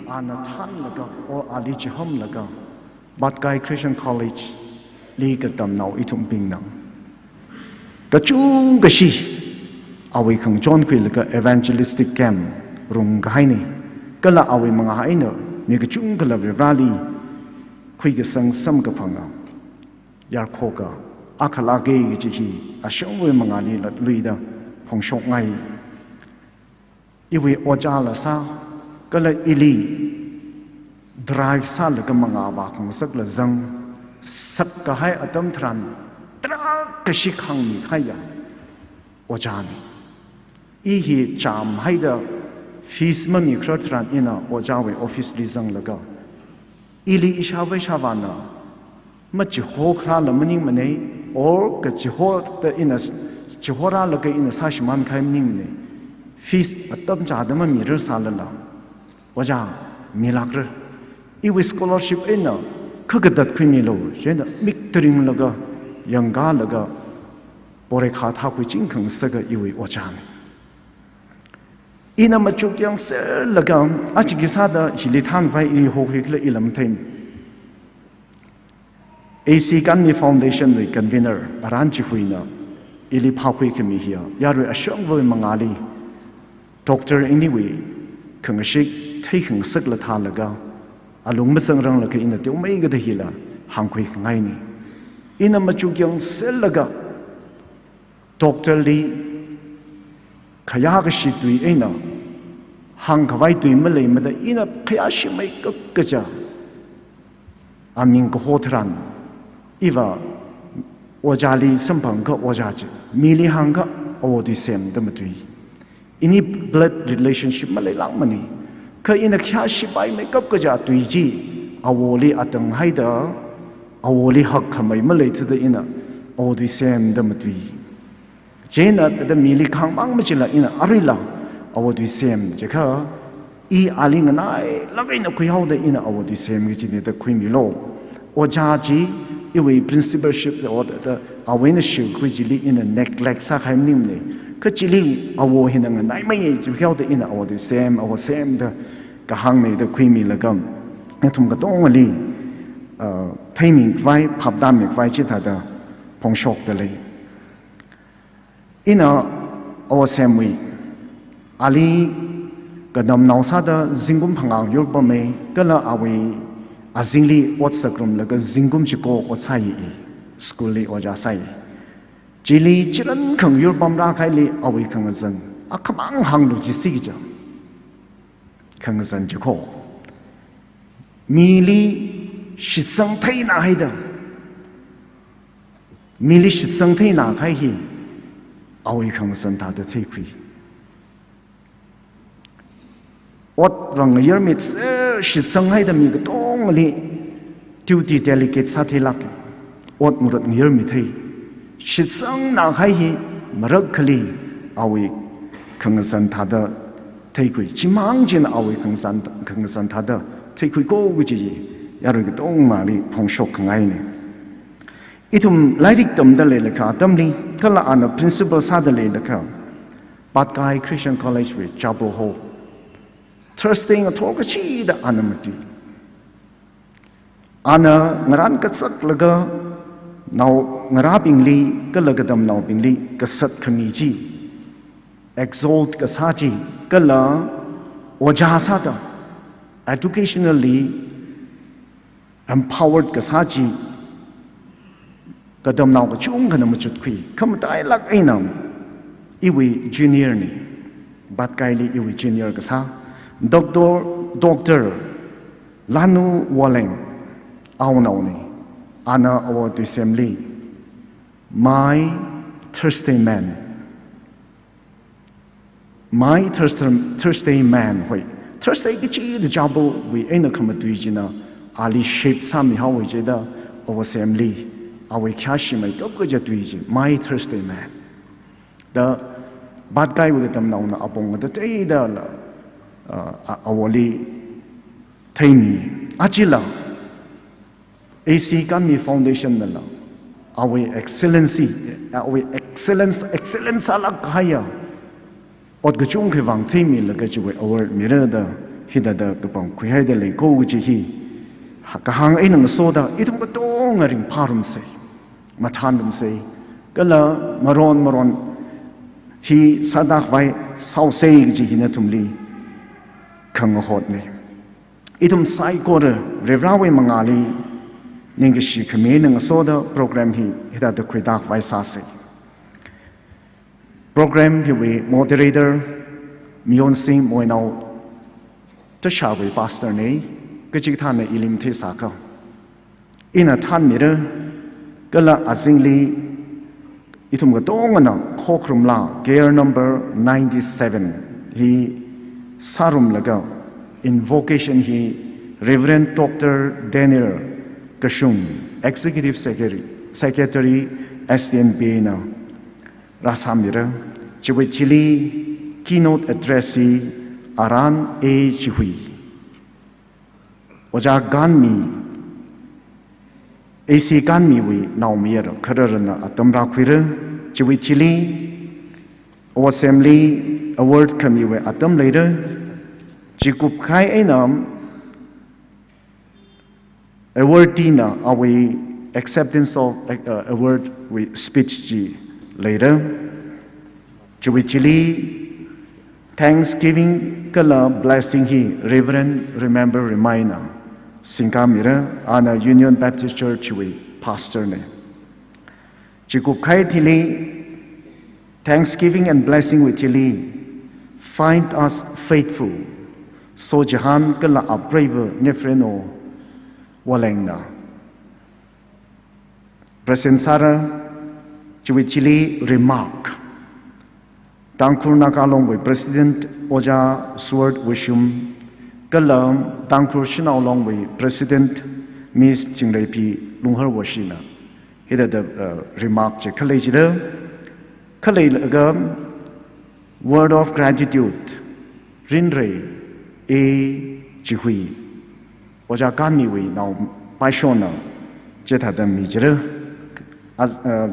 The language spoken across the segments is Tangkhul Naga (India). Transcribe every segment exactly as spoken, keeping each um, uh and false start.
ana thanlaga, or ali chihamlaga, Patkai Christian College li katamnao ithumbingna kachungkashi awui khangachon khuilaga evangelistic camp rungkahaina. Kala awui mangā eina mi kachungkhala Varivarali khuikasang samkaphanga yarkhoka akhala kei kaji hi ashangwui mangāli latluida phongshokngai. Iwui ojāla sā, kala ili drive sālaga mangā vākhangasakla zang, sakkahai atam tharan tarākha shik hāngmikahaiya ojāna. I hi chāmhaida fees mamikharar tharan ina ojāwui office li zanglaga, ili ishāvā ishāvāna machihokhararla maningmana, or kachihoda ina chihorarlaga ina sāshimānkahai maningmana. Fees atam chāda mamirar sālala, ojā, milākra. Iwui scholarship eina khakatat khuimilu, chieina mik taringlaga, yangkalaga, porei khā thākhuiching khangasaka iwui ojāna. Ina machuk yangserlaga, aja khi sāda hili thanvai ili hokhuikhala ila matheimana. A C Kanmi Foundation wui convener Aran Chihuina ili phākhuikhami hiya yarui ashangwui mangāli doctor iniwui khangashik theikhangasakla thālaga, alung mazangranglakha ina teomeikada hila hāngkhuikhangaina. Ina machuk yangserlaga, doctor li khayākashi tui eina hāngkhavai tui maleimada ina khayāshimeikap kaja aming kaho tharan, iva ojāli samphangakha ojā chi, mili hāngakha awo tui sem da matui. Ini blood relationship maleilākmana. Kha ina khayāshipaimeikap kaja tui chi, awoli atanghaida, awoli hakkhamei maleithāda ina awo tui sem da matui. Chieina thāda mili kahāngmang machila ina aruila awo tui sem jiakha, i ali nganailāk eina khuihaoda ina awo tui sem kajina da khuimilu. Ojā chi, iwui principalship da, or thāda awui eina shikhui chili ina neglect sākahai maningmana. Kha chili awo hina nganaimei jihaoda ina awo tui sem, awo sem da kahāngna da khuimilaga, nathum katongali, uh, theimikhavai, phaptāmikhavai chithāda phongshokda lei. Ina awo semwui, ali katamnao sāda zingkum phangā yur pama, kala awui azingli ot sāngarumlaga zingkum chiko ot sāi, school li ojā sāi. Chili chiran khangayur pamrākahaili awui khangazan akhamang hānglu chi sija. Khangazan chiko, mili shitsang theinahaida, mili shitsang theinakahai hi awui khangazan thāda theikhui. Ot vang ngayurmit, shitsanghaida mi katongali duty delegate sātheilāka. Ot ngarut ngayurmithei. Shitsangnakahai hi marākhali awui khangazan thāda theikhui. Chimang china awui khangazan, khangazan thāda theikhuiko kaji hi yarui katongali phongshok khangaina. Ithum lairik tamda leilakha atamli, kala ana principal sāda leilakha, Patkai Christian College wui chapel ho, Thursday ngathor kachida ana matui. Ana ngarān kazaklaga naongarābingli kala katamnaobingli kasat khami chi, exalt kasā chi, kala ojā sāda, educationally empowered kasā chi, katamnao kachungkhana machutkhui. Khamatailāk eina iwui junior na, Patkaili iwui junior kasā, Doctor, Doctor Lanu Woleng, awunaona. Ana awo tui semli, My Thursday Man. My Thursday, Thursday Man, hoi. Thursday kachida chapel wui eina khamatui china ali shape sāmihaowa jida, awo semli, awui khayāshimeikap kaja tui chi, My Thursday Man. Da Patkai wui katamnaona apong kateida la, uh, a-, awoli theimi. Achila, A C Kanmi Foundation nala, awui excellency, awui excellence, excellence sālāk kahaiya ot kachungkha vang theimilaga chiwui award mirada, hithāda kapangkhuihaida leiko kaji hi, ha, kahāng eina ngasoda ithum katonga ringphārumsa, mathānrumsa, kala maron maron hi sāda khavai sāhaosa kaji hi nathumli khangahotna. Ithum saikora Varivarāwui mangāli ningkashi khami eina ngasoda program hi hithāda khuida khavai sāsa. Program hiwui moderator Miyonsing Moinao Tashawui pastor na, kachikathāna ili matheisākha ina thānmira, kala azingli ithum katongana khokharumla care number ninety-seven hi sārumlaga invocation hi Reverend Doctor Daniel Kashung, Executive Secretary, Secretary S T N B na rāsāmira. Chiwui thili keynote address hi Aran A Chihui, Ojā Kanmi, A C Kanmiwui naomayara khararana atam rākhuira. Chiwui thili O S M li award khamiwui atam leira. Chikup kahai eina awardee na awui acceptance of, uh, award wui speech chi leira. Chiwui thili thanksgiving kala blessing hi Reverend Remember Remai na singkāmira, ana Union Baptist Church wui pastor na. Chikup kahai thili, thanksgiving and blessing wui thili, "Find us faithful," sochihān kala apreiva Nefreno Waleng na present sāra. Chiwui thili remark, Tangkhul Naga Long wui President Ojā Sword Wishum, kala Tangkhul Shanao Long wui President Miss Chingreiphi Lunghar Woshi na hithāda, uh, remark chi khalei jira. Khaleilaga word of gratitude, Rinrei A Chihui, Ojā Kanmiwui nao paishona chithāda mi jira. Az-, uh,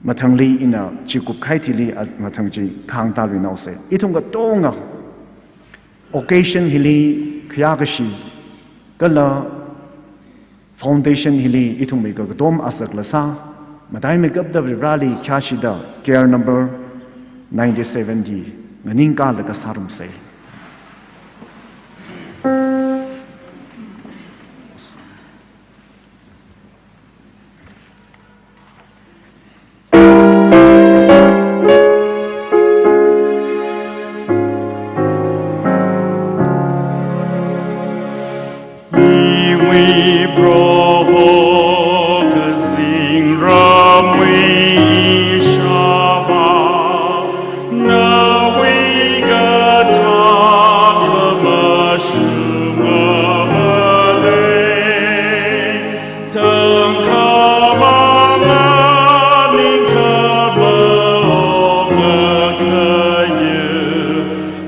mathangli ina chikup kahai thili, uh, mathang chi khangtāluinaosa. Ithum katonga occasion hili khayākashi kala foundation hili ithumwui kakatom asak lasā, mataimeikapta Varivarāli khayāshida care number ninety-seven hi nganingkālaga sārumsa. Iwui Proho kazingramwui ishāvā, nawui kathā khamashunga malei. Tangkhamang ningkhama ong akhayu,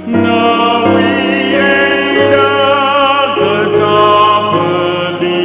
nawui eina kathā vali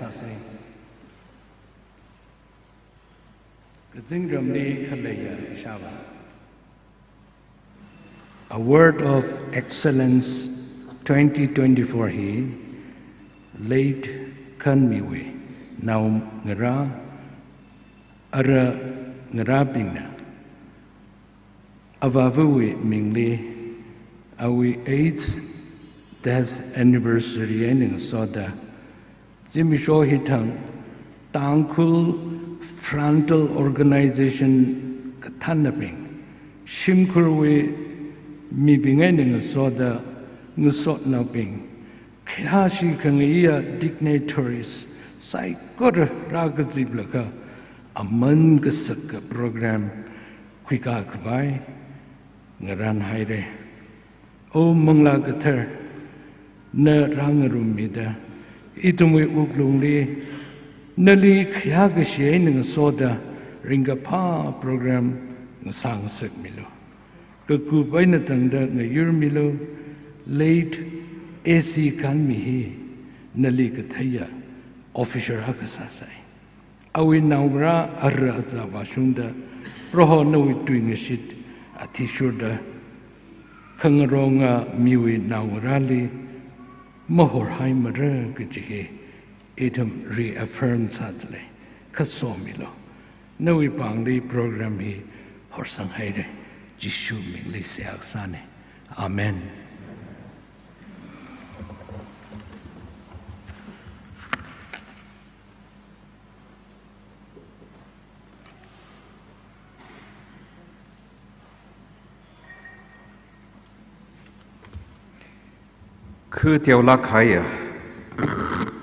sāsei. Kazingramli khaleiya ishāvā. Award of Excellence twenty twenty-four hi late Khanmiwui naongarā, ara ngarābingna avāvawui mingli awui eighth death anniversary eina ngasoda zimiksho hithang Tangkhul Frontal Organization kathānnabing, shimkhurwui mibing eina ngasoda ngasotnaobing, khayāshi khangaiya dignitaries saikora rākaziplaga aman kasaka program khuikā khavai ngarānhaire. O Manglā Kathar, na rāngarummida ithumwui wuklungli nali khayākashi eina ngasoda ringkaphā program ngasāngasakmilu. Kakup eina tangda ngayurmilu. Late A C Khanmi hi nali katheiya officer akha sāsai. Awui naongarā ara azā vāshungda Proho nawui tuingashit athishurda khangaronga miwui naongarāli mahorhaimara kaji hi ithum reaffirm sādalei. Khasomilu. Nawui pāngli program hi horsanghaire. Jishu mingli seihā kasāne. Amen. Kha teolāk kahaiya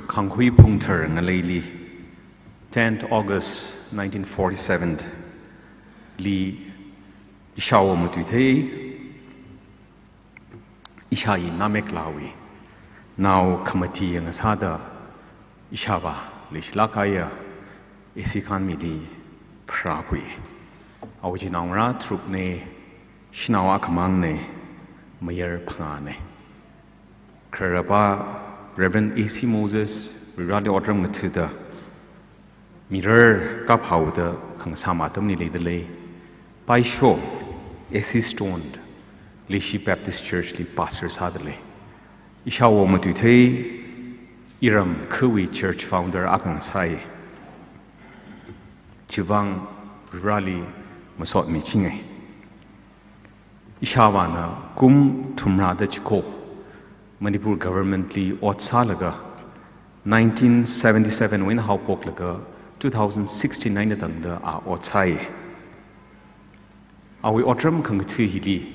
Khangkhui Phungthar ngaleili, tenth August nineteen forty-seven li ishāwo matuithei, ishāyi Nameklawui nao khamati yang sāda ishāvā leishilāk kahaiya A C Khanmili pharākhui. Awui chinaongarā tharukne, shanao akhamāngne, mayar phangāne. Khararpā Reverend A C Moses Varivarāli otram ngathada mirar kaphaoda khangasām atamli leidalei. Paisho A C Stone, Leishi Baptist Church li pastor sādalei. Ishāwo matuithei, iram khawui church founder akha ngasai. Chivāng Varivarāli masotmichingai. Ishāvāna kum thumrāda chiko Manipur government li ot sālaga, nineteen seventy-seven wui eina haophoklaga two thousand sixteen eina tangda a ot sāi. Awui otram khangatha hili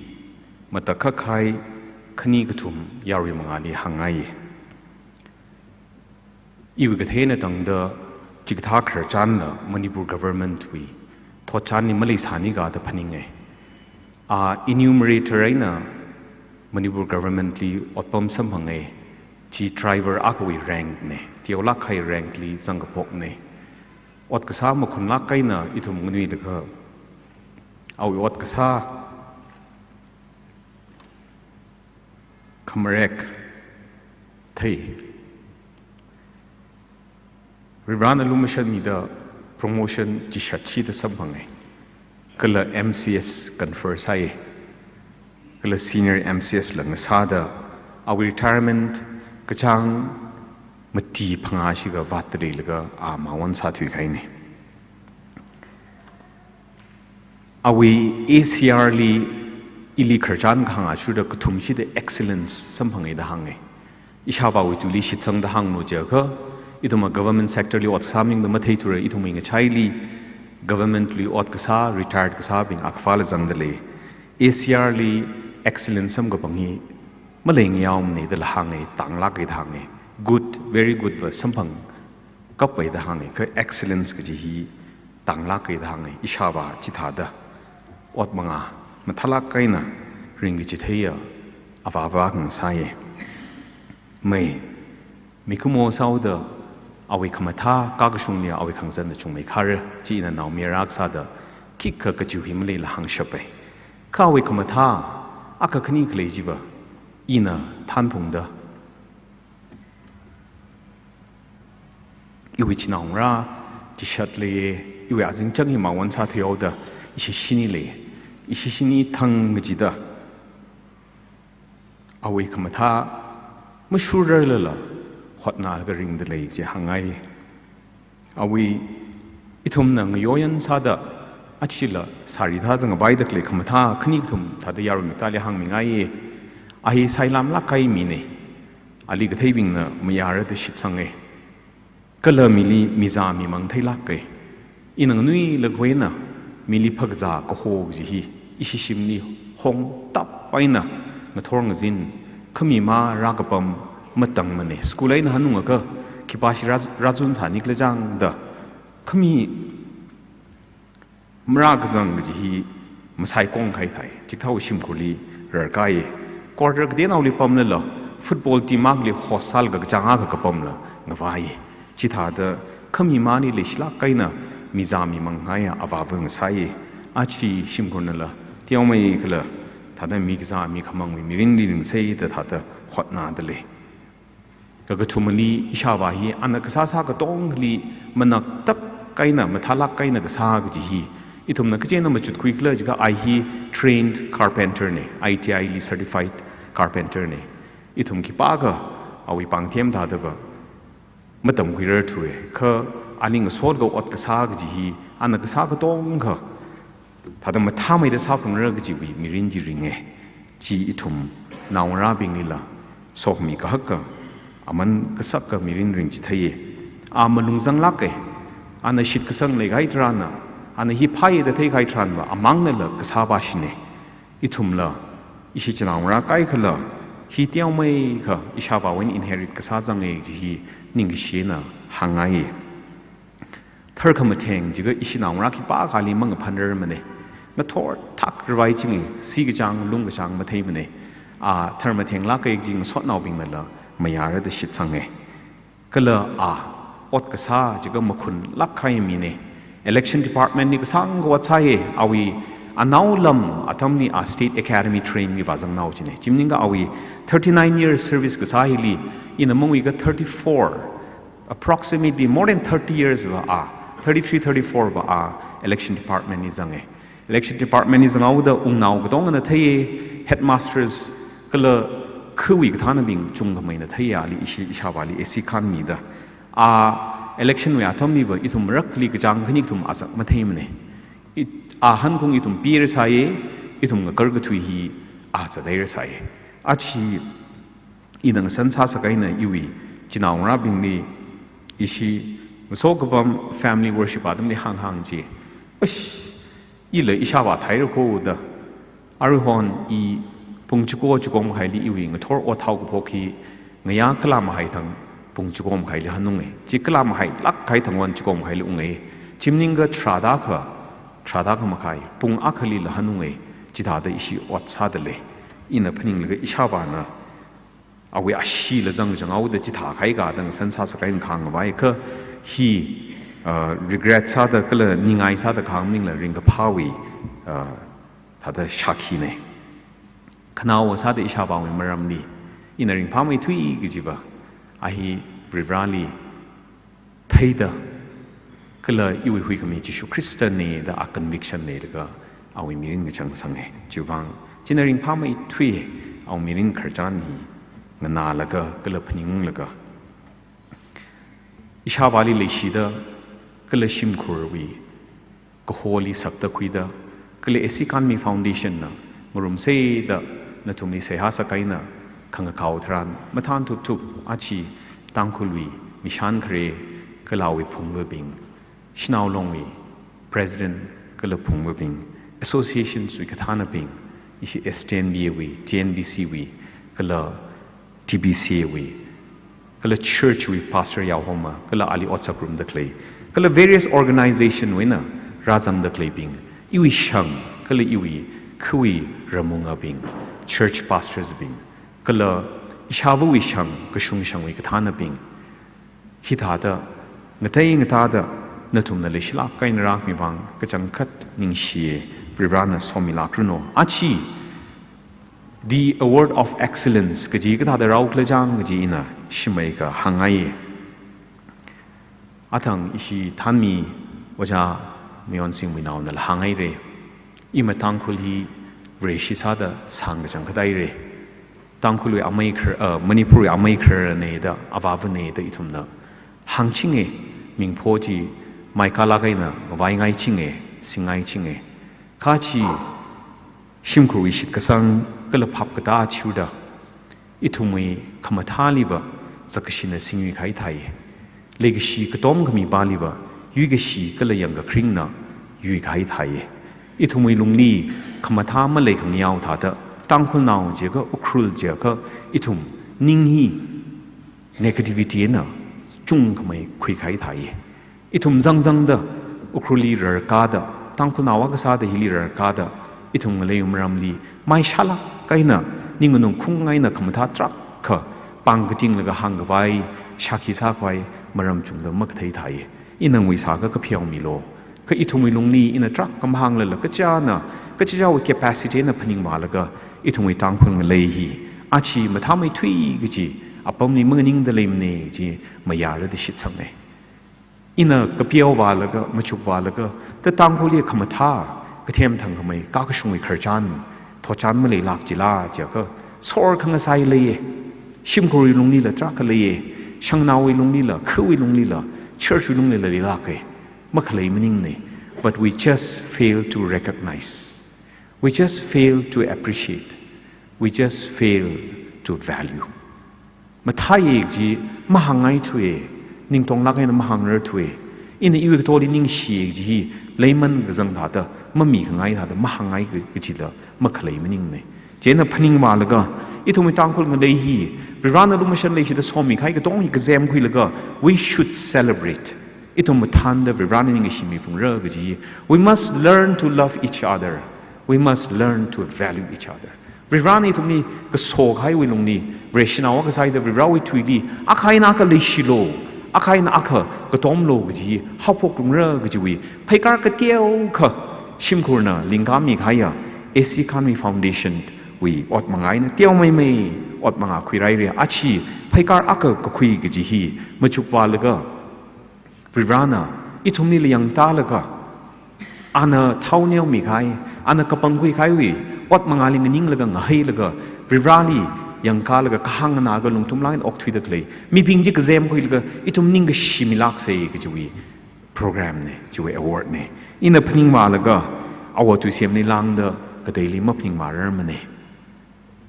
matakhak kahai khani kathum yarui mangāli hāngngai. Iwui kathei eina tangda chikathā khararchanla Manipur government wui thotchanli maleisāni kajida phaninge. A enumerator eina Manipur government li otpam samphange, chi driver akhawui rank ne, teolāk kahai rank li zangkaphokne. Ot kasā makhunlāk eina ithum nganuilakha, awui ot kasā khamarek thei. Varivarāna lumashanmida promotion chishat chida samphange. Kala M C S confer sāi. Kala senior M C S la ngasāda awui retirement kachāng mati phangā shikha vātda leilaga a mawon sāthuikahaine. Awui A C R li ili khararchan kahāng athishurda kathumshida excellence samphange da hānge. Ishāvāwui tuili shitsangda hānglu jiakha, ithumva government sector li ot kasā maningda matheithura, ithumwui ngachaili government li ot kasā, retired kasābing akhavāla zangdalei. A C R li excellence samkaphang hi maleingayaomane dala hānge, tānglāke da hānge. Good, very good va samphang kapai da hānge, kha excellence kaji hi tānglāke da hānge. Ishāvā chithāda ot mangā mathālāk eina ringkachitheiya avāva akha ngasāye. Mei, mikumo sāhaoda awui khamathā kakashungli awui khangazanna chungmeikhara, chi ina naomayara akha sāda khikha kachiwui maleila hāngshapa. Kha awui khamathā akha khani khalei chiva ina thanphungda, iwui chinaongarā chishat leiya, iwui azingchang hi mawon sātheihaoda, ishi shini lei, ishi shini thang kachida, awui khamathā mashurrarlala hotnālaga ringda lei chi hāngngai. Awui ithumna ngayoyan sāda, achila sari thāda ngavaida khalei khamathā khani kathum thāda yaruimi thāli hāngmingai. A hi sailamlāk kahai mina. Ali katheibingna mayāra da shitsanga. Kala mili mizā mimang theilāka. Ina nganuilakha eina mili phākazā kaho kaji hi ishi shimli hongtap eina ngathor ngazin, khami marākapam matangmana. School eina hanungakha khipāshi rā-, rāzun sāni khala chang da, khami marākazang kaji hi masaikong kahai thai, chikathāwui shimkhurli rarkāya. Quarter kateonaoli pamlala, football team akhali host sālaga kachāng akha kapamla ngavai. Chithāda khami mali leishilāk eina mizā mimang ngaiya avāva ngasai. Achi shimkhurnala teomeikhala thāda mikazā mikhamangwui mirinli ringseida thāda hotnāda lei. Kakathumali ishāvā hi ana kasā sā katongali manaktak eina, mathālāk eina kasā kaji hi ithumna kachena machutkhui khala jiakha, a hi trained carpenter na, I T I li certified carpenter na. Ithum khipākha awui pāngthem thādava matamkhuirarthuwa. Kha aning ngasotlaga ot kasā kaji hi ana kasā katongkha thāda mathāmeida sāphalungra kajiwui mirin chi ringa. Chi ithum naongarābinglila sokhami kahaka, aman kasaka mirin ringchitheiya. A malung zanglāka. Ana shitkasang leikahai tharanna, ana hi phāya da theikahai tharanva, amangnala kasā vāshina. Ithumla, ishi chinaongarā kaikhala, hi teomeikha ishāvāwui eina inherit kasā zanga kaji hi ningkashi eina hāngngai. Tharkhamatheng jiakha ishi naongarā khipākhali mangaphanrarmana. Ngathor thak ravai chinga, si kachāng, lung kachāng matheimana. A tharmatheng lāka kaji ngasotnaobingnala mayāra da shitsanga. Kala a ot kasā jiakha makhunlāk kahai mina. Election department li kasāngkha ot sāya, awui anaolam atamli a State Academy train li vāzangnao china. Chi maningakha awui thirty-nine years service kasā hili, ina manguikha thirty-four, approximately more than thirty years va a, thirty-three, thirty-four va a election department li zanga. Election department li zanghaoda wungnao katongana theiya, headmasters kala khawui kathānabing chungkhameina theiya ali ishi ishāvāli A C khanmida. A election wui atamliva ithum rakli kachāng khani kathum azak matheimana. I, a hankung ithum pira sāya, ithum ngakarkathui hi a zateira sāya. Achi ina ngasan sāsak eina iwui chinaongarābingli ishi ngaso kapam family worship atamli hānghāng chi. Ush, ila ishāvā theira kho da. Aruihon i pung chiko chiko makhaili iwui ngathor ot haokaphok hi ngayā kala mahai thang pung chiko makhaili hanunga. Chi kala mahailāk kahai thangwon chiko makhaili unga. Chi maningakha tharāda akha, tharāda akha makhai, pung akhalila hanunga. Chithāda ishi ot sāda lei. Ina phaninglaga ishāvāna awui ashila zangzanghaoda chithā kahai kha da ngasan sāsak eina khangavai kha hi, uh, regret sāda kala ningai sāda khang maningla ringkaphāwui, uh, thāda shakhina. Khanaowa sāda ishāvāwui maramli ina ringphāmeithui kajiva, a hi Varivarāli theida, kala iwui huikhami Jishu Khristana da a conviction leilaga awui mirin ngachangsanga. Chiwuivang china ringphāmeithui awui mirin khararchan hi nganālaga kala phaninglaga, ishāvāli leishida kala shimkhurwui kaholi sakta khuida, kala A C Kanmi Foundation na ngarumseida nathumli seihā sākahaina khangakao tharan, mathān thupthup achi Tangkhulwui mishan khare kala awui phungvabing, Shanao Longwui President kala phungvabing, associations wui kathānabing, ishi S T N B A wui, T N B C wui, kala T B C A wui, kala church wui pastor yaohoma, kala ali otsak ngarumda khalei, kala various organization wui eina rāzangda khaleibing, iwui shang, kala iwui khawui ramungabing, church pastors bing, kala ishāvāwui shang, kashung shangwui kathānabing, hithāda ngatei ngatāda nathumna leishilāk eina rākhami vang kachangkhat ningshiya, Varivarāna somilākranu. Achi, the Award of Excellence kaji kathāda rāukhala chang kaji ina shimeikha hāngngai. Athang ishi thanmi Ojā Mayonsingwui naonala hānghaira. Ima Tangkhul hi Vareshi sāda sāngkachang kadaira. Tangkhulwui amei khar-, uh, Manipurwui amei khararna da, avāvana da ithumna hāngchinga, mingpho chi maikala kaina ngavaingaichinga, singngaiching. Kha chi shimkhurwui shitkasang kala phap katā chiuda, ithumwui khamathāliva zakkashina singyui kahai thai. Leikashi katom khamipāliva yuikashi kala yangkakharingna yuikahai thai. Ithumwui lungli khamathā maleikhangayaowa thāda, Tangkhulnao jiakha, Ukhrul jiakha, ithum ning hi negativity eina chungkhamei khuikahai thai. Ithum zangzangda Ukhrulli rarkāda, Tangkhulnao akha sāda hili rarkāda, ithum ngalei maramli maishālāk eina, ning nganungkhung eina khamathā tarākha pāng katinglaga hāngkhavai, shākhi sākhavai maram chungda makathei thai. Ina ngavisākha kapheomilu. Kha ithumwui lungli ina tarākha mahānglala kachāna, kachichāwui capacity eina phaningvālaga, ithumwui Tangkhul ngalei hi achi mathāmeithui kaji apamli manganingda leimana chi mayārada shitsanga. Ina kapeovālaga, machukvālaga, ta Tangkhulli khamathā kathemthang khamei kakashungwui khararchan, thotchan maleilāk chila jiakha, sor khangasai leiya. Shimkhurwui lunglila tarākha leiya. Shangnaowui lunglila, khawui lunglila, church wui lunglila leilāka. Makhalei maningmana. But we just fail to recognize. We just fail to appreciate. We just fail to value. Mathāya kaji mahāngngaithuwa, ningtonglāk eina mahāngrarthuwa. Ina iwui katoli ningshiya kaji hi leiman kazang thāda, mamikhangai thāda, mahāngngai ka-, kajila makhalei maningmana. Chieina phaningvālaga, ithumwui Tangkhul ngalei hi, Varivarana lumashan leishida somikahai katong hi kazemkhuilaga, we should celebrate. Ithum mathānda Varivarana ningkashi miphungra kaji hi, we must learn to love each other. We must learn to value each other. Varivarana ithumli kasokahaiwui lungli, Vareshinao akha sāda Varivarawui tuili, akha eina akha leishilu, akha eina akha katomlu kaji haophok phungra kajiwui pheikar kateokha shimkhurna lingkāmikahaiya A C Khanwui Foundation wui ot manga eina teomeimei ot manga khuiraira. Achi pheikar akha kakhui kaji hi machukvālaga, Varivarana ithumli yangtālaga, ana thao neomikahai, ana kapangkhuikahaiwui ot mangali nganinglaga ngahailaga, Varivarali yangkālaga kahāng nganāga lungthumlāk eina okthuida khalei mibing chi kazemkhuilaga ithum ningkashi milāksa kajiwui programna, chiwui awardna. Ina phaningvālaga, Awo Tuisemli lāngda kateili maphaningvārarmana.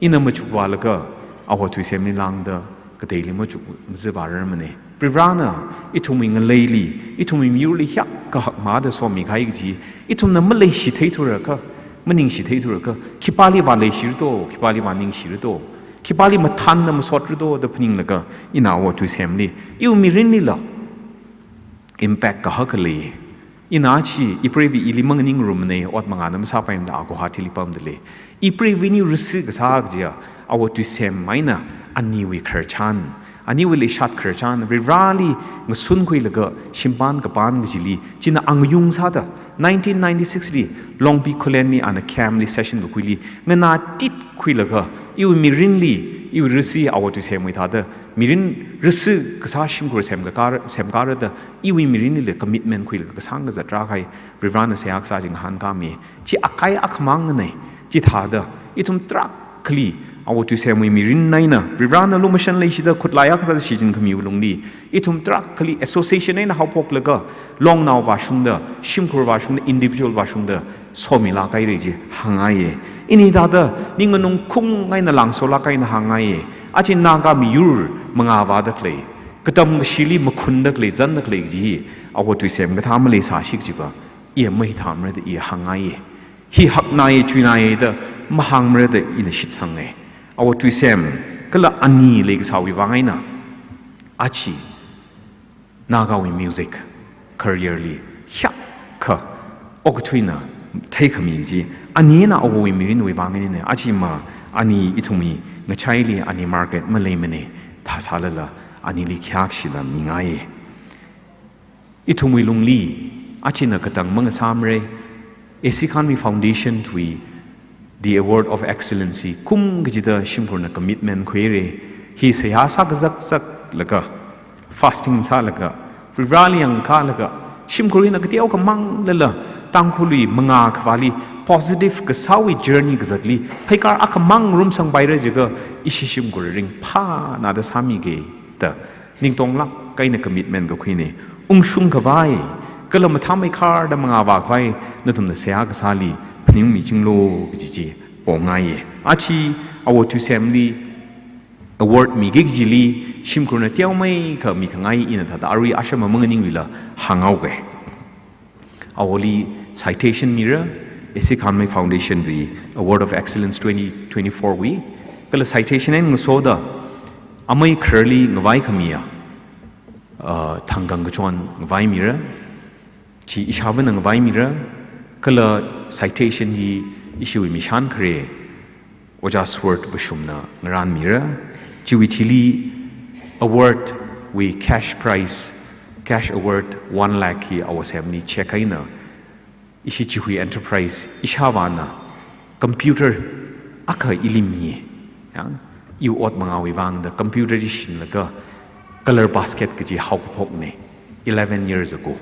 Ina machukvālaga, Awo Tuisemli lāngda kateili machuk mazivārarmana. Varivarana ithumwui ngaleili, ithumwui miyurli hiyākha hakmada somikahai kaji, ithumna maleishi theithurakha, maningshi theithurakha, khipāli vāleishirado, khipāli vāningshirado, khipāli mathānda masotrado da phaninglaga, ina Awo Tuisemli, iwui mirinlila impact kahaka lei. Ina achi, ipreiva ili manganingrumana, ot mangana masāpaimada Guwahatili pamdalei. Ipreiva ini risi kasā kajiya, Awo Tuisem eina aniwui khararchan, aniwui leishat khararchan, Varivarali ngasunkhuilaga shimpan kapan kajili, china angayung sāda, nineteen ninety-six li, Longpi Khullenli ana campli session kakhuili, nganātitkhuilaga, iwui mirinli, iwui risi Awo Tuisemwui thāda, mirin risi kasā shimkhur semkakar, semkarada, iwui mirinlila commitment khuilaga kasāng kazat rākahai, Varivarana seihā kasā chi ngahānkāmi. Chi akai akhamangna, chithāda, ithum tarākhali, Awo Tuisemwui mirin eina, Varivarana lumashan leishida khutlai akha thāda shichinkhamiwui lungli, ithum tarākhali association eina haophoklaga, longnao vāshungda, shimkhur vāshungda, individual vāshungda, somilāk haira chi hāngngaiya. Ini thāda, ning nganungkhung eina lāngsolāk eina hāngngaiya. Achi Naga miyur mangavāda khalei, katam kashili makhunda khalei, zanda khalei kaji hi, Awo Tuisem kathā maleisāsi kajiva, iya mahithāmara da iya hāngngaiya. Hi haknai, chuinai da mahāngmara da ina shitsanga. Awo Tuisem, kala ani leikasāwui vang eina, achi, Nagawui music career li hiyākha okathuina theikhami chi, ani eina awowui mirinwui vang eina, achi ma ani ithumwui ngachaili ani Margaret maleimana, thāsālala anili khayākshila mingai. Ithumwui lungli, achina katang mangasāmara, A C Khanwui Foundation wui The Award of Excellency kum kachida shimkhurna commitment khuira, hi seihā sākazakzaklaga, fasting sālaga, Varivarali yangkālaga, shimkhur hina kateokha manglala, Tangkhulwui mangā khavāli, positive kasāwui journey kazatli, pheikar akhamang rumsangpaira jiakha, ishi shimkhur ringphāna da sāmige da, ningtonglāk eina commitment kakhuine. Ungshung khavai, kala mathāmeikharda mangā vākhavai, nathumna seihā kasāli phaningmi chinglo kaji chi pongaiye. Achi, awo thuisemli, award mige kajili, shimkhurna teomeikha mikhangai ina thāda arui ashama manganinglila hānghaoge. Awoli citation mira, A C Kanmei Foundation wui Award of Excellence twenty twenty-four wui, kala citation eina ngasoda, amei khararli ngavai khamiya, uh, thangkang kachon ngavai mira, chi ishāvāna ngavai mira, kala citation hi ishiwui mishan khare, Ojā Sword Vashumna ngaranmira, chiwui thili award wui cash prize, cash award one lakh hi awo Semli check eina, ishi chiwui enterprise ishāvāna computer akha ili miye. Ya, iwui ot mangāwui vangda computer chi shinlaga Color Basket kaji haokaphokne, eleven years ago.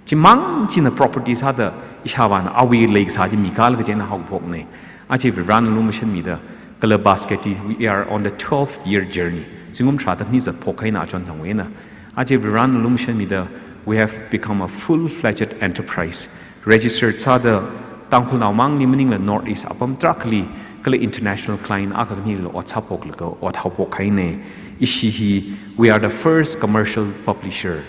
Chimang china property sāda ishāvāna awui leikasā chi mikālaga chieina haokaphokne. Aja Varivarana lumashanmida Color Basket chi, we are on the twelfth year journey. Zingkum tharāda khani zatphok kahaina achon thangwui eina. Aja Varivarana lumashanmida, we have become a full-fledged enterprise. Registered sāda Tangkhulnao mangli maningla North East apam tarākhali, kala international client akha khanila ot sāphoklaga ot haophok kahaine. Ishi hi, we are the first commercial publisher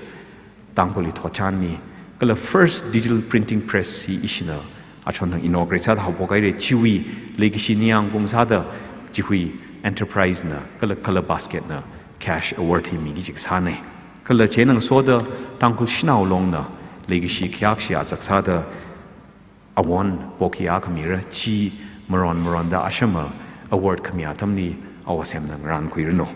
Tangkhulli thotchanli, kala first digital printing press hi ishina achon thang inaugurate sāda haophok kahaire. Chiwui leikashi ningyāng kung sāda chiwui enterprise na, kala Color Basket na cash award hi miki kaji kasāne. Kala chieina ngasoda Tangkhul Shanao Longna leikashi khayākshi azak sāda awon pokya khamira, chi maron maronda ashama award khami atamli awo Semna ngarankhuiranu.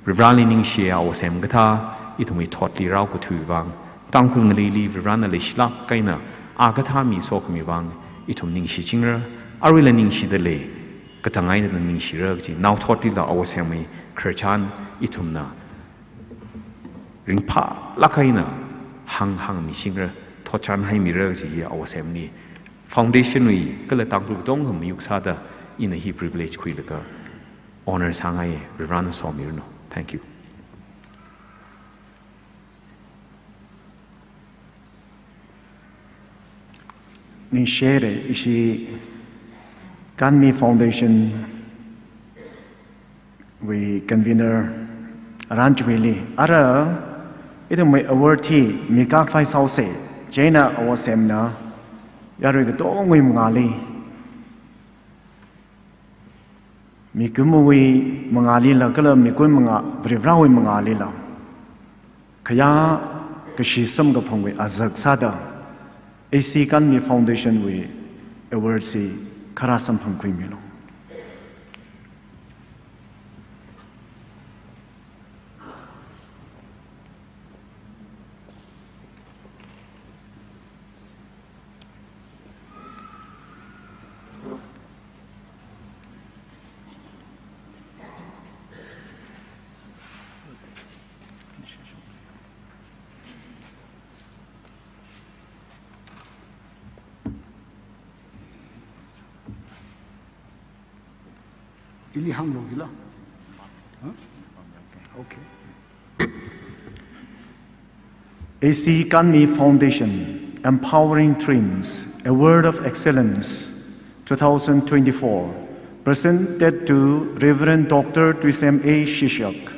Varivarali ningshiya awo Sem kathā, ithumwui thotli rao kathuiwui vang, Tangkhul ngaleili Varivarana leishilāk eina a kathā miso khamiwui vang, ithum ningshichingra, aruila ningshida lei, katang eina ningshira kaji, naothotlila awo Semwui khararchan ithumna ringphālāk eina hāng hāngmichingra, thotchan haimira kaji hi awo Semli foundation wui kala Tangkhul katonga mayuk sāda ina hi privilege khuilaga honor sāngaiye. Varivarana somiranu. Thank you. Ningshire, ishi Kanmei Foundation wui convener Ranjwili. Ara, ithumwui award hi mikakhavai sāose, chieina awo Semna yarui katongawui mangāli, mikumowui mangālila, kala mikum mangā, Varivarawui mangālila khayā kashi samkaphangwui azak sāda A C Kanmei Foundation wui award chi kharā samphangkhuimilu. Ili hānglu kila. Huh? Okay. A C Kanmei Foundation, Empowering Dreams, Award of Excellence, two thousand twenty-four, presented to Reverend Doctor Tuisem A Shishak.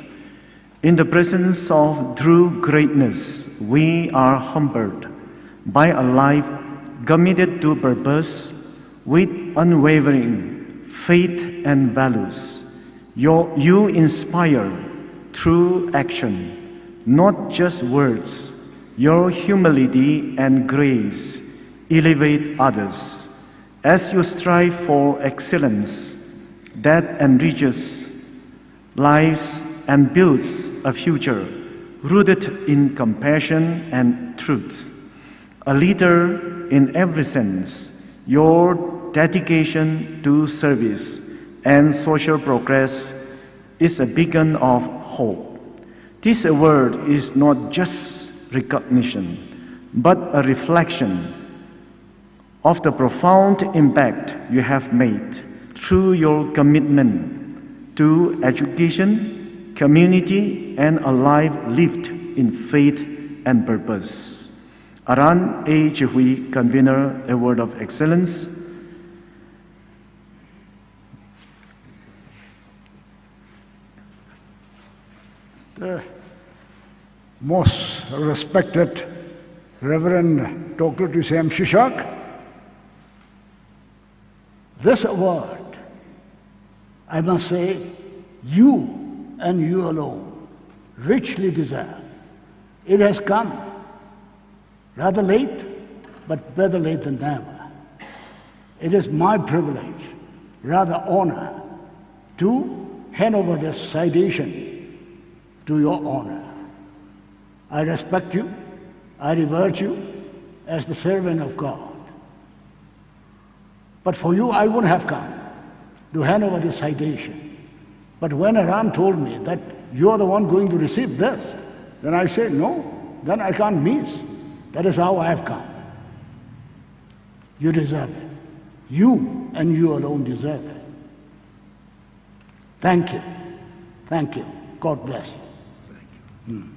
In the presence of true greatness, we are humbled by a life committed to purpose with unwavering faith and values. Your, you inspire through action, not just words. Your humility and grace elevate others as you strive for excellence that enriches lives and builds a future rooted in compassion and truth. A leader in every sense, your dedication to service and social progress is a beacon of hope. This award is not just recognition, but a reflection of the profound impact you have made through your commitment to education, community, and a life lived in faith and purpose. Aran A. Chihui, Convener, Award of Excellence. The most respected Reverend Doctor Tuisem Shishak, this award, I must say, you and you alone richly deserve. It has come rather late, but better late than never. It is my privilege, rather honor, to hand over this citation to your honor. I respect you, I revere you as the servant of God. But for you, I wouldn't have come to hand over this citation. But when Aran told me that you are the one going to receive this, then I said, "No, then I can't miss." That is how I have come. You deserve it. You and you alone deserve it. Thank you. Thank you. God bless you. Thank you. Hmm.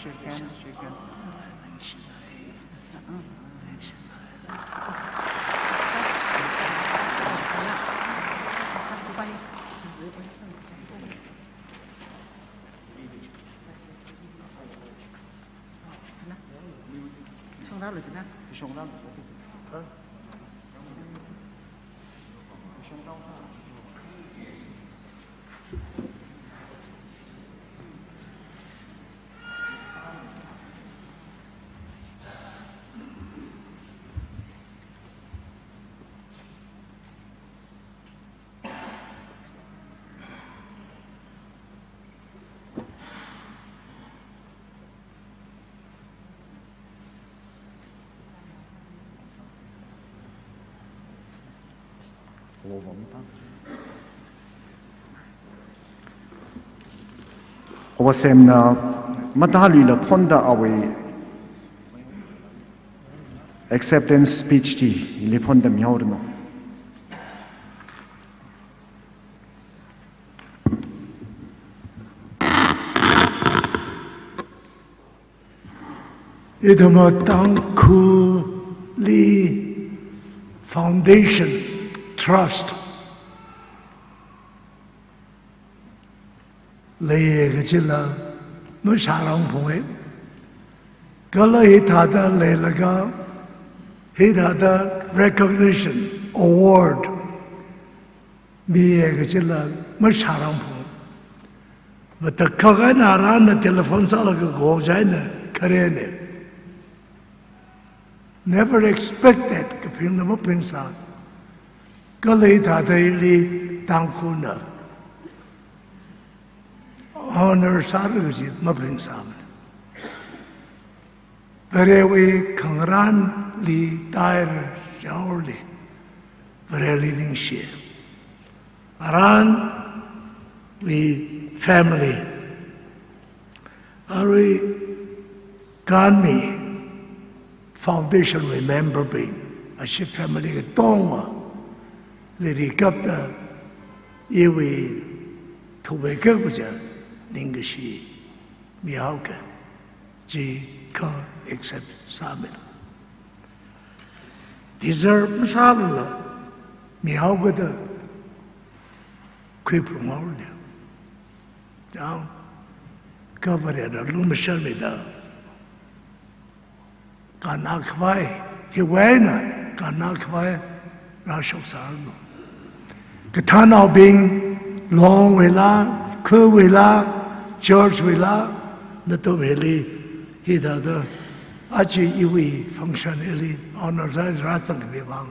Shake hand, shake hand. Awo semna mathāluila phonda awui acceptance speech chi ili phonda mihaoranu. Ithumwui Tangkhulli Foundation Trust leiya kachila mashārangphunga. Kala hithāda leilaga, hithāda recognition, award miya kachila mashārangphunga. Matakhak eina Aranna telephone sālaga kaho china kharena. Never expected, kaphaning maphaningsā. Kala hithāda ili Tangkhulna honor sāra kaji maphaningsāmana. Varewui khangarānli tāhaira, shaoli Vareli ningshi. Aranwui family, arui kanmi foundation wui member bing, Ashi family katongawui rikapta iwui thuimeikap kaja ningkashi mihaoka, chi kha accept sāmilu. Deserve masālala mihaoka da khuiphungaolu. Chang, kha Varena lumashanmida kannā khavai, hiwui eina kannā khavai rāshok sāranu. Kathānnaobing, Longwuila, khawuila, church wuila, nathum hili hithāda aja iwui function hili honor sāda rāzangkhami vang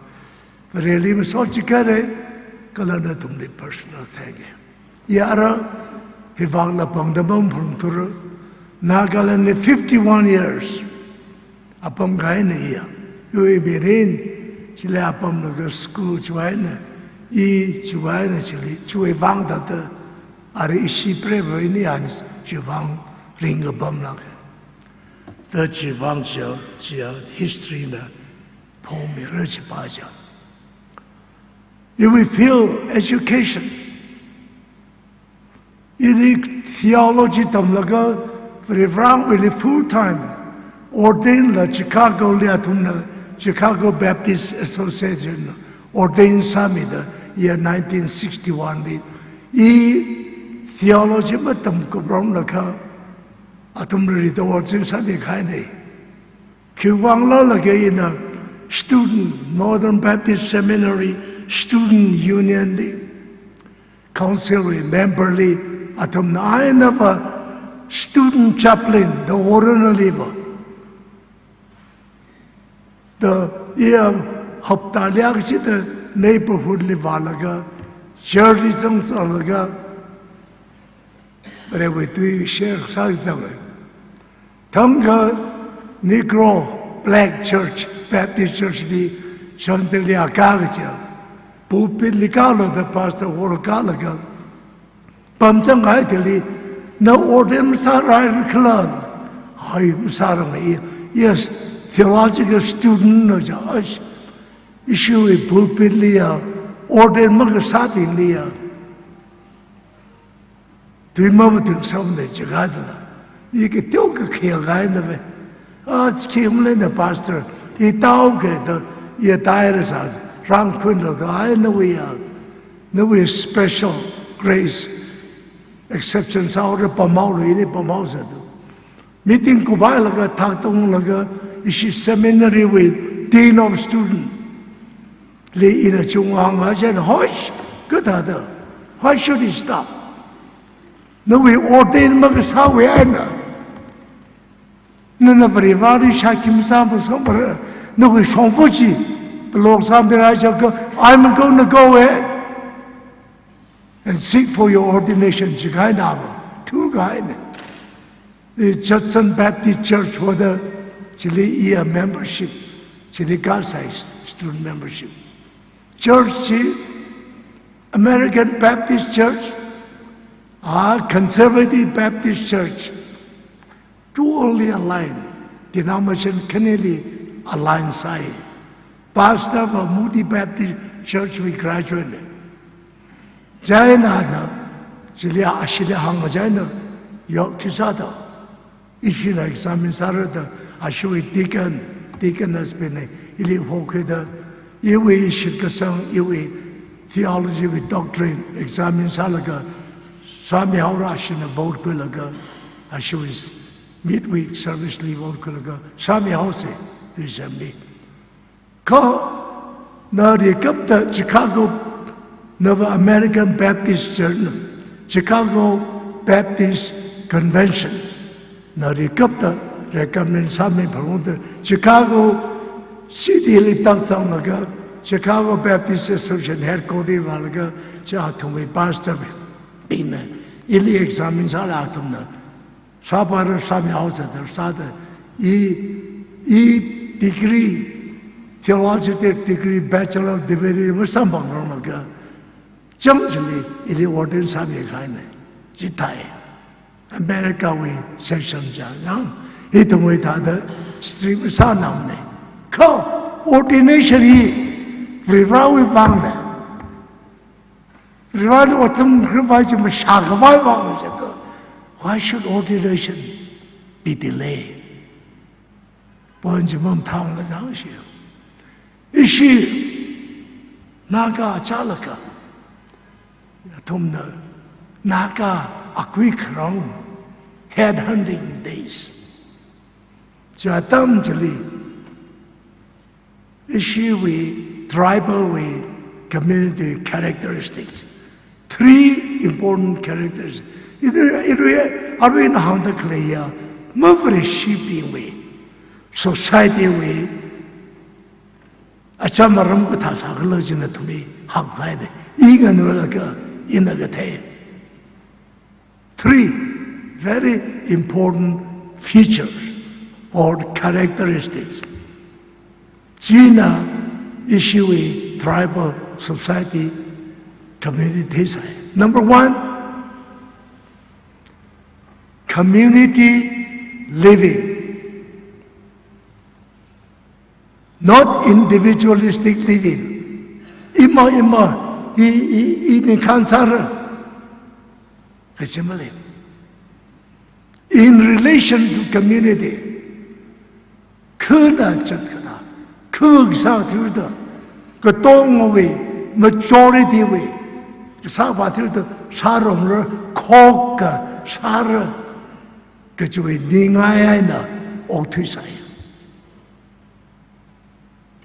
Vareli masochikare, kala nathumli personal thank you. Iya ara hivangla pamda maphungthura, Nagalandli fifty-one years apam kahaina iya. Iwui mirin chili apamlaga school chiwui eina, i chiwui eina chili, chiwui vang thāda, ara ishi prepare ni an chiwui vang ringkapamlāka. Da chiwui vang chiya, chiya history na phongmira chipa chiya. Iwui field education. Ili theology tamlaga, Reverend Willie full time ordained la Chicago li athumna Chicago Baptist Association ordain sāmida year nineteen sixty-one li. I theology matamkupranglakha athumli ordain sāmikahaina. Khiwui vangla laga ina student, Northern Baptist Seminary Student Union li council wui member li athumna einava student chaplain da horana leiva. Da iya hapta liak chida neighborhood li vālaga, church li zangzanglaga, Varewui tui share sāzanga. Thangkha Negro Black Church, Baptist Church li Sunday li akā kaja, pulpit li kālu da pastor hall kālaga, pamzanghai thili, na ordain masāra khala, hai masāranga i, yes, theological student na ja, ash, ishiwui pulpit liya, ordain makasābing liya. Tui mama tui samda jigadala. I kateo kakhayā kahaina ve. A, scheme le na pastor. I tao ke da, i taira sā. Rang khun lo ka ai na we ya. Na we special grace. Exception sāhaora pamhaolu ini pamhao sāda. Meeting kuphailaga thaktung laga ishi seminary wui dean of student li ina chungwang a jen hosh kathāda. Why should he stop? Nawui ordain makasāwui eina. Nana Varivarāli shākhi masāmphang sāmara. Nawui shongfa chi. Palong sāmira chaka, I'm gonna go ahead and seek for your ordination, jikahaina va, thukahai ne. The Judson Baptist Church wada, chili iya membership, chili kasai student membership. Church chi, American Baptist Church, a Conservative Baptist Church, dually aligned, denomination khanili aligned sāi. Pastor va Moody Baptist Church wui graduate ne. Chieina na, chili ashili hānga chieina, yok khisāda, ishina examine sārada, ashiwui deacon, deaconess bing ne, ili hokhuida, iwui shitkasang, iwui theology wui doctrine examine sālaga, sāmihaora ashina vote khuilaga, ashiwui midweek service li vote khuilaga, sāmihaosa, tui sāmi. Kha, na rikapta Chicago, nava American Baptist Church na, Chicago Baptist Convention. Na rikapta recommend sāmi phalungda Chicago City li tak zanglaga, Chicago Baptist Association headquarter vālaga, cha athumwui pastor bing na, ili examine sāla athumna. Sāpara sāmihaosa da sāda, i, i degree, theological degree, bachelor degree, masamphangranglaga, chang chili, ili ordain sāmikahai ne, chithāi. America wui section chang, yang, ithumwui thāda, stream sānam ne. Kha, Ordination hi Varivarāwui vangna. Varivarāna otram khavai chi mashākhavai vangna chaka. Why should ordination be delayed? Point chi mamathāmana jang shi. Ishi Naga chālakha, athumna Naga akui kharang, head hunting days. Chi atam chili ishiwui tribal wui community characteristics. Three important characters. Iru, iru, arui ina hāngda khaleiya, mavareshibingwui, society wui acham aram kathā sākhala china athumli hānghaida. I nganuilakha, ina kathei. Three very important features or characteristics. China ishiwui tribal society community theisai. Number one, community living. Not individualistic living. Ima, ima, i, i, ini khansāra. Kachi malei. In relation to community. Khana chat khana. Kha sā thirda. Katongawui, majority wui. Sāvā thirda. Sārongra, khokkha sāra. Kachiwui ningai eina okthuisai.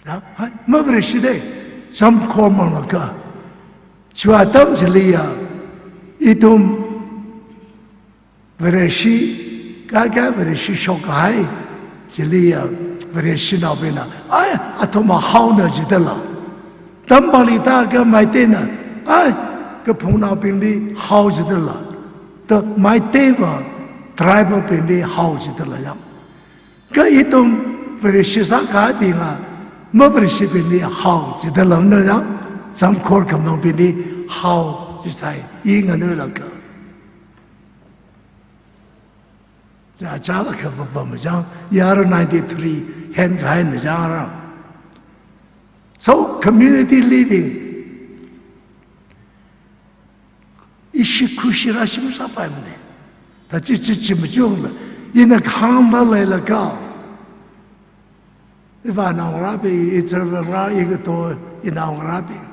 Ya, hai, mavareshidei, zam khomang laka. Chiwui atam chiliya, ithum vareshi, kaka vareshi shokhai, chiliya, vareshinaobingna, ai, athum haona jidala. Tampakli tākha Meiteina, ai, kaphungnaobingli hao jidala. Ta Meiteiva, tribal bingli hao jidala yang. Kha ithum vareshi sākahaibinga, mavareshibingli hao jidalana yang, zam khor khamangbingli hao jisai, i nganuilakha. Ja, chālakha papa majang, yar ninety-three hen kahaina jangra. So, community living, ishi khushi rāshim sāpaimana. Ta chi chi chi machungla, ina khangda leilakha. Ivānaongarābing, ichāvāngarā, ikato inaongarābing.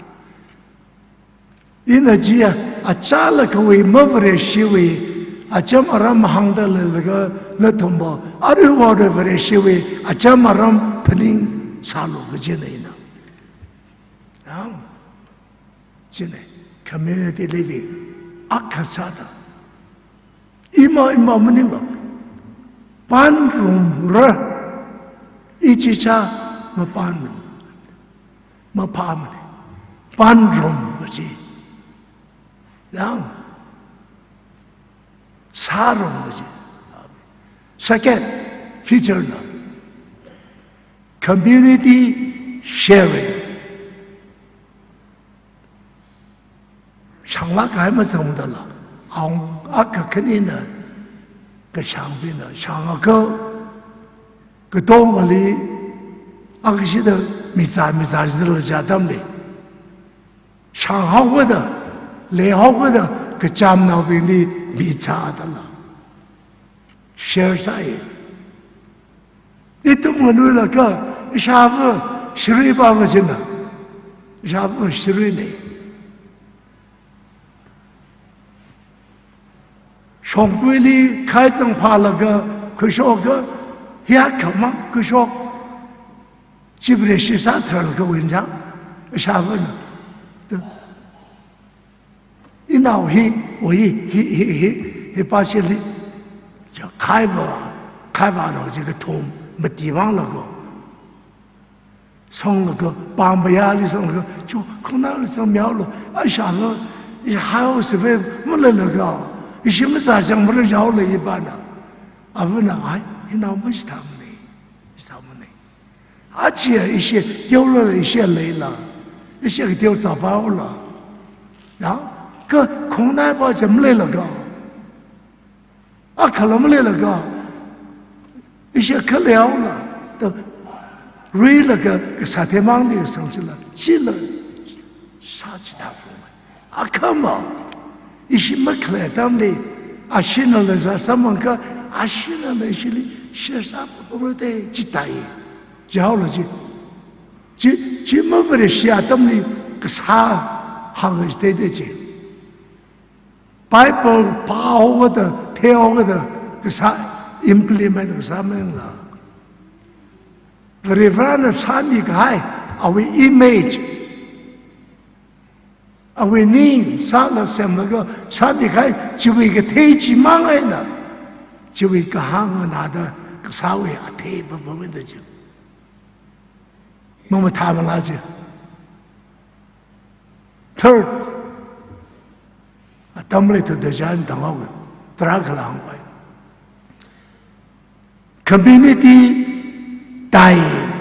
Ina chiya, achālakhawui mavareshiwui acham aram hāngda leilakha nathumva, aruiva vareshiwui acham aram phaning sālu kajina ina. Ang. Chine, community living, akha sāda. Ima, ima maningla. Panrumra, ichicha mapanrung. Mapamane. Panrumra chi. Yang. Sārumra chi. Second, feature na. Community sharing. Shanglāk kahai mazangdala, awunga kakhanina, kashangbingna, shangakha, katongali, akashida, miza, miza jidala jatamli. Shanghaokada, leihaokada, kachamnaobingli, miza dala. Share sāi. Ithum nganuilakha, ishāvā shirui pava china. Ishāvā shiruine. Shongkuili khai zangphālaga, khuishokakha, hiyākhamang khuishok. Chi vareshi sātharlakhawui chang, ishāvāna. Inao hi, o hi, hi, hi, hi, hi pāshili, ya, khaiva, khaivānao chi kathum, mati vānglaga. Songlaga, pāng payāli songlaga, chu, khongnāli songmihaolu, ashāla, i hao seve, maleilaga, ishi mazāchang mara jaola ipāna. Avāna ai, inao machithāmane, chithāmane. Achiya ishi teola, ishi leila, ishi kateo zāpaola. Ya, kha khongnaipa chi maleilaga. Akhala maleilaga. Ishi khaleihaola. Ta, Ruilaga kasā theimangli kasang chila, chila sā chithāphalunga. Akhama, ishi makhalei atamli, ashinala sāsāmangakha, ashinala ishili share sāpapamrate, chithāi. Jihaola chi. Chi, chi ma Vareshi atamli kasā hānga chithāda chi. Bible pāhaokida, theihaokida, kasā implement kasā maningla. Varivarana sāmikahai, awui image, awui ning sāla semlaga sāmikahai, chiwui kathei chimang eina, chiwui kahāng nganāda kasāwui athei papamda chi. Mamathāmala chi. Third, atam leithuda chān tanghaowa, tarākha langpai. Community dying.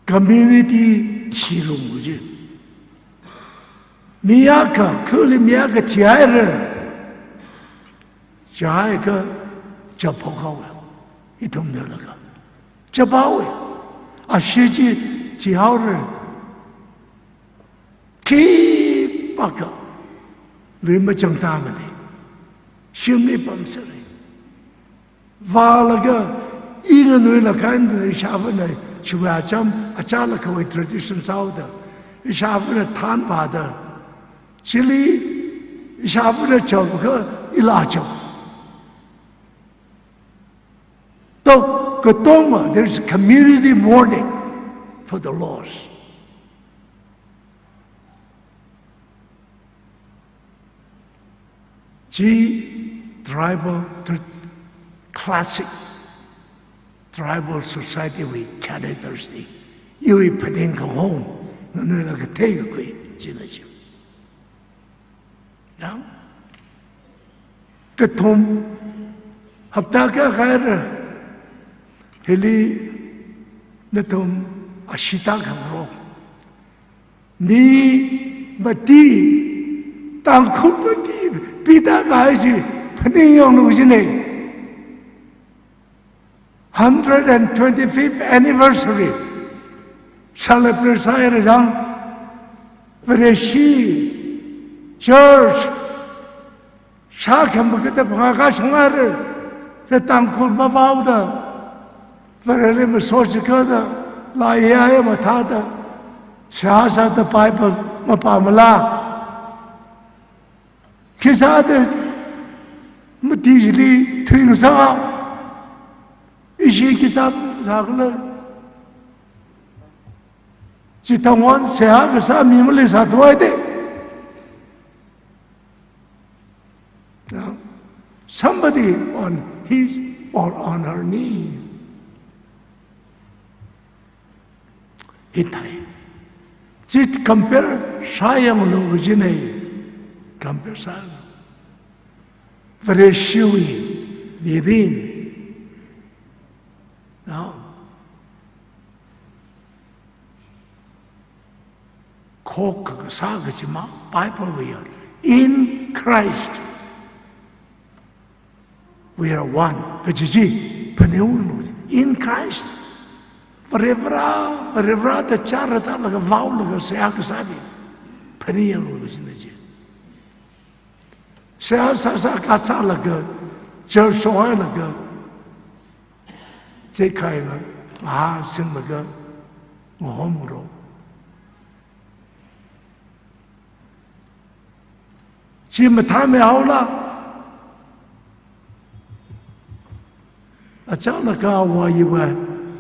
Community thirumlu chi. Mi akha, khuli mi akha thihaira. Chihaiakha chaphaowa. Ithumna laga chaphaowa. Ashi chi thihaora. Khipākha lui machangtamana. Shimli pamsera. Vālaga ina nuilakha eina ishāvāna chiwui acham, achālakhawui tradition sāhaoda, ishāvāna thanvāda, chili ishāvāna chapakha ila chap. To, katonga, there is a community mourning for the lost. Chi tribal, tr-, classic tribal society wui characters ni. Iwui phaning kahong, nganuilakha theikakhui, china chi. Yang, kathum, hapta kayākha haira, hili nathum ashita khangarok. Mi mati, Tangkhul mati, pida kahai chi, phaningyanglu china. Hundred and twenty-fifth anniversary celebrate sāhaira jang, Vareshi, church, shākhama kathā phangā kashung haira, da Tangkhul mavaoda, Vareli masochiakha da, laiya mathāda, seihā sāda Bible mapāmala. Khisāda mati chili thuingasaka, ishi khisā sākhala. Chithang won seihā kasā mi maleisāthuhaida. Now, somebody on his or on her knee. Hithāi. Chi compare sāyanglu kajina. Compare sālu. Vareshiwui mirin. Now, khokkha kasā kachimang, Bible wui ya, in Christ we are one. Kaji chi, phaningunglu, in Christ. Varivara, Varivarada chara tālaga vaolaga seihā kasā mi, phaningyanglu kajina chi. Seihā sāsā kasālaga, church shokhailaga, chekhaila, ngahā singlaga, ngahomlu. Chi mathāmeihaola. Achālakha ava iva,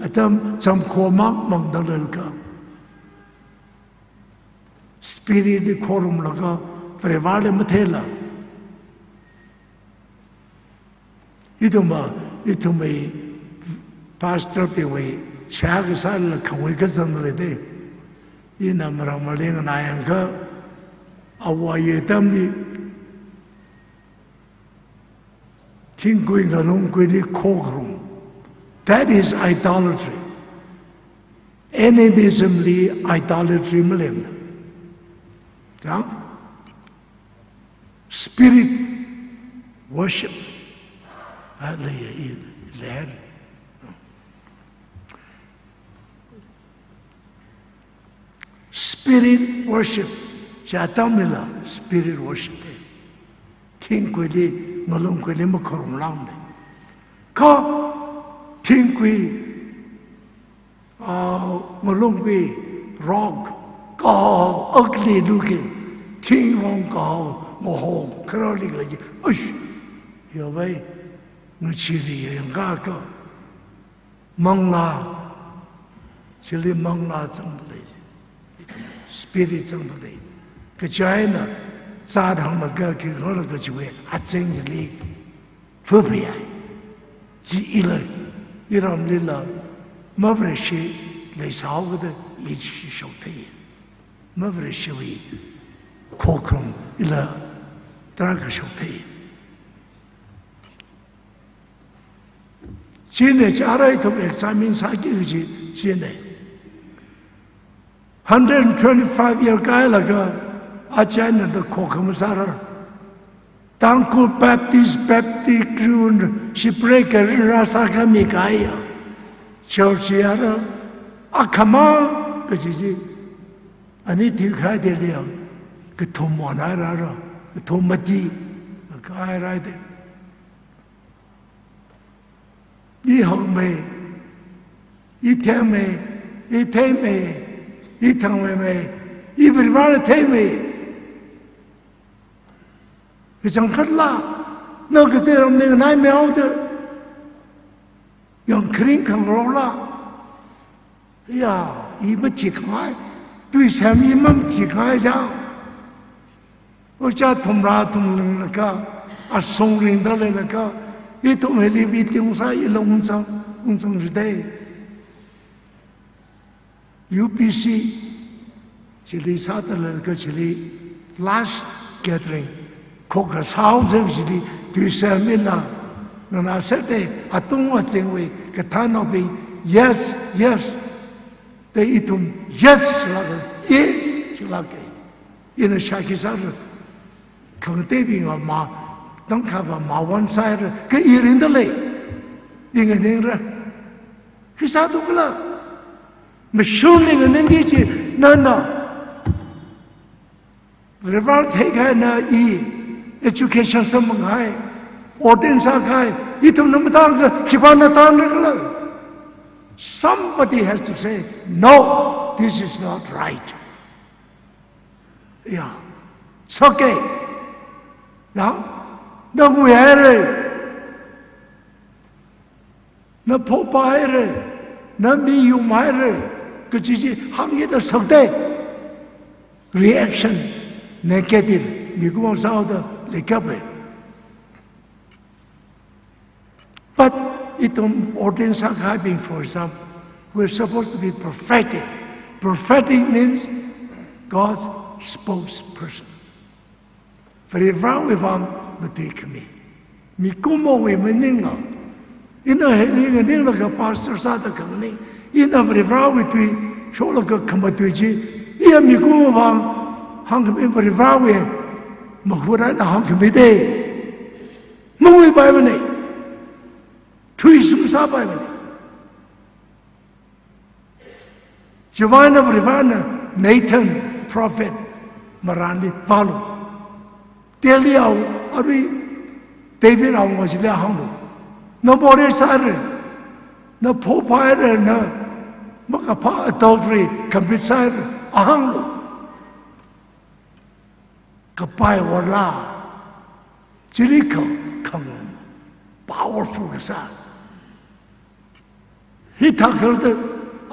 atam chamkhomang mangdalelka. Spirit li khorumlaga, Varivarali matheila. Ithumva, ithumwui pastor bingwui seihā kasāla khangui kazang leida. Ina marāmali nganāyangakha, ava iva atamli, khingkui ngalungkuili khokharum. That is idolatry. Animism li idolatry maleimana. Chang? Spirit worship. A leiya, i, i leihaira. Spirit worship. Chi atamlila spirit worship te. Thingkuili, ngalungkuili makharumlāngmana. Kha thingkui, ah, ngalungkui rock, kahao, ugly looking, thingrong kahao, ngahong, kharali khalei chi, uish, yovai, ngachili yangkaka, manglā, chili manglā zangda lei, spirit zangda lei. Kachi eina, zat hānglaga, khi hānglaga chiwui azingli, fupayai. Chi ila, iramlila, mavareshi leisāhaokada i chi shokthei. Mavareshiwui khokharum ila tarākha shokthei. Chieina chara ithum examine sāki kaji chieina. Hundred and twenty-five year kailaga, aja eina da khokharum sāra. Tangkhul Baptist, Baptist, Karen, Shipre, Karen, rāsākhami kaya. Church yara, akhama, kaji chi. Ani thikhaida leiya, kathum wan hairara, kathum mati, kahaira de. I hakmei, i thengmei, i theimei, i thangmeimei, i Varivarali theimei. Kachangkhatla, na kazeiramli nganaimeida, yangkharing khangarola. Ya, i mathikhangai, tui semmi mamathikhangai chang. Ojā thumrā thumlinglaga, asung ringda leilakha, ithum hili meeting sā ila ungzang, ungzang ridei. U B C, chili sāda leilakha chili last gathering. Khokha sāhaosa chili, tui semmi la, nganāserde, atung azingwui, kathānnaobing, yes, yes. Da ithum, yes, shilāka, yes, shilāka. Ina shākhi sāra, khangateibingva ma, tangkhava ma wan sāhaira, kha i ringda lei, i nganingra. Khi sāthu khala, mashunli nganingki chi, nana, Varivarali theikahai na i, education sāmangahai, ordain sākahai, ithumna matāngakha, khipāna tāngra khala. Somebody has to say, "No, this is not right." Ya, it's okay. Ya, na nguihaira, na phopāhaira, na miyumhaira, kaji chi hāngkida shokdei. Reaction, negative, mikumo sāhaoda leikapai. But ithum ordain sākahaibing, for example, we're supposed to be prophetic. Prophetic means God's spokesperson. Varivarawui vang matuikhami. Mikumowui maningla, ina hili nganinglaga pastor sāda khanganing, ina Varivarawui tui shoklaga khamatui chi, iya mikumo vang hāngkhami, Varivarawui mahut eina hāngkhami de. Manguipaimana. Thuishim sāpaimana. Chiwui vang eina Varivarana Nathan prophet marānli vālu. Delhi ao, arui David ao ngachili hānglu. Na morei sāhaira, na phopāhaira, na makaphā adultery commit sāhaira, hānglu. Kapai orla, chili kha, khangam, powerful kasā. Hithākhala da,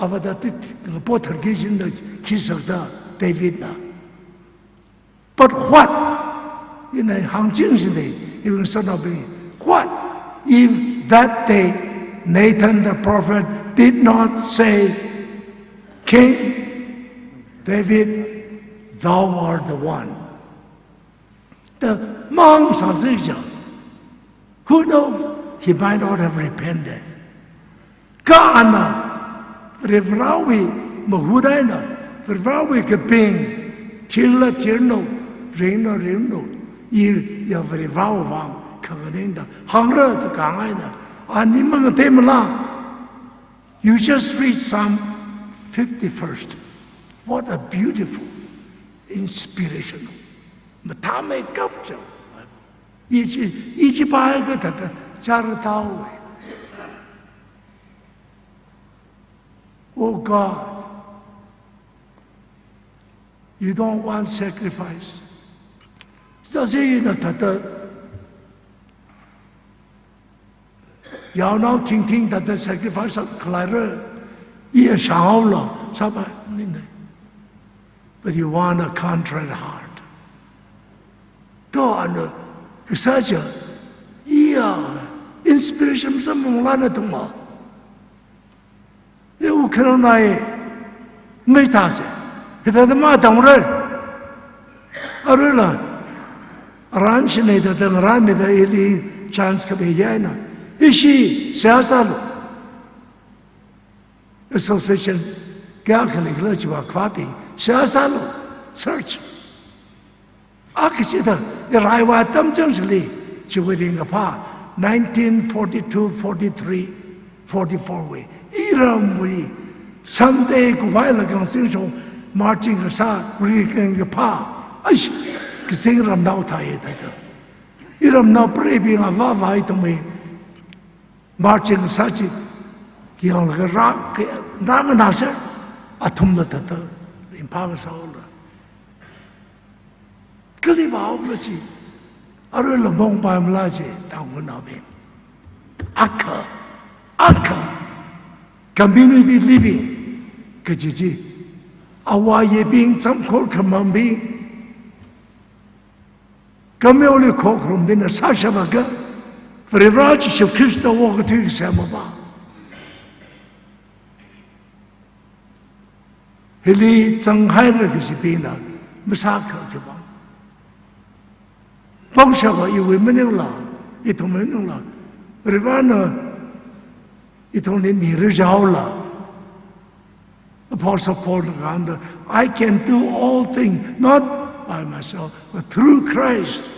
avāda ti, ngapo tharki shinda, khi shāda, Davidna. But what? Ina hāngching shinda, even son of me. What if that day Nathan the prophet did not say, "King David, thou art the one"? Da mahāngsāsi chang, who know, he might not have repented. Kha ana, Varivarawui mahut eina, Varivarawui kaping, thirla thirlu, ringlu ringlu, i ya Varivarawui vang khanganingda hāngra da kahāng eina, ani mangateimala. You just read Psalm fifty-first. What a beautiful inspiration. Mathāmeikap chang. Iji, iji pāhaiakha thāda chara tawe. Oh God, you don't want sacrifice. Sāse ina thāda yaonao thingthing thāda sacrifice khalaira, iya shāhaolo, sāpa nina. But you want a contrite heart. To ana, kasā chi, iya, inspiration samphangla na tungma. Iwui kharangnai, ngathāse. Hithāda matamra. Aruila, aran shina thāda ngarānmida ili chance kapi yaina. Ishi, seihā sālu. Association, kayākhali khala chiwui akhava bing, seihā sālu. Search. Akha chida, iraiwui atam chang chili, chiwui ringkaphā, nineteen forty-two, forty-three, forty-four wui, iramwui, Sunday khuihaila kazingshong, marching kasā, ringkaphā, aish, kazing ramnao thāya thāda. Iramnao preibing avāvā ithumwui, marching kasā chi, kiyanglaga rā, kayāng nganāser, athumla thāda, ringphā kasā haola. Kali vāhaola chi, aruila mongpaimala chi, Tangkhulnaobing. Akha, akha, community living, kaji chi, āwo āyibing, zamkhor khamangbing, khameoli khokharumbingna sāshapakha, Varivara Jishu Khrista okathui kasā mapa. Hili zanghaira kajibingna, masākha khiwuivang. Pangshapa iwui maningla, ithumwui maningla, Varivarana ithumli mira jihaola. Apostle Paul na kahāngda, "I can do all things, not by myself, but through Christ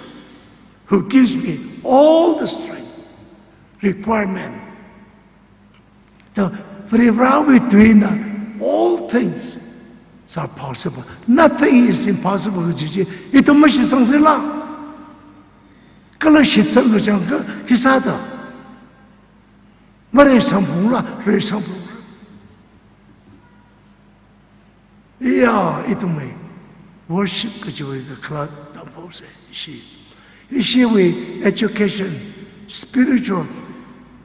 who gives me all the strength requirement." The Varivarawui tuina, all things are possible. Nothing is impossible, kaji chi, ithum mashitsangsila. Kala shitsang kachang kha, khi sāda. Mareisangphungla, reisangphungra. Iya, ithumwui worship kajiwui kakhalat tamphokse, ishi. Ishiwui education, spiritual,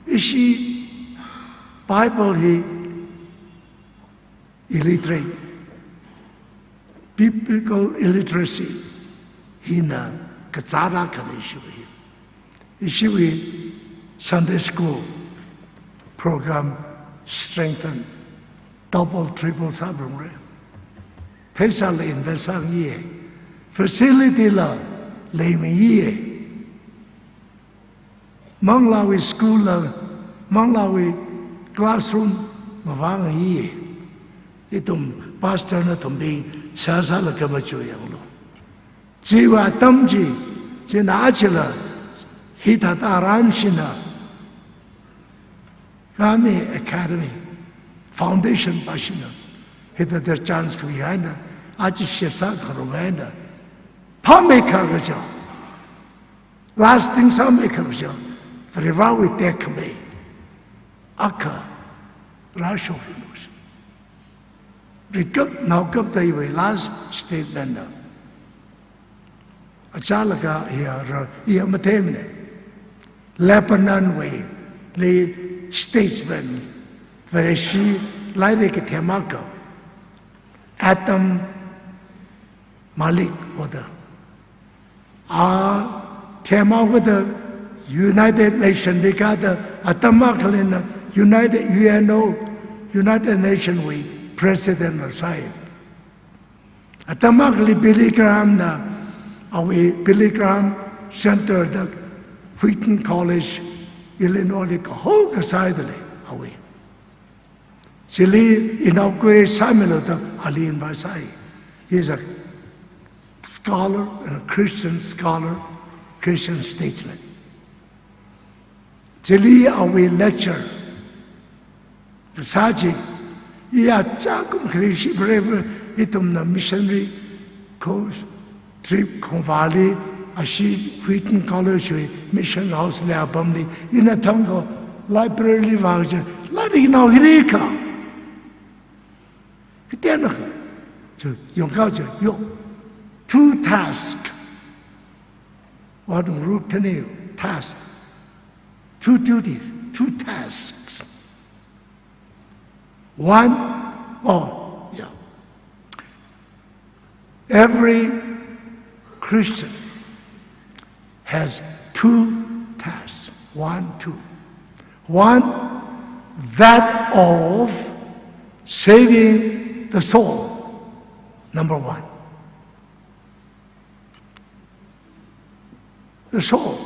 ishi Bible hi illiterate, biblical illiteracy hina kazāra khalei ishiwui. Ishiwui Sunday school program strengthen, double, triple sāphalungra. Pheisāla invest sāngayi. Facility la leimangayi. Manglāwui school la, manglāwui classroom mavāngayi. Ithum pastor nathumbing seihā sālaga machuiyanglu. Chiwui atam chi, china achila, hithāda aran shina, Kami Academy, foundation pā shina, hithāda chance kapi eina, aja shitsang kharung eina, phāmeikha kaja, lasting sāmeikha kaja, Varivarawui tekhamei akha rāshokmilu. Rikap naokapta iwui last statement na. Achālakha hiya ra, hiya matheimana. Lebanon wui li statesman, Vareshi lairik kathema akha, Adam Malik hoda. A thema hoda United Nation li kathāda, atam akhalina United U N O, United Nation wui President la sāi. Atam akhali Billy Graham na, awui Billy Graham Center da Wheaton College, Illinois li kaho kasāi dalei, awui. Chili inaugurate sāmilu da ali invite sāi. He is a scholar and a Christian scholar, Christian statesman. Chili awui lecture kasā chi, iya chākum khali shi Reverend, Ithumna missionary ko trip khongvāli, ashi Wheaton College wui Mission House li apamli, ina thangkha library li vākaja, lairik nao hirikha. Kateonakha. So, yongkha ja, yo. Two task. Wadung ruk tani task. Two duties, two tasks. One, oh, yeah. Every Christian has two tasks. One, two. One, that of saving the soul. Number one. The soul.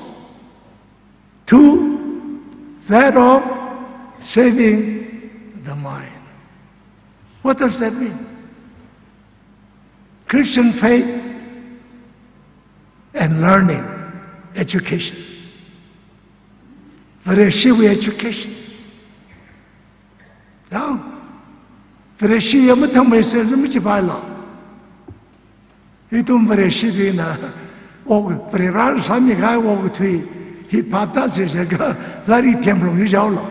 Two, that of saving the mind. What does that mean? Christian faith and learning, education. Vareshiwui education. Yang, Vareshi ya mathangmei se machipailo. Ithum Vareshibingna, o, Varivara sāmikahai okathui hi phapta se, se ka lairik themlung hi jaolo.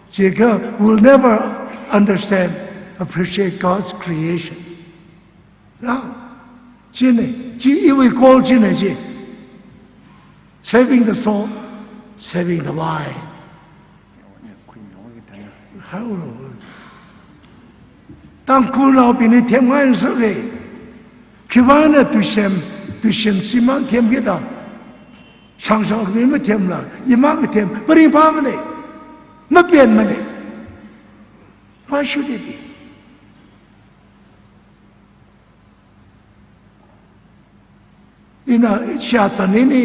Se ka will never understand, appreciate God's creation. Ya, chine, chi iwui goal chine chi. Saving the soul, saving the mind. Haolo. Tangkhulnaobingli themngai sāke. Khivāna tushem, tushem shimān themkida. Shangshang mi mathemla, imang kathem, maringphāmane. Mapenmane. Why should it be? Ina shazan ini,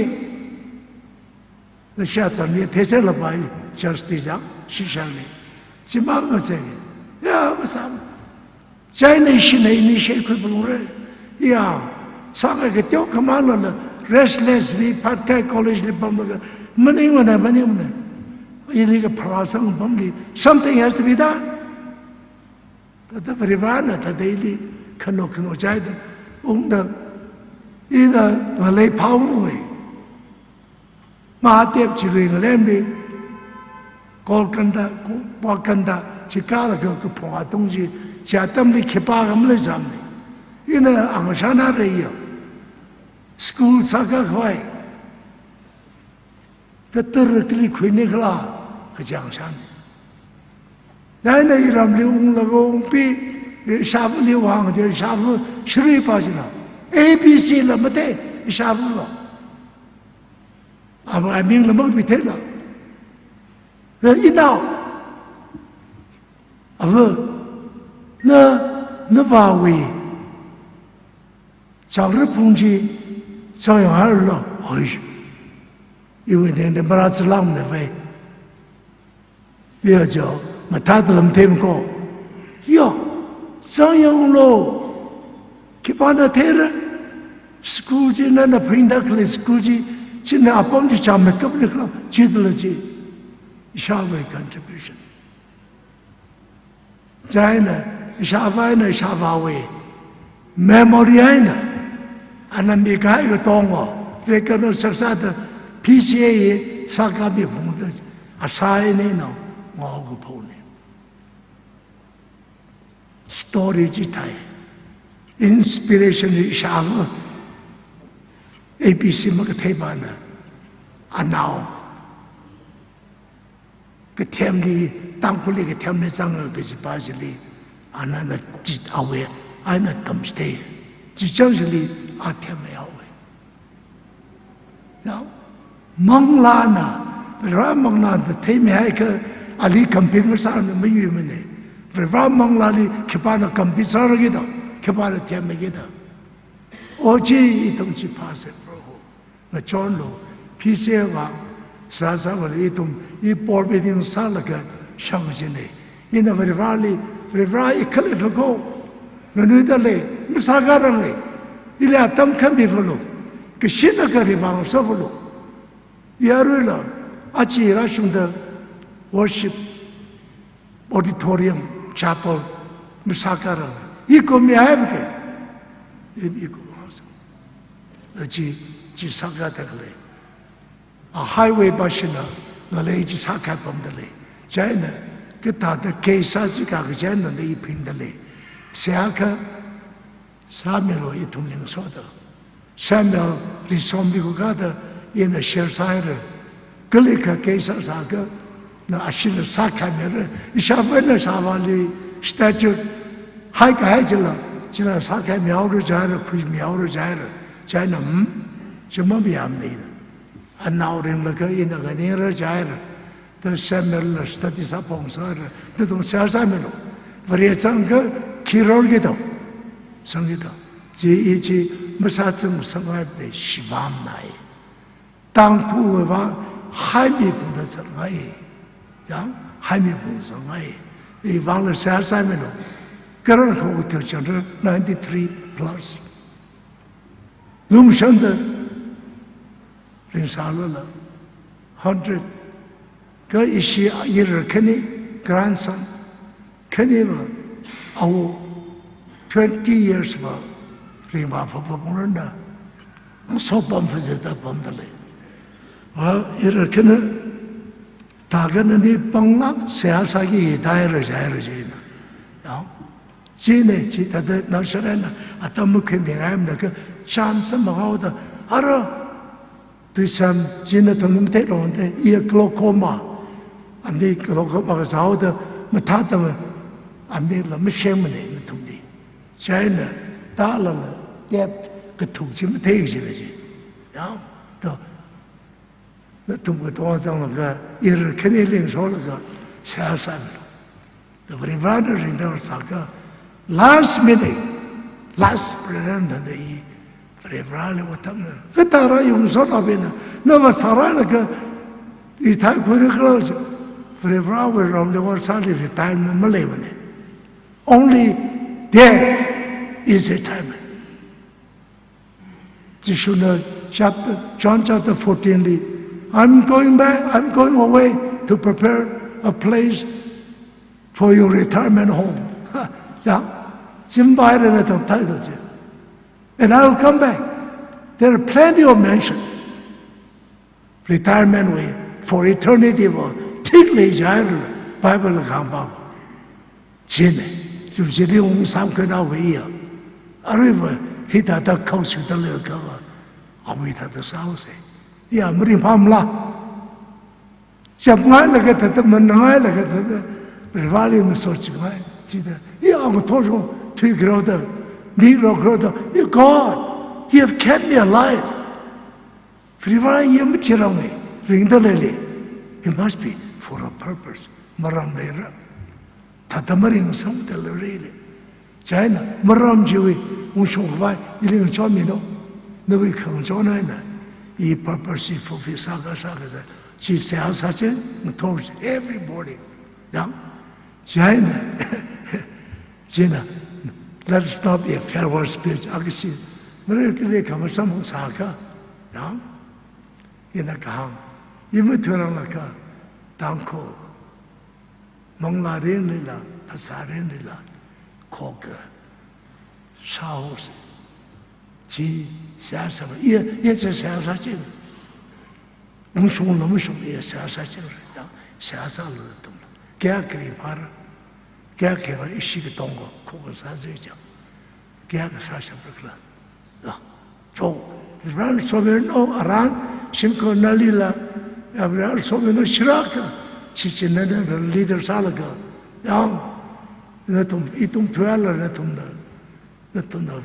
shazan ini theiserlapai, church tija, shishani. Chimang ngachei. Ya, masam. China ishina ini shekhui pulungre. Ya, sāngai kateo khamānlala, restless li, Patkai College li pamlaga, maningmana, maningmana. Ili kapharā sangpamli, something has to be done. Thāda Varivarana thāda ili khano khano chaida ungda, ina ngalei phāungwe. Mahadev chili ngalemli, Golconda, Golconda, chikalaga kaphung atung chi, chi atamli khipākha maleisāmane. Ina angashana reiya. School sākakhavai. Katar kali khuini khala, kachang shāne. China iramli unglaga ungpi, ishāvali vang je, ishāva shri pa jina. A B C la mate, ishāvalo. Ava amingla makapitheila. Na inao. Ava, na, navāwui changrāphung chi, chāyanghailo, oi. Iwui ningda marātsalangne vai. Iya jo, mathāda lam themko. Yo, chāyanglo. Khipāna theira, school chi nana pharingda khalei school chi, china apam chi chāmeikapni khala, chithāla chi. Ishāvawui contribution. China, ishāvā eina ishāvāwui memory eina, ana mikahai katonga, recognize sāsāda P C A hi sākami phungda, asā eina ina ngaokaphone. Story chithāi, inspiration ishāva, A B C makathei pana, anao kathemli, Tangkhulli kathemli zanga kajipa chili, anana chit aware, ana tamchithei, chichang chili, athemhaowe. Now, manglāna, Vare manglāna theimihaikha, ali compete masāna mayuimane. Vare manglāli khipāna compete sāra kida, khipāna themmi kida. O chi ithum chi phāse Proho. Ngachonlu, P C A vang, sāsāvali ithum, i board meeting sālaga shang jine. Ina Varivarali, Varivara ikhaleifako, nganuidalei, masākaranglei, ili atam khami falo, kashinna kari vang sāfalo. Yaruila, achi rāshungda worship, auditorium, chapel, masākarang. Iko mihaiva ke. Iko mihai. Chi, chi sākā takle. A highway bashina, ngalei chi sākā pamdalei. Chieina, kathāda case sāsi ka kachi eina i phingdalei. Seihā akha, sāmilu ithum ningsoda. Samuel risom di kukada ina share sāhaira. Kalikha case sāsākha, na ashina sākhamira. Ishāvāna ishāvāli statute haikahai chila, chila sākhamihaora jihaira, khuimihaora jihaira. Chieina, hmm? Chimam yamnina. Anao ringlaga ina nganinghaira jihaira. Da Samuel la study sāphong sāra, da tung seihā sāmilu. Vare zangkha khi rorki do. Zangki do. Chi i chi masāzangsangngai de shibam nai. Tangkhulwui vang haimi phungda zangngai. Yang haimi phungda zangngai. Iwui vangla seihā sāmilu. Karan kho uthir chandra ninety-three plus. Lumshanda ringsālala, hundred. Kha ishi ira khani, grandson, khaniva, awo, twenty years va, ringva fa pamrana, so pam fa zeta pamdalei. A, ira khani, thākhanani panglāk seihā sāki hithāhaira jihaira china. Ya. China, chithāda nasharaina, atam makhuimingaimana kha chance mahaoda, ara, tuisam, china thangum te longte, iya glaucoma, ami glaucoma kasāhaoda, mathāda ma, amila mashengmana nathumli. Chieina, talala, depth kathuk chi mathei chila chi. Ya, to, nathum katonga zanglaga, ira khani ningsholaga, seihā sāmilu. Da Varivarana ringda sākha, last minute, last prayer da i, Varivarali othamna. Kathāra yungsot abina, nava sāralaga, retire khuira khala, Varivarawui ramli varsāli retirement maleimana. Only death is retirement. Jishuna chapter, John chapter fourteen li, "I'm going back, I'm going away to prepare a place for your retirement home." Ya, chimbai rena tam tai to chi. "And I will come back." There are plenty of mansion. Retirement wui, for eternity wui, thik lei jihaira, Bible la kahāngva. China, chum chili ung samkhanāwui ya. Aruiva, hithāda khao shuda leikha, awui thāda sāhaosa. Ya, maringphāmala. Chapngailaga thāda, manangailaga thāda, Varivarali masotchingai. Chida, ya, ang thosho, thuikharaoda, mirokharaoda, "You God, you have kept me alive." Varivara ya mathirang e, ringda leili. It must be for a purpose. Maram leira. Thāda maringsamda leili. Chieina, maram chiwui, ungshung khavai, ili ngachonmino. Nawui khangachon eina, i purpose i fulfill sākha sākha sā. Chi seihā sāching, ngathor every morning. Yang, chieina, china, let us not be a farewell speech. Akha chi, mara kili khamasam sākha. Yang, ina kahāng, i mathuiranglakha, Tangkhul, manglā ringlila, phasā ringlila, khokha sāhaosa. Chi seihā sāva, iya, iya chi seihā sāching. Ungshungla mashung iya seihā sāching. Yang, seihā sālu nathum. Kayākha ringphāra, kayākha ishi katonga, khokha sāzui chang. Kayākha sāshapra khala. Ya, cho, Varivarana somiranu, aran, shimkhur nalila, ya, Varivarana somiranu, shiraka, shichinana, leader sālaga, yang, nathum, ithum thuihaila nathumna, nathumna,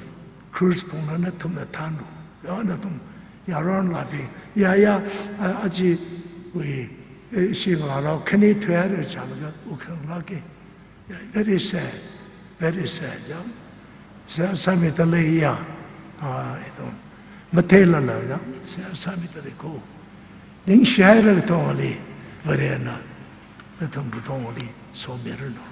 cruise phungna, nathumna thānlu, ya, nathum, yaron labi, ya, ya, a, aja, wui, eh, singla rao, khani thuihaira chālaga, ukhanglaki. Yeah, very sad, very sad, ya. Seihā sāmida lei ya. Ah, ito. Matheilala ya. Seihā sāmida lei ko. Ningshihaira katongali, Varena, nathum katongali, somiranu.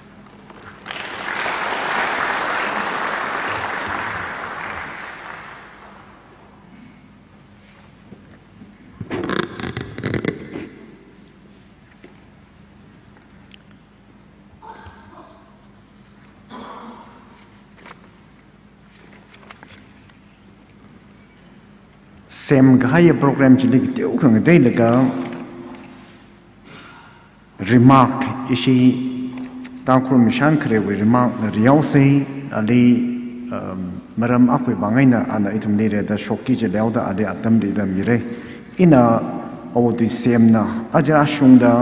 semkahaiya program chili kateokha ngateilaga remark ishi Tangkhul Mishan Kharewui remark na riyaosei, ali, um, maram akhawui vang eina ana ithumli rida shokki jilaoda ali atam rida mire. Ina awo tui semna aja shungda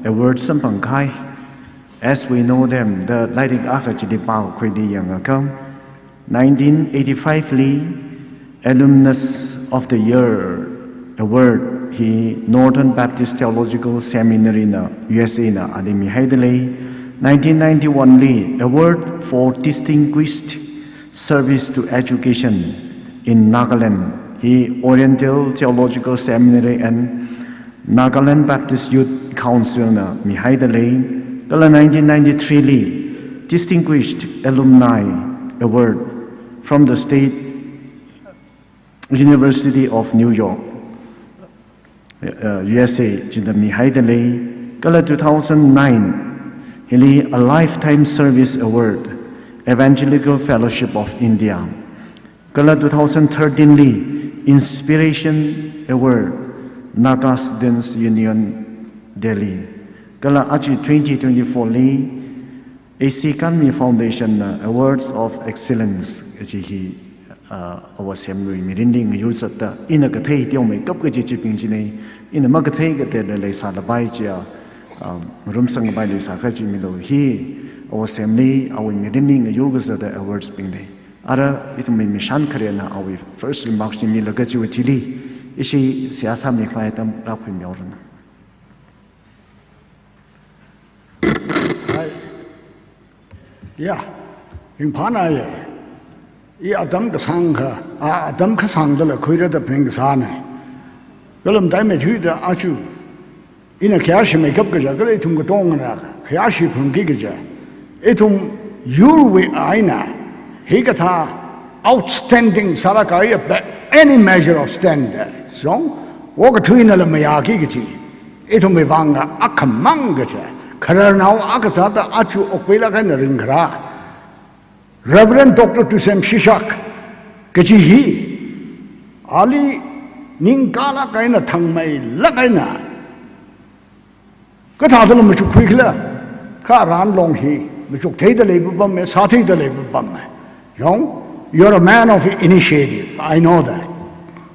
award samphangkahai. As we know them, the lairik akha chili pākhuida yangakha, nineteen eighty-five li Alumnus of the Year Award hi Northern Baptist Theological Seminary na, U S A na ali mihaida lei. Nineteen ninety-one li Award for Distinguished Service to Education in Nagaland hi Oriental Theological Seminary and Nagaland Baptist Youth Council na mihaida lei. Kala nineteen ninety-three li Distinguished Alumni Award from the State University of New York, uh, U S A china mihaida lei. Kala two thousand nine hili a Lifetime Service Award, Evangelical Fellowship of India. Kala two thousand thirteen li Inspiration Award, Naga Students Union Delhi. Kala aja twenty twenty-four li A C Kanmi Foundation na Awards of Excellence kaji hi, uh, awo semwui mirinli ngayur zatda, ina kathei teomeikap kaji chibing chine, ina makathei kateila leisālapai chiya, um, rumsangpai leisā kaji milu hi, awo semli awui mirinli ngayur kazata awards bing lei. Ara ithumwui Mishan Khare na awui first remarks chi milaga chiwui thili, ishi seihā sāmikhavai atam rākhuimihaoranu. Hai. Ya, ringphānāya. I atam kasāngkha, a, atam kasāngdala khuirāda phaning kasāna. Kala matai meithuida aja ina khayāshi meikap kaja, kala ithum katongana khayāshi phungki kaja, ithum yurwui eina hikathā outstanding sālākkahaiya by any measure of standard, song, okathuinala mayāki kaji, ithumwui vangva akhamang kaja, khararnao akha sāda aja okpailāk eina ringkharā Reverend Doctor Tuisem Shishak kaji hi, ali ningkalāk eina thangmeilāk eina kathāda la machukkhuikhala, kha aran long hi machuktheida leipapam, sātheida leipapam. Yong, you're a man of initiative, I know that.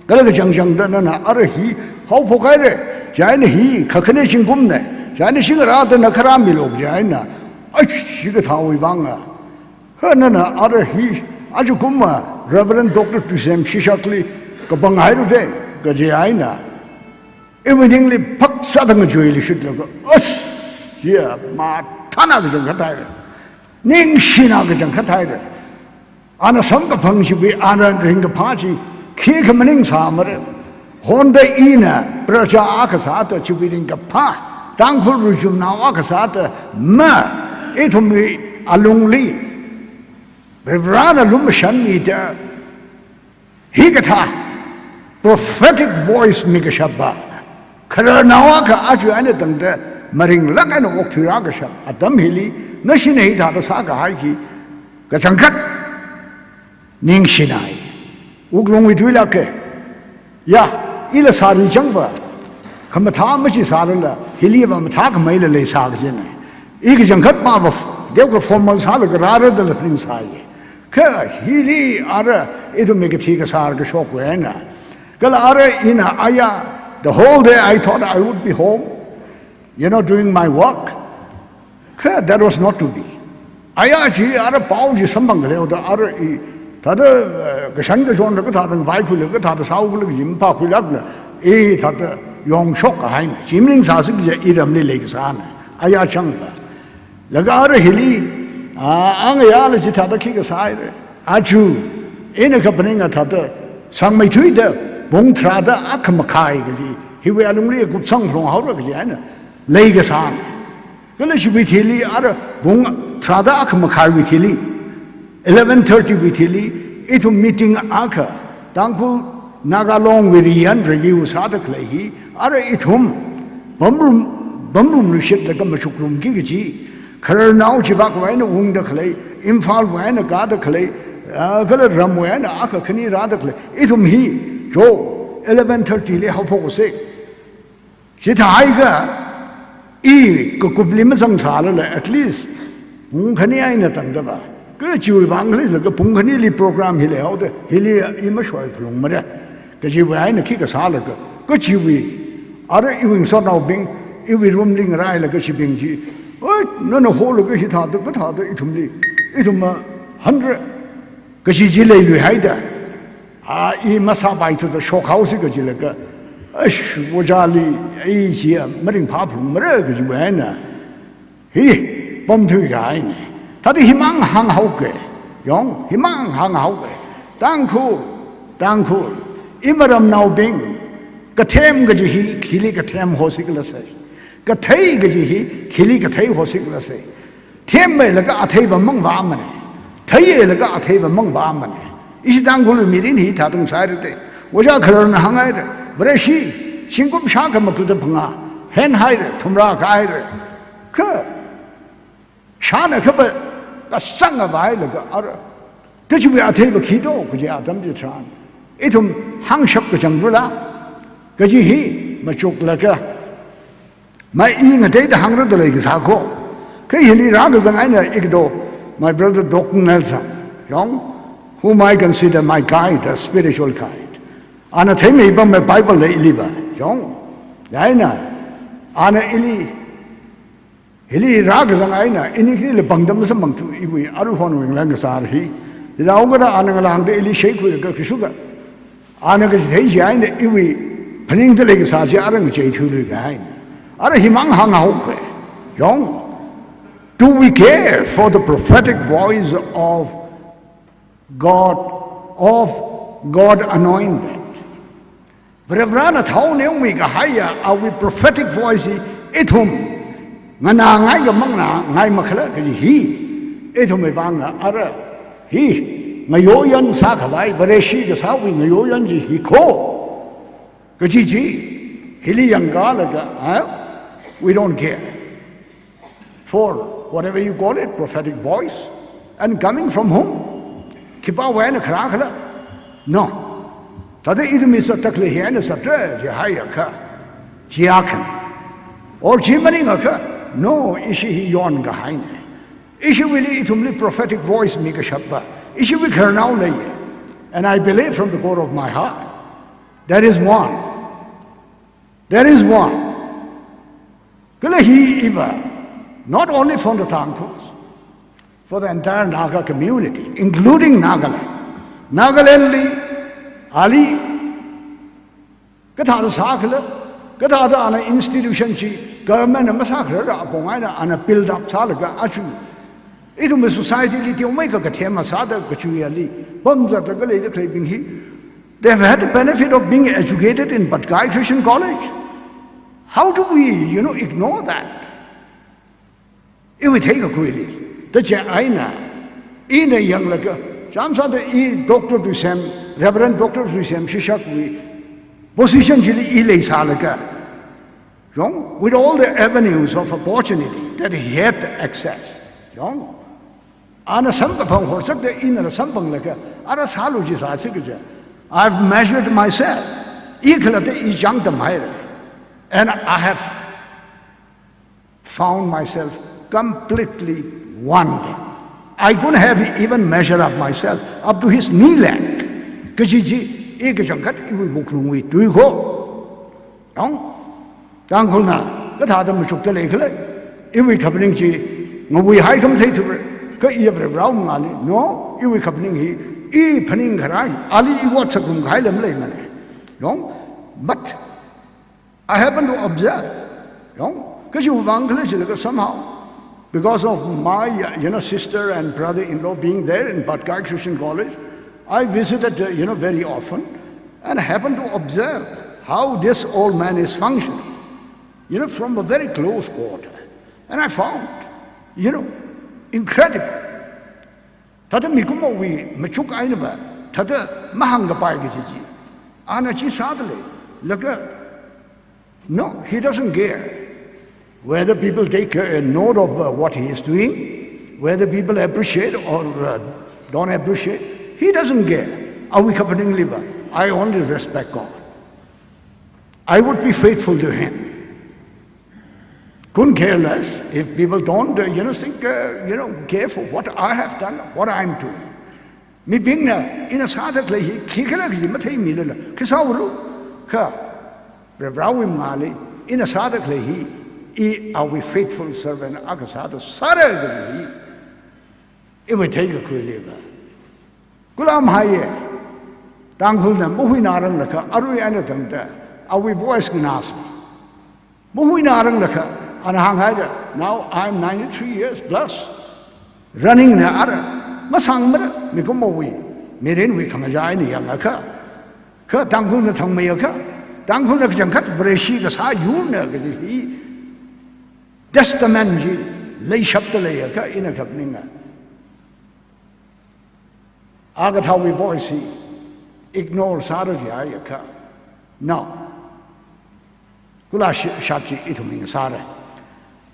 Kala kachangchangda nana ara hi haophok haira, chieina hi kakhane zingkumna, chieina shingarāda na kharā milok chieina, ai, hikathāwui vangva, ha, nana ara hi, ajakumva Reverend Doctor Tuisem Shishakli kapang hairute, kaji eina, evening li phak sāda ngajuili shitlaga, as, ya, mathāna kachangkhat haira, ningshina kachangkhat haira. Ana samkaphang chiwui, ana ringkaphā chi khikha maningsāmara. Honda ina praja akha sāda chiwui ringkaphā, Tangkhul ruichumnao akha sāda ma, ithumwui alungli Varivarana lumashanmida, hikathā prophetic voice mikashapva, khararnao akha aja eina tangda maringlāk eina okthuirā kashap atam hili, nashina hithāda sākahai hi kachangkhat ningshinai. Wuklungwui tuilāka. Ya, ila sari changva, khamathā machi sārala, hiliva mathākhameila leisā kajina. I kachangkhat pava f-, teokha formal sālaga rāra dala phaningsāya. Kha hili ara ithumwui kathi kasār kashokwui eina, kala ara ina aya, the whole day I thought I would be home, you know, doing my work. Kha that was not to be. Aya chi ara pao chi samphang khaleoda ara i thāda, eh, kashan kachonla kathāda ngavaikhuila kathāda sāukhuila kaji maphākhuilākla, i thāda yongshok kahaina. Chi maningsāsi kaja iramli leikasāna. Aya changva. Laga ara hili, a, angayāla chithāda khikha sāhaira. Aja ina kaphaninga thāda sangmeithuida pung tharāda akhamakhai kaji, hiwui alungli kupsang phalung haora kaji eina leikasāna. Kala chiwui thili ara pung tharāda akhamakhaiwui thili, eleven thirty wui thili, ithum meeting akha, Tangkhul Naga Longwui riyan review sāda khalei hi, ara ithum pamrum, pamrum luishitlaga machukrumki kaji, khararnao chivākwui eina ungda khalei, Imphalwui eina kāda khalei, ah, kala ramwui eina akha khani rāda khalei, ithum hi, jo, eleven thirty li haophoksa. Chithāhaiakha, i kakupli mazangsālala, at least pung khani eina tangda va. Kha chiwui vang khalei laga pung khanili program hi leihaoda, hili i mashoiphalungmara. Kajiwui eina khikha sālaga, kachiwui, ara iwui ngasotnaobing, iwui room li ngarailaga chibing chi, "Oi, nana holaga hithāda, kathāda ithumli, ithumva hundred," kaji chi leiluihaida. A, i masāpaithuda shokhaosi kajilaga, "Ash, ojāli, i chi maringphāphalungmara," kajiwui eina hi pamthuikahaina. Thāda himang hānghaoka. Yong, himang hānghaoka. Tangkhul, Tangkhul, imaramnaobing, kathem kaji hi, khili kathem hosi khala sai. Kathei kaji hi, khili kathei hosi khala sai. Themhailaga atheiva mangvāmana. Theihailaga atheiva mangvāmana. Ishi Tangkhul mirin hithāda ngasārate. Ojā khararna hānghaira. Vareshi, zingkum shākha makuda phangā henhaira, thumrā kāhaira. Kha, shāna khava kasanga vāhailaga ara, kachiwui atheiva khi do, kaji atam chitharan, ithum hāngshap kachang rula, kaji hi machuklaga, mai i ngateida hāngra da leikasā kho. Kha hili rākazang eina i kato, my brother Doctor Nelson, yong, whom I consider my guide, a spiritual guide. Ana theimei pamma Bible la iliva, yong. Chieina, ana ili, hili rākazang eina, ini khanili pangdam samphangthu iwui aruihon winglang kasār hi. Chithāhaokada ana ngalāngda ili sheikhuilaga kashukha, ana kachithei chieina iwui phaningda leikasā chi ara ngacheithuiluikahaina. Ara himang hānghaoka. Yong, do we care for the prophetic voice of God, of God anointed? Varivarana thao neomi kahaiya awui prophetic voice hi ithum nganāngai ka manganāngai makhala kaji hi, ithumwui vangna ara hi ngayoyan sākhavai, Vareshi kasāwui ngayoyan chi hi kho. Kaji chi, hili yangkalaga, eh, we don't care for whatever you call it, prophetic voice, and coming from whom? Khipāwui eina kharā khala? No. Thāda ithumwui sātakli hi eina sātra jihaiakha, jiakhan, or chi maningakha, no, ishi hi yonkahaina. Ishiwuili ithumli prophetic voice mikashapva ishiwui khararnao lei. And I believe from the core of my heart, there is one. There is one. Kala hi iva, not only for the Tangkhuls, for the entire Naga community, including Nagaland. Nagalandli, ali, kathāda sākhala, kathāda ana institution chi, government na masākharar apong eina ana build up sālaga achu ithumwui society li teomeikha kathem masāda kachuiyali pamzatlaga leida khaleibing hi, they've had the benefit of being educated in Patkai Christian College. How do we, you know, ignore that? Iwui theikakhuili, da chieina, ina yanglaga, chānsāda i Doctor Tuisem, Reverend Doctor Tuisem Shishakwui position chili i leisālaga, yong, with all the avenues of opportunity that he had access, yong, ana samkaphang horsakda ina samphanglaga, ara sālu chi sāsi kaja, I've measured myself. I khalatta i chāngtamhaira. And I have found myself completely wanting. I couldn't have even measured up myself up to his knee length. Kaji chi, i kachangkhat iwui wuklungwui tui kho. Yong, Tangkhulna kathāda machukta leikhala, iwui kaphaning chi ngawuihai khamathei thura, kha i Varivarāwui mangāli, no, iwui kaphaning hi, i phaningkharai, ali i ot sākhum kahai lam leimana. Yong, but I happen to observe, yong, kachiwui vang khala jilaga somehow, because of my, uh, you know, sister and brother-in-law being there in Patkai Christian College, I visited, uh, you know, very often and happened to observe how this old man is functioning, you know, from a very close quarter. And I found, you know, incredible. Thāda mikumowui machuk einava, thāda mahāngkapai kaji chi, ana chi sāda lei, laga, no, he doesn't care whether people take, uh, note of, uh, what he is doing, whether people appreciate or, uh, don't appreciate. He doesn't care. Awui kaphaningliva, I only respect God. I would be faithful to him. Couldn't care less if people don't, uh, you know, think, uh, you know, care for what I have done, what I'm doing. Mibingna ina sāda khalei hi khikhala kaji matheimilala, khi sāhaolu, kha Varivarāwui mangāli ina sāda khalei hi, I, awui faithful servant akha sāda sāra kaji hi iwui theikakhuili va. Kala mahaiya, Tangkhulna mahuinarang lakha, arui eina tangda awui voice nganāsa. Mahuinarang lakha, ana hānghaida, now I'm ninety-three years plus. Running na ara, masāngmara, mikumowui mirinwui khangachā eina yangakha, kha Tangkhulna thangmeiakha, Tangkhulna kachangkhat Vareshi kasā yurna kaji hi testament chi leishapda leiakha ina khaphaninga. Akha thāwui voice hi ignore sāra jiakha, no. Kala shi-, shat chi ithum hi ngasāra.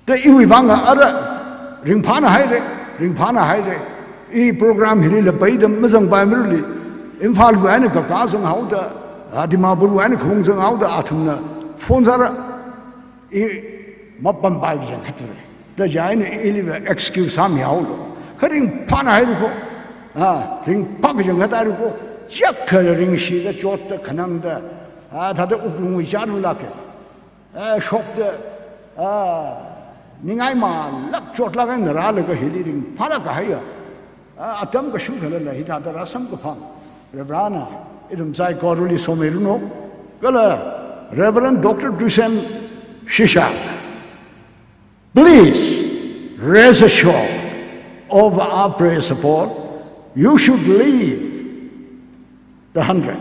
Da iwui vang ara ringphāna haira, ringphāna haira. I program hilila peida mazangpaimarali, Imphalwui eina kakā zanghaoda, a, Dimapurwui eina khaung zanghaoda, athumna phone sāra. I mapampai kachangkhatta. Da chieina iliva excuse sāmihaolu. Kha ringphāna haira ko. A, ringphā kachangkhat haira ko. Chiyākha ringshida chotda khanangda, a, thāda wuklungwui chāru lāka. A, shokda, a, ningai malāk chotlāk eina rālaga hili ringphālāk kahaiya. A, atam kashu khalala hithāda rāsamkaphang Varivarāna ithum saikorali somiranu. Kala Reverend Doctor Tuisem Shishak, please rest assured of our prayer support. You should leave the hundred.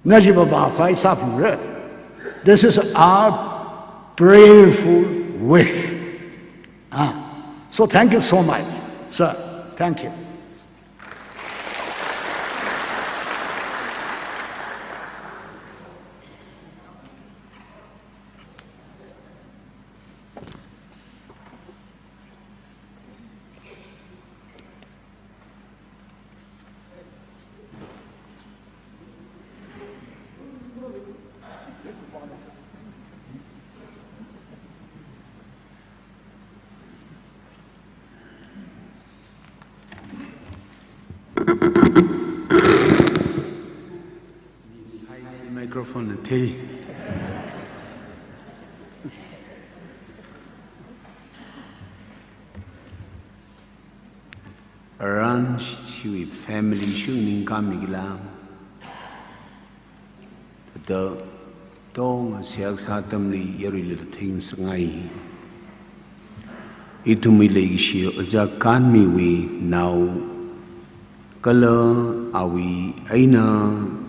Najiva ba khai sapure. This is our prayerful wish. Ah. So thank you so much, sir. Thank you. Microphone na thei. Aran shiwui family shu ningkami kila. Thāda tonga seihā sā atamli yaruila theingasakngai. Ithumwui leikashi Ojā Kanmiwui nao kala awui eina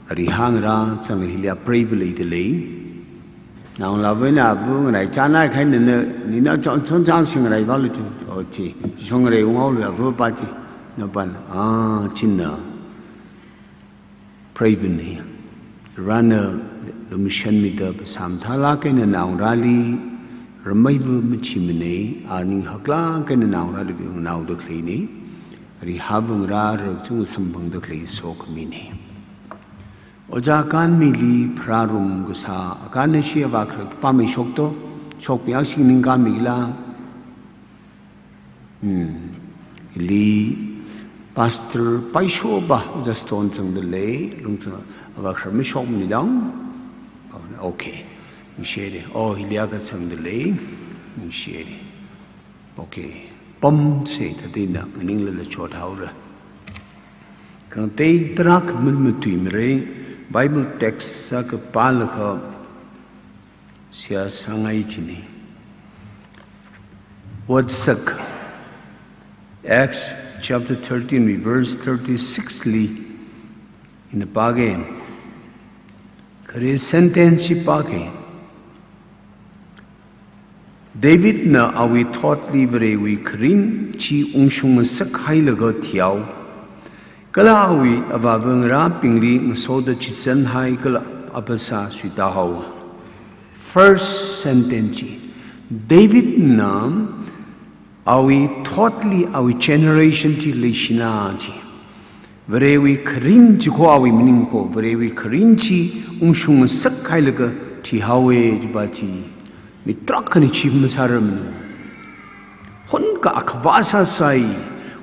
arihā ngarā chang hili apreiva leida lei. Naongalāva eina ava ngarai chānai khai nana, nina chon chon chang shingarai vālu tu. O chi, shingarai unghaolu ava pa chi. Naopan, a, china. Preiva nei. Varena lumashanmida phasā mathālāk eina naongarāli rameiva machimana, a ning haklāk eina naongarāli nganāoda khaleinei. Arihāva ngarā rachung samphangda khalei sokhami nei. Ojā Kanmili pharārum kasā, akan nashi avākharā pamei shokto, shokmi aksing ningkami kila. Hmm. Hili Pastor Paishoba, Ojā Stone zangda lei, lungzang avākharā mashokmana dang. Okay. Ningshi haira. Oh, hili akha zangda lei. Ningshi haira. Okay. Pamsa thāda ina nganinglala chothaora. Khangatei tarākha mun matuimara, Bible text sākapā lakha seihā sāngai chini. Otsak, Acts chapter thirteen, verse thirty-six li ina pāga. Khare sentence chi pāga. Davidna awui thotli Varewui kharing chi ungshung ngasakhailaga thihaowa. Kala awui avāva ngarābingli ngasoda chizanhai kala aphasā suitā haowa. First sentence chi, Davidna awui thotli, awui generation chi leishina chi. Varewui kharing chi kho awui maning kho, Varewui kharing chi ungshung ngasak hailaga thihaowa jiva chi, mi tarākhana chi masārarmana. Hunkha akhavā sāsai,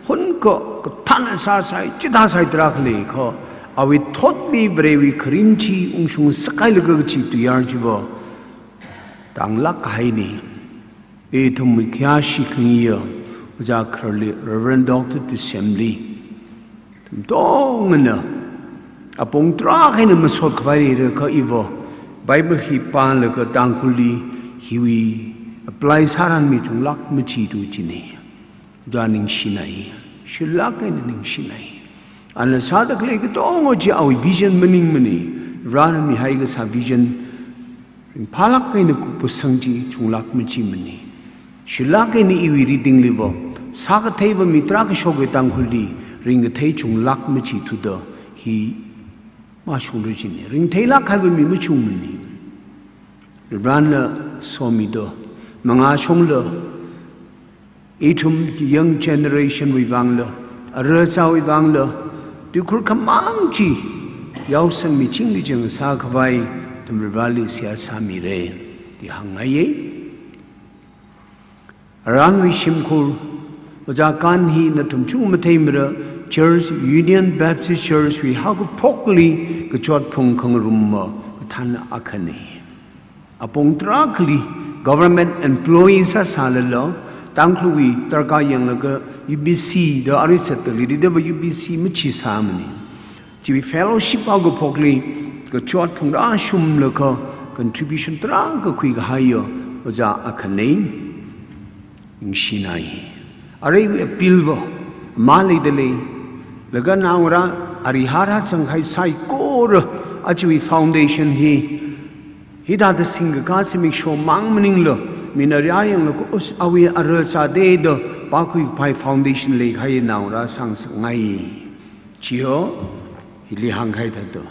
hunkha kathāna sāsai, chithāsai tarākha lei kha, awui thotli Varewui kharing chi ungshung ngasak hailaga kachi tuiyār chiva, tanglāk haina. Ithumwui khayāshi khangayi, ojā khararli Reverend Doctor Tisem li, ithum tongana apong tarākha eina masot khavai leira kha iva, Bible hi pālaga Tangkhulli hiwui apply sāranmi chunglāk machitu china. Ojā ningshinai, shilāk eina ningshinai. Ana sāda khalei katonga chi awui vision maningmana, Varena mihai kasā vision ringphālāk eina kupasang chi chunglāk machimana. Shilāk eina iwui reading liva, sākatheiva mi tarākha shoka Tangkhulli, ringkathei chunglāk machithuda hi mashungra china. Ringtheilāk kahaiva mi machungmana. Varena somida, mangā shongla, ithum young generation wui vangla, ara azāwui vangla, tuikhur khamang chi yaosangmi chingli chang sākhavai, ithum Vareli seihā sāmira da hāngngaiya. Aranwui shimkhur, ojā Kan hi nathum chungmei matheimara, Church, Union Baptist Church wui haokaphokli kachot phung khangarumva kathāna akhana. Apong tarākhali government employee sāsālala, Tangkhulwui darkar yanglaga U B C da arui zatda leidava U B C machi sāmana. Chiwui fellowship haokaphokli kachot phung rāshunglaga contribution tarākha khuikahaiya ojā akhana. Ningshinai. Aruiwui appeal va, maleida lei, laga naongarā arihā rāzanghai saikora, achiwui foundation hi, hithāda singkakā zimiksho mang maningla, mina rāyanglaga, us, awui ara azā da da, pākhuipai foundation leikahai naongarā sāngasakngai. Chiho, hili hāngkahai thāda,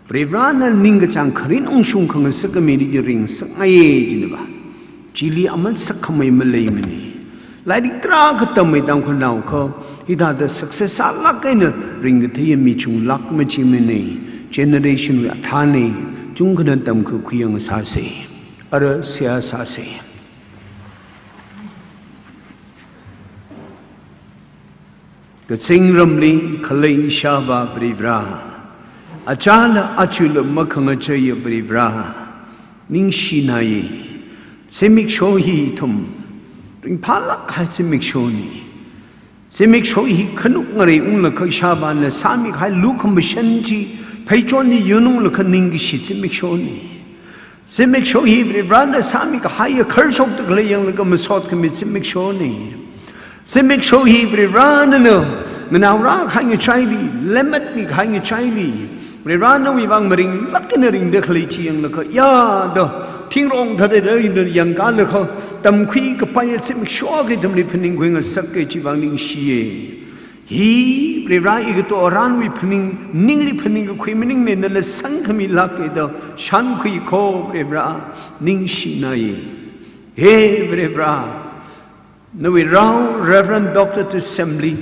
Varivarana ningkachāng kharing ungshung khangasak khamili chi ringngasakngaiya jinava. Chili aman sakkhamei maleimana. Lairik tarākha tammei Tangkhulnao kha, hithāda success sālāk eina ringkatheiya mi chunglāk machimana. Generation wui athāna, chungkhana tamkakhui yang sāsa. Ara seihā sāsa. Kazingramli khalei ishāvā Varivara, achāla achula makhangacheiya Varivara, ningshinai. Zimiksho hi ithum ringphālāk kahai zimikshona. Zimiksho hi khanuk ngarei unglaga ishāvāna sāmikahai lukhamashan chi pheichon hi yonunglaga ningkashi zimikshona. Zimiksho hi Varivarana sāmikahaiya kharshokda khalei yanglaga masot khami zimikshona. Zimiksho hi Varivarana nganao rākahai ngachaili, lemmatmikahai ngachaili, Varivarana nawui vang maringlāk eina ringda khalei chi yanglaga, ya da, thingrong thāda rāyangkālaga, tamkhui kapaiya zimiksho akha ithumli phaningkhui ngasaka, chiwui vang ningshiya. Hi Varivara ikato aranwui phaning, ningli phaningkakhui maningmana, nala sangkhamilāka da shānkhui kho Varivara, ningshinai. He Varivara, nawui rao Reverend Doctor Tisem li,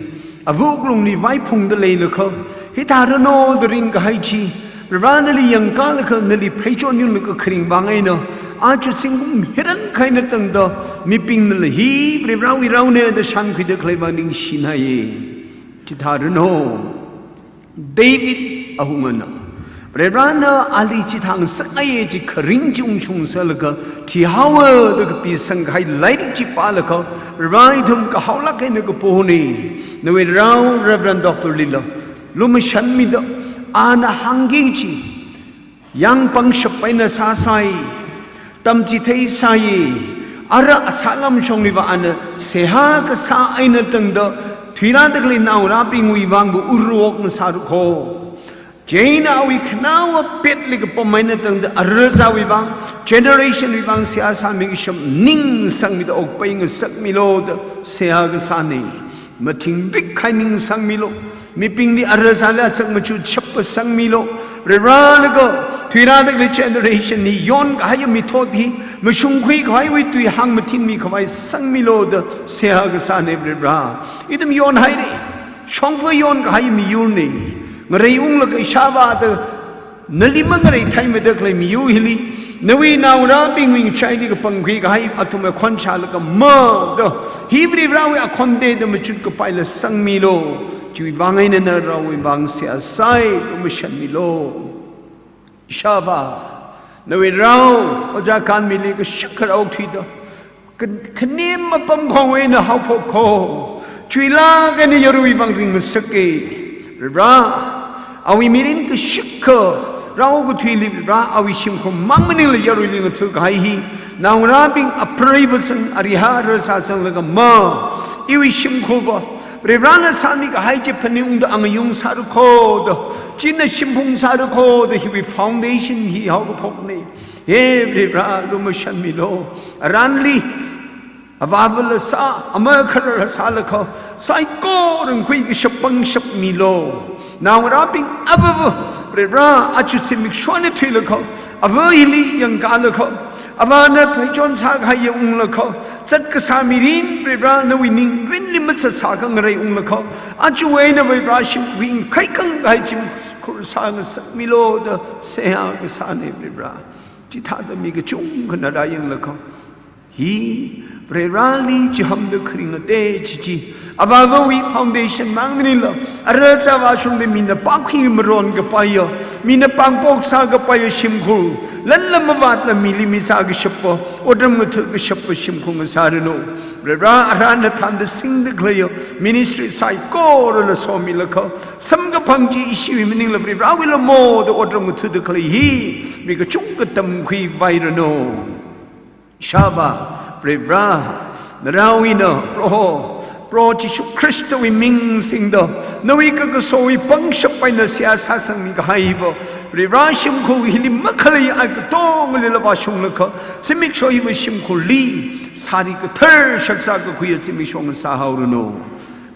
awuk lungli vaiphungda leilaga, hithāranu da ringkahai chi, Varivara nali yangkālaga, nali pheichon yunglaga kharing vang eina, aja zingkum hiran kahai eina tangda, mibingnala hi Varivarawui raona da shānkhuida khalei vang ningshinai. Chithāranu. David ahungana, Varivarana ali chithāngasakngaiya chi kharing chi ungshung sālaga, thihaowa da kapisangkahai lairik chi pālaga, Varivara ithum kahaolāk eina kapona. Nawui rao Reverend Doctor lila lumashanmida, ana hāngki kachi, yāng pangshap eina sāsai, tamchitheisai, ara asālam shongliva ana seihā kasā eina tangda, thuirāda khalei naongarābingwui vangva urok ngasāra kho. Chieina awui khanaowa petli kapam eina tangda ara azāwui vang, generation wui vang seihā sāmi kashap ning sangmida okpai ngasakmilu da seihā kasāna. Mathingrik kahai ning sangmilu. Mibingli ara azāli achak machut shapva sangmilu. Varivaralaga, thuirāda khalei generation hi yonkahaiya mithot hi, mashungkhui kahaiwui tui hāngmathinmi khavai sangmilu da seihā kasāna Varivara. Ithum yonhaira. shongfa yonkahai miyurna. Ngarei unglaga Ishāvā da nali mangarei thaimeida khalei miyur hili, nawui naongarābingwui ngachaili kapangkhui kahai athumwui akhon shālaga ma da, hi Varivarāwui akhonte da machut kapaila sangmilu. Chiwui vang eina nana raowui vang seihā sāi, lumashanmilu. Ishāvā, nawui rao, ojā Kanmili kashakha rao thuida, kha-, khanim apam khongwui eina haophok kho. Chuilāk eina yaruiwui vang ringngasaka. Varivarā, awui mirin kashakha rao kathuili Varivarā, awui shimkhur mang maningla yaruili ngathakahai hi, naongarābing apreiva zang, arihā arachā zanglaga ma, iwui shimkhurva Varivarāna sāmikahai chi phaningungda angayung sāra kho da, china shimphung sāra kho da, hiwui foundation hi haokaphokna. He Varivarā, lumashanmilu. Aranli avāvala sā, amakharala sālaga, saikora ngakhui kashap pangshap milu. Naongarābing avava, Varivarā, aja zimiksho eina thuilaga, ava hili yangkālaga, avana pheichon sākahai yangunglaga, zatkasā mirin Varivarā nawui ningrinli mazatsākha ngarei unglaga, ajawui eina Varivarā shimkhur ngakhai khangai shimkhur sāngasakmilu da seihā kasāna Varivarā. Chithāda mi kachungkhana rāyanglaga, hi Varivarāli chihānda kharing ate chi chi, avāvawui foundation mang maningla, arachā vāshungda mina pākhui maron kapaiya, mina pāngpok sā kapaiya shimkhur, lanla mavātla mili mizā kashapa, otram ngatha kashapa shimkhur ngasāranu. Varivarā, arana thānda singda khaleiya ministry saikorala somilaga, samkaphang chi ishiwui maningla Varivarāwui lamo da otram ngathada khalei hi mi kachungkha tamkhuipairanu. Ishāvā, Varivarā, naraowui eina Proho, Proho Jishu Khristawui ming singda, nawui kakasowui pangshap eina seihā sāsangmi kahaiva, Varivarā, shimkhur hili makhalei ai katongalila vāshunglaga, zimiksho hiva shimkhurli sāri kathar shakzā kakhuiya zimiksho ngasāhaoranu.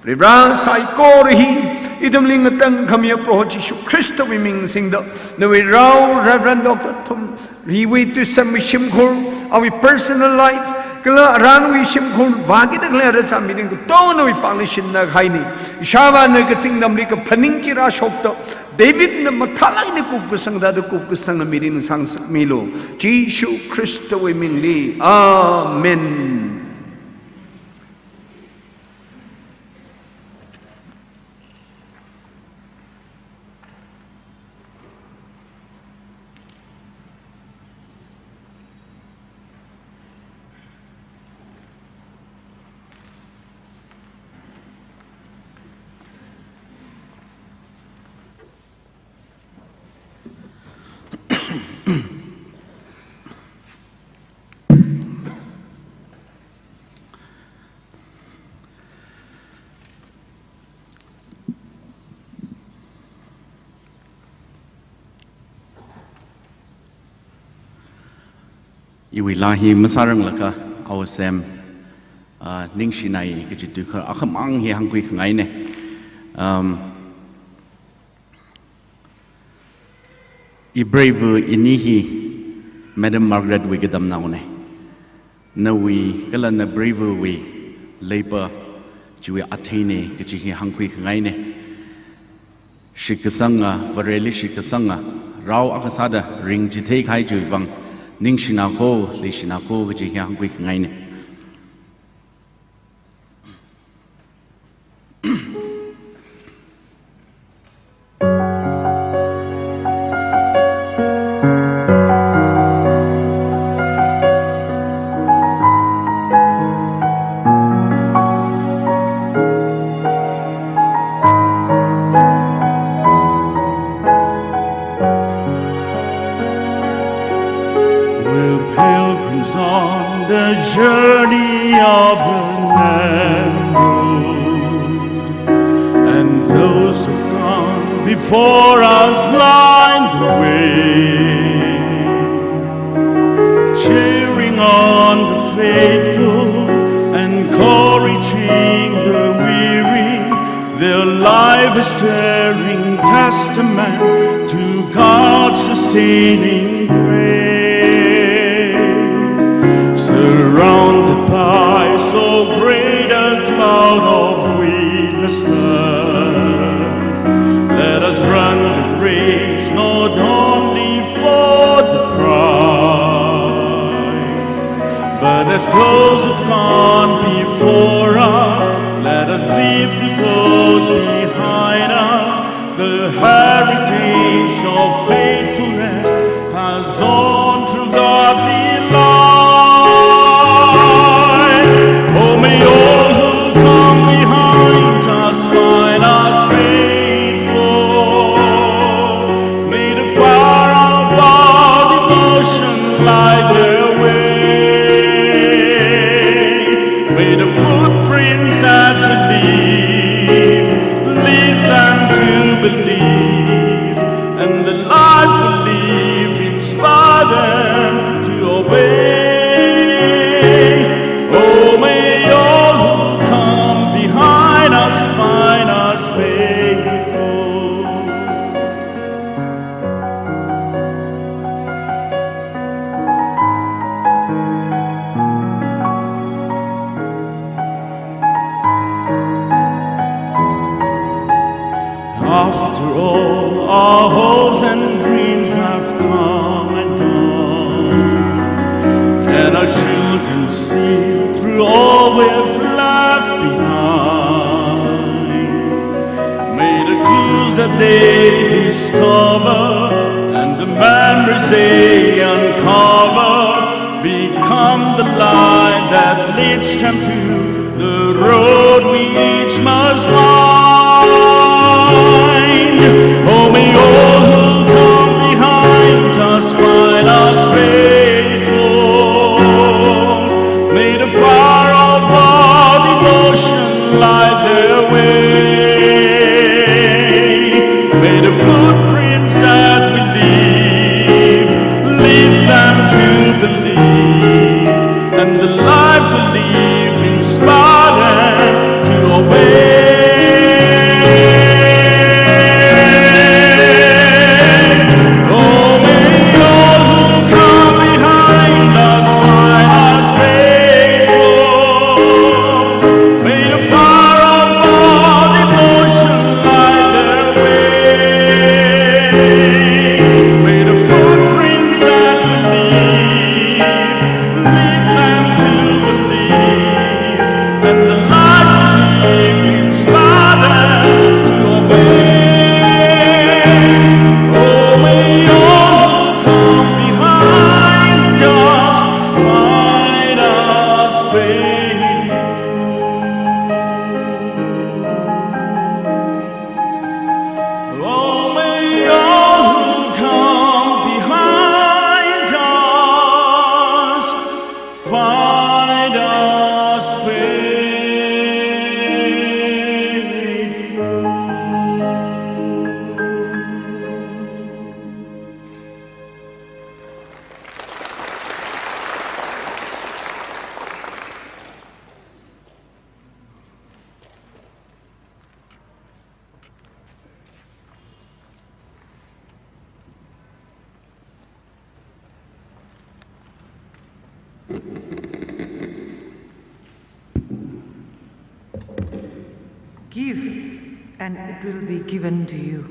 Varivarā, saikora hi ithumli ngatangkhamiya Proho Jishu Khristawui ming singda, nawui rao Reverend Doctor Thum Riwui tui semwui shimkhur, awui personal life, kala aranwui shimkhur, vākida khalei arachā mirin katonga nawui pāngli shinna kahaina. Ishāvā, na kazingramli kaphaning chi rāshokta, Davidna mathālāk eina kupkasang thāda kupkasanga mirin sāngasakmilu. Jishu Khristawui mingli. Amen. Iwui laa hi masāranglaga, awasem, ah, ningshinai kaji tuikhar akhamang hi hāngkhui khangaina. Um, Ipreiva ini hi Madam Margaret wui katamnaona. Nawui kala napreivawui leipa chiwui atheina kaji hi hāngkhui khangaina. Shitkasanga, Vareli shitkasanga, rao akha sāda ringchithei kahai chiwui vang, ningshina kho, leishina kho kaji hi hāngkhui khangaina. We're pilgrims on the journey of the narrow road, and those who've gone before us light the way, cheering on the faithful, encouraging the weary. Their life a stirring testament to God's sustaining grace. Surrounded by so great a cloud of witnesses, surprise. But as those who've gone before us, let us live with those behind us. The heritage of faithfulness pass on through godly life. Oh, may all who come behind us find us faithful. May the fire of our devotion light their way. May the footprints that we leave lead them to believe, and the life we live inspire them to obey. Oh, may all who come behind us find us faithful. After all, our hopes and dreams have come and gone, and our children sift through all we've left behind. May the clues that they discover and the memories they uncover become the light that leads them to the road we each must find. Oh, may all who come behind us find us faithful. May the fire of our devotion light their way. May the footprints that we leave lead them to believe, and the life we live inspire them to obey. Oh, may all who come behind us find us faithful. May the fire of our devotion light their way. May the footprints that we leave lead them to believe, and the life we live inspire them to obey. Oh, may all who come behind us find us faithful. Oh, may all who come behind us find us faithful. Give, and it will be given to you.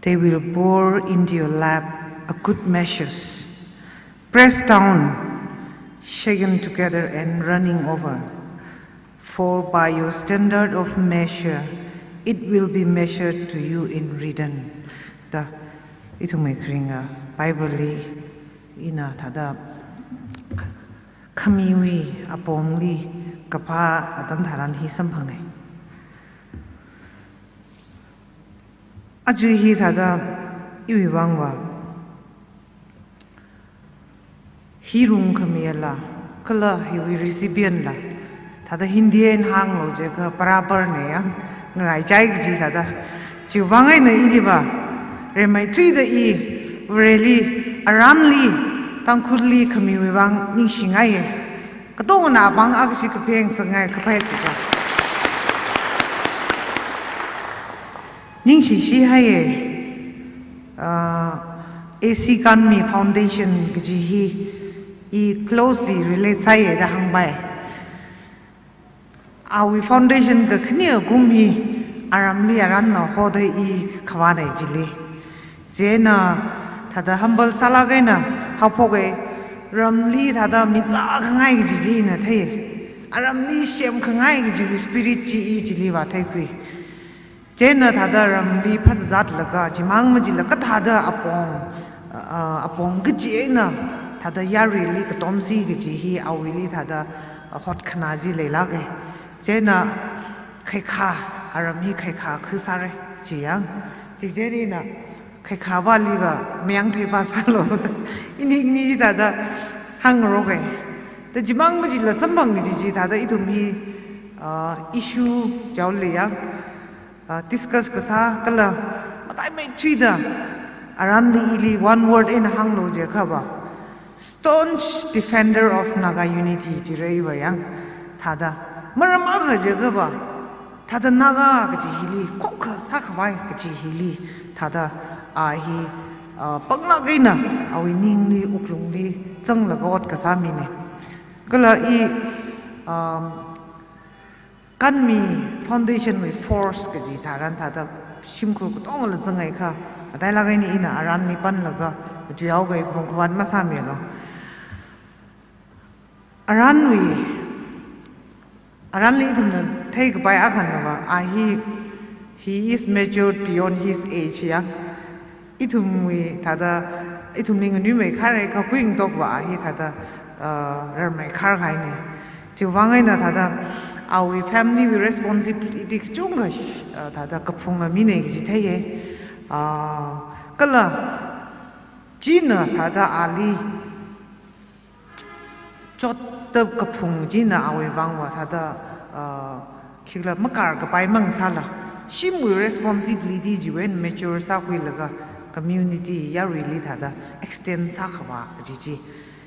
They will pour into your lap a good measures, pressed down, shaken together, and running over. For by your standard of measure, it will be measured to you in return. Da, ithumwui kharinga Bible li ina thāda khamiwui apongli kaphā atam tharan hi samphanga. Aja hi thāda iwui vangva hi rungkhamiya la, kala hiwui recipient la, thāda Hindi eina hānglo jiakha barabar na yang ngaraichai kaji thāda. Chiwui vang eina iliva, rimeithuida i, Vareli, aramli, Tangkhulli khamiwui vang ningshingaiya. Katongana apāng akha chi kaphengsakngai, kaphai sika. Ningshi shihaiya, ah, A C Kanmi Foundation kaji hi i closely relate sāya da hāngpai. Awui foundation kakhane akum hi aramli aranna hoda i khavāna chili. Chieina Thāda humble sālāk eina haophoka, ramli thāda mizākhangai kaji chi ina thei. Aramli semkhangai kaji spirit chi i chili vātheikhui. Chieina thāda ramli phazāzatlaga, chimang machila kathāda apong, ah, apong kaji eina thāda yaruili katomsi kaji hi awuili thāda, ah, hotkhanā chi leilāka. Chieina khaikha, aram hi khaikha khuisāra, chi yang. Chi chieina khaikha vāli va mayang theipa sālu. Ini ini thāda hāngroka. Da chimang machila samphang kaji chi thāda ithum hi, ah, issue jaoli yang, ah, discuss kasā kala mataimeithuida aranli ili one word eina hānglu jiakha va, staunch defender of Naga unity jira iva yang. Thāda maram akha jiakha va, thāda Naga kaji hili, khokkha sākhavai kaji hili, thāda a hi, ah, panglāk eina awui ningli, wuklungli zanglaga ot kasā mina. Kala i, um, Kanmi Foundation wui force kaji tharan thāda shimkhur katongla zanghaiakha, matailāk eina ina aranli panlaga matuihaoka, phungkhavāt masāmilu. Aranwui, aranli ithumna theikapai akhana va, a hi, he is matured beyond his age ya. Ithumwui thāda, ithumli nganuimei kharei kakui ngatok va a hi thāda, ah, rarmei khar kahaina. Chiwuivang eina thāda, awui family wui responsibility kachungkha, ah, thāda kaphunga mina kaji theiya. Ah, kala, china thāda ali chotda kaphung china awui vang va thāda, ah, khikhala makarkapai mang sāla, shimwui responsibility chiwui eina mature sākhuilaga community yaruili thāda extend sākhavā kaji chi,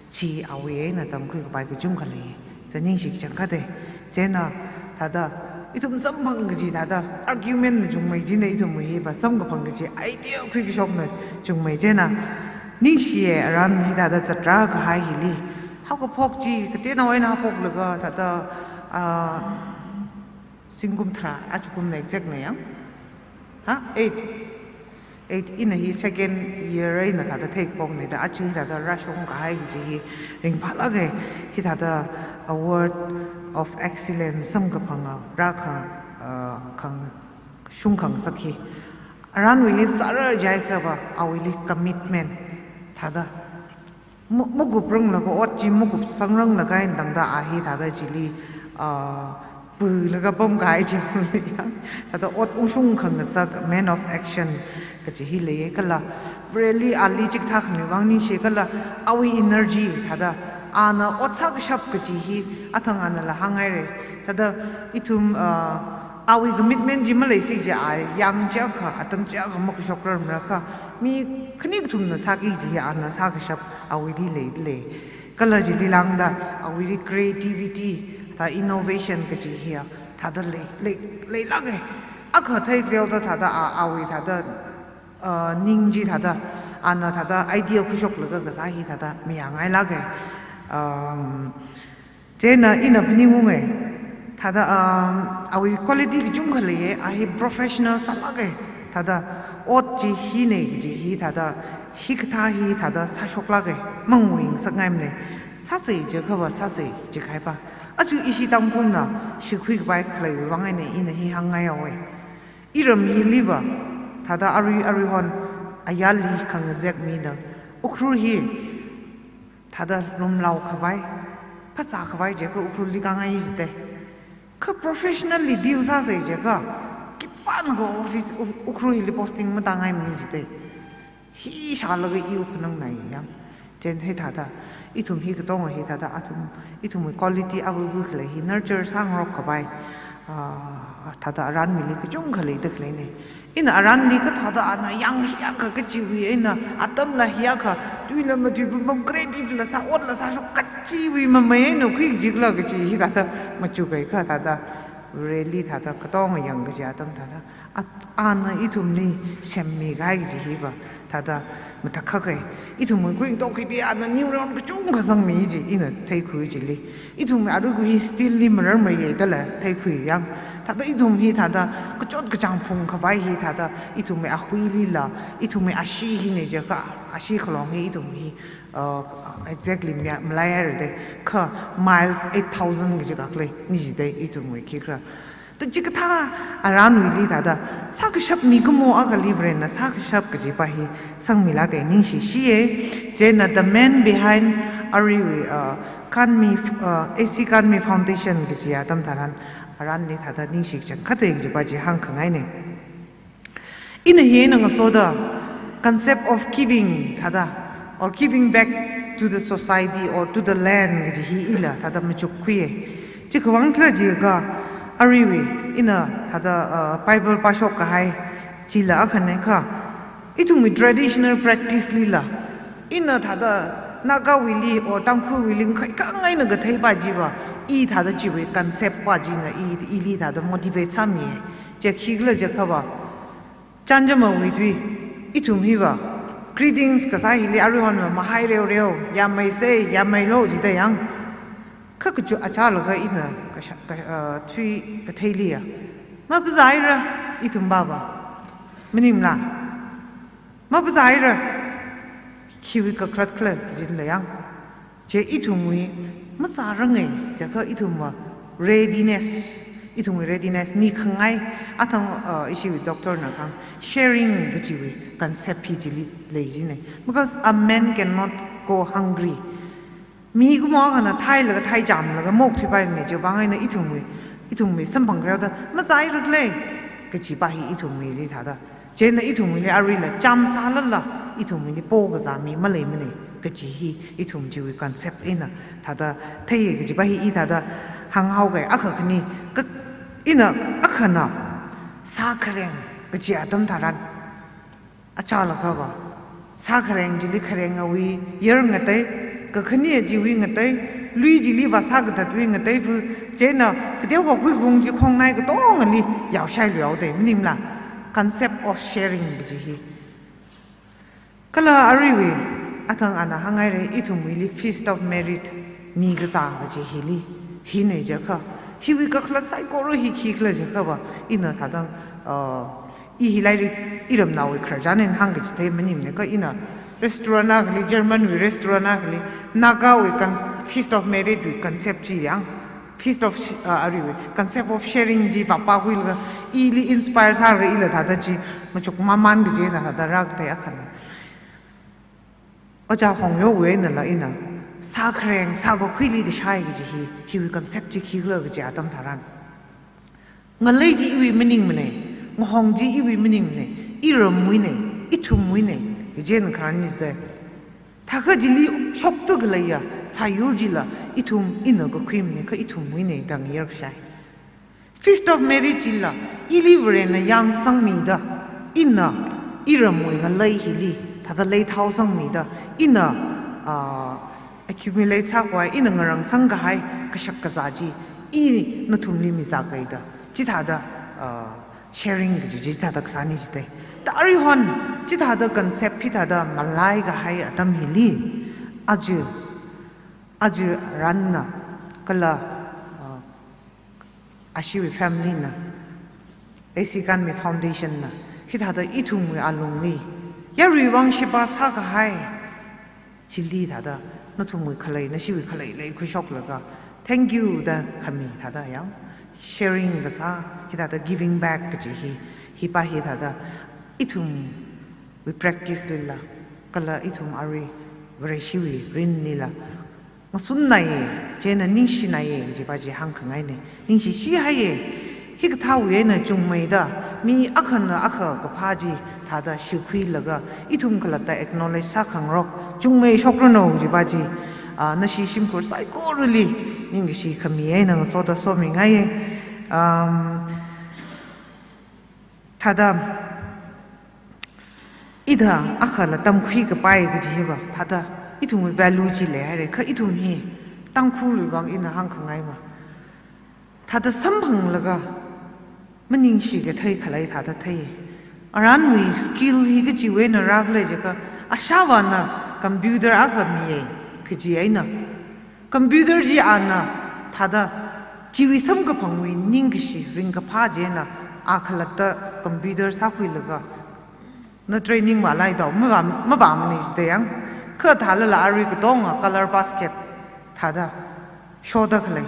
chi awui eina tamkhuikapai kachungkha lei. Da ningshi kachangkhatta. Chieina thāda ithum samphang kaji thāda argument na chungmei china ithumwui hi va samkaphang kaji idea khuikashokna chungmei chieina. Ningshiya aran hithāda zatra kahai hili. Haokaphok chi kateonao eina haophoklaga thāda, ah, zingkum tharā, ajakumna exact na yang. Ha? Eight. Eight ina hi second year eina thāda theikaphokna da, aja hithāda rāshung kahai kaji hi ringphālāka, hithāda award of excellence samkaphanga rākha, ah, khang, shungkhangasak hi. Aranwuili sāra jiakha va, awuili commitment thāda. Ma-, makupranglaga ot chi makupsangranglaga eina tangda a hi thāda chili, ah, pulaga pamkahai chi ya. Thāda ot ungshung khangasak, man of action kaji hi leiya kala. Really ali chikathā khamiwui vang ningshi kala awui energy thāda ana ot sākashap kaji hi athang anala hānghaira. Thāda ithum, ah, awui commitment chi maleisi chi a yang chiakha, atam chiakha makashok rarmara kha, mi khani kathumna sāki kaji hi ana sākashap awuili leilei. Kala chili lāngda awuili creativity, thāda innovation kaji hi a, thāda lei, lei, leilāka. Akha theikhaleo da thāda a, awui thāda, ah, ning chi thāda, ana thāda idea khuishoklaga kasā hi thāda mayāngailāka. Um, Chieina ina phaningunga, thāda, um, awui quality kachungkha leiya, a hi professional sālāka, thāda ot chi hina kaji hi thāda, hikathā hi thāda sāshoklāka, manguingasakngaimana, sāsa jiakha va sāsa jikahai pa. Aja ishi Tangkhulna shikhuikapai khaleiwui vang eina ina hi hāngngai haowa. Iram hili va, thāda arui, aruihon, ayarli khangazek mina, Ukhrul hi, thāda lumlao khavai, phasā khavai jiakha Ukhrulli kāngai jite. Kha professionally deal sāsa jiakha, khipānakha office, U-, Ukhrul hili posting matāngaimana jite. Hi shālaga i Ukhrul nganāya. Chieina hithāda, ithum hi katonga hithāda, athum, ithumwui quality awui khalei hi nurture sāngarok khavai, ah, thāda aranwuili kachungkha leida khaleina. Ina aranli kathāda ana yang hiakha kachiwui eina, atamla hiakha, tuila matuipam, creative la sā, otla sāshok kachiwui mamei eina khuikajikhala kaji hithāda machukkahai kha thāda, really thāda katonga yang kaji atam thāda, at-, ana ithumli semmikahai kaji hi va, thāda matakhak kahai. Ithumwui kuingatok hili ana neuron kachungkha zangmi chi, ina theikhui chili. Ithumwui arui hi steel li mararmeiya dala theikhui yang. Thāda ithum hi thāda kachot kachāng phungkhavai hi thāda ithumwui ahuilila, ithumwui ashee hina jiakha, ashee khalong hi ithum hi, uh, exactly mya-, malai haira de, kha miles eight thousand kaji khalei ni jida ithumwui khikhala. Thāda chikathā aranwuili thāda sākashap mikumo akhali Varena sākashap kajipa hi sangmilāka, ningshishiya. Chieina the man behind aruiwui, uh, Kanmi, uh, A C Kanmi Foundation kaji atam tharan, aranli thāda ningshi kachangkhatta kajipa chi hāngkhangaina. Ina hi eina ngasoda concept of giving thāda, or giving back to the society or to the land kaji hi ila thāda machukkhuiya. Chi khawang khala jiakha, aruiwui ina thāda, uh, Bible pāshokkahai chila akhana kha, ithumwui traditional practice lila, ina thāda Nagawuili or Tangkhulwuili ngakhai khangaina katheipa chiva, i thāda chiwui concept pa china i, ili thāda motivate sāmiya. Chi khikhala jiakhava, chānjamawui tui, ithum hiva greetings kasā hili aruihonva mahai reoreo, yāmeisa, yāmeilo jida yang. Kha kachot achālaga ina kasha-, ka-, uh, tui katheiliya, mapazāhaira, ithum pava. Maningla? Mapazāhaira. Khiwui kakhalat khala jila yang. Chi ithumwui mazāranga, jiakha ithumva readiness, ithumwui readiness mikhangai, athang, uh, ishiwui doctor na kahāng, sharing kajiwui concept hi chili lei jina. Because a man cannot go hungry. Mikumo akhana thailaga, thaichāmlaga maokthuipaimana, chiwui vang eina ithumwui, ithumwui samphang khareuda mazāhaira khala kajipa hi ithumwuili thāda. Chieina ithumwuili aruila chāmsālala, ithumwuili pokazā mi maleimana kaji hi ithum chiwui concept eina thāda theiya kajipa hi i thāda hānghaoga. Akha khani, ka, ina akhana sākhareng kaji atam tharan, achālakhava, sākhareng chili kharengawui yar ngatei, kakhane chiwui ngatei, lui chili vāsā kathatwui ngatei fu, chieina kateokha huigung chi khongnai katongali yaoshailuihaoda, maningla? Concept of sharing kaji hi. Kala aruiwui, athang ana hānghaira, ithumwuili Feast of Merit mikazā kaji hili, hina jiakha, hiwui kakhalat saikora hi khikhala jiakhava, ina thāda, uh, i hi lairik iramnaowui khararchan eina hāngkachithei maningmana, kha ina restaurant akhali, Germanwui restaurant akhali, Nagawui con-, Feast of Merit wui concept chi yang, Feast of sh-, uh, aruiwui concept of sharing chi vāpākhuilaga, ili inspire sālaga ila thāda chi machukmamān kaji eina thāda rākathei akhana. Ojā Hongyo wui einala ina, sākhareng, sāvākhuili kashai kaji hi, hiwui concept chi khikhala kaji atam tharan, ngalei chi iwui maningmana, ngahong chi iwui maningmana, iramwuina, ithumwuina, kaji eina kharān ni jida. Thākha chili shokta khaleiya sāyur chila ithum ina kakhuimana, kha ithumwuina da ngayar kashai. Feast of Merit chila ili Varena yangsangmida, ina iramwui ngalei hili thāda leithao sangmida, ina, ah, accumulate sākhavai, ina ngarāng sangkahai kashak kazā chi i nathumli mizākaida, chithāda, ah, sharing kaji chi chithāda kasāna jida. Thāda aruihon chithāda concept hithāda malaikahai atam hili, aja, aja aranna, kala, ah, ashiwui family na, A C Kanmi Foundation na, hithāda ithumwui alungli, yaruiwui vang shipa sākahai chili thāda, nathumwui khalei, nashiwui khalei leikhuishoklaga, thank you da khami thāda yang, sharing kasā, hithāda giving back kaji hi, hipa hi thāda, ithumwui practice lila, kala ithum arui Vareshiwui mirinlila ngasunnaoya, chieina ningshinaoya, kajipa chi hāngkhangaina, ningshishihaiya. Hikathāwui eina chungmeida, mi akhana akha kaphā chi thāda shikhuilaga, ithum khalatta acknowledge sākhangarok chungmeishokranu kajipa chi, ah, nashi shimkhur saikorali ningkashi khami eina ngasoda somingaiya. Um, thāda, ithā akhala tamkhuikapai kaji hiva, thāda, ithumwui value chi leihaira, kha ithum hi, Tangkhulwui vang ina hāngkhangaima, thāda samphanglaga maningshi kathei khalei thāda thei. Aranwui skill hi kachiwui eina rākhala jiakha, ashāvāna computer akha miya kaji eina, computer chi ana thāda Chiwui samkaphangwui ningkashi ringkaphā chieina a khalatta computer sākhuilaga, na training vālai dao, mavā, mavāmana jida yang. Kha thālala arui katonga color basket thāda shoda khalei.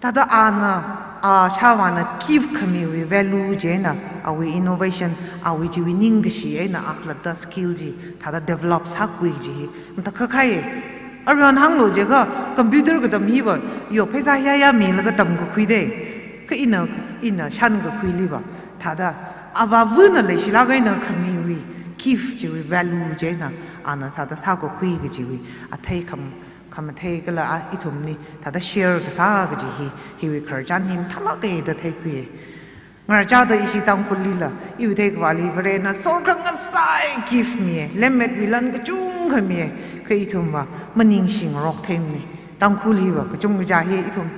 Thāda ana, a shāvāna gift khamiwui value chieina, awui innovation, awui chiwui ningkashi eina a khalatta skill chi thāda develop sākhui chi hi matakhak kahai. Arui ana hānglu jiakha computer katam hiva, yo, pheisā hiya hiya milaga tamkakhui dei. Kha ina, ina shānkakhuiliva thāda avāvana leishilāk eina khamiwui gift chiwui value chieina ana thāda sākakhui kajiwui athei kham, khamathei kala a ithumli thāda share kasā kaji hi, hiwui khararchan hi mathālāka da theikhui. Ngarachāda ishi Tangkhullila, iwui theikhavāli Varena sorkhangasai gift miya, lemmetwui lan kachungkha miya, kha ithumva maningshingarok theimana. Tangkhul hiva kachungkaja hi ithum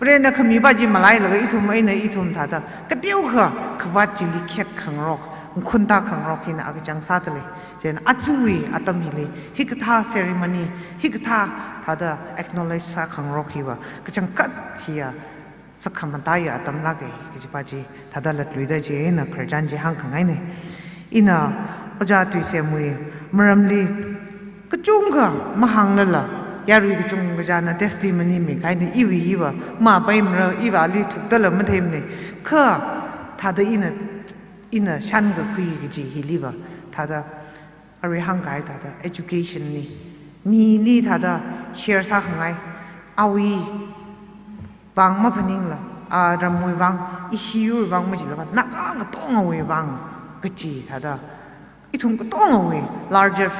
Varena khamipa chi malailaga ithum eina ithum thāda kateokha khavāt chili khet khangarok, nkhunta khangarok hina a kachang sāda lei. Chieina ajawui atam hili hikathā ceremony, hikathā thāda acknowledge sākhangarok hiva kachangkhat hiya sakhamataiya atamlāka kajipa chi thāda latluida chieina khararchan chi hāngkhangaina. Ina Ojā Tuisemwui maramli kachungkha mahānglala, yarui kachungkachana testimony mikahaina, iwui hiva mapaimara, iva ali thukdala matheimana. Kha thāda ina, ina shānkakhui kaji hiliva thāda arui hāngkahai thāda education li, mili thāda share sākhangai, awui vang maphaningla, a ramwui vang, ishi yurwui vang majilaga, Naga katongawui vang kaji thāda, ithum katongawui larger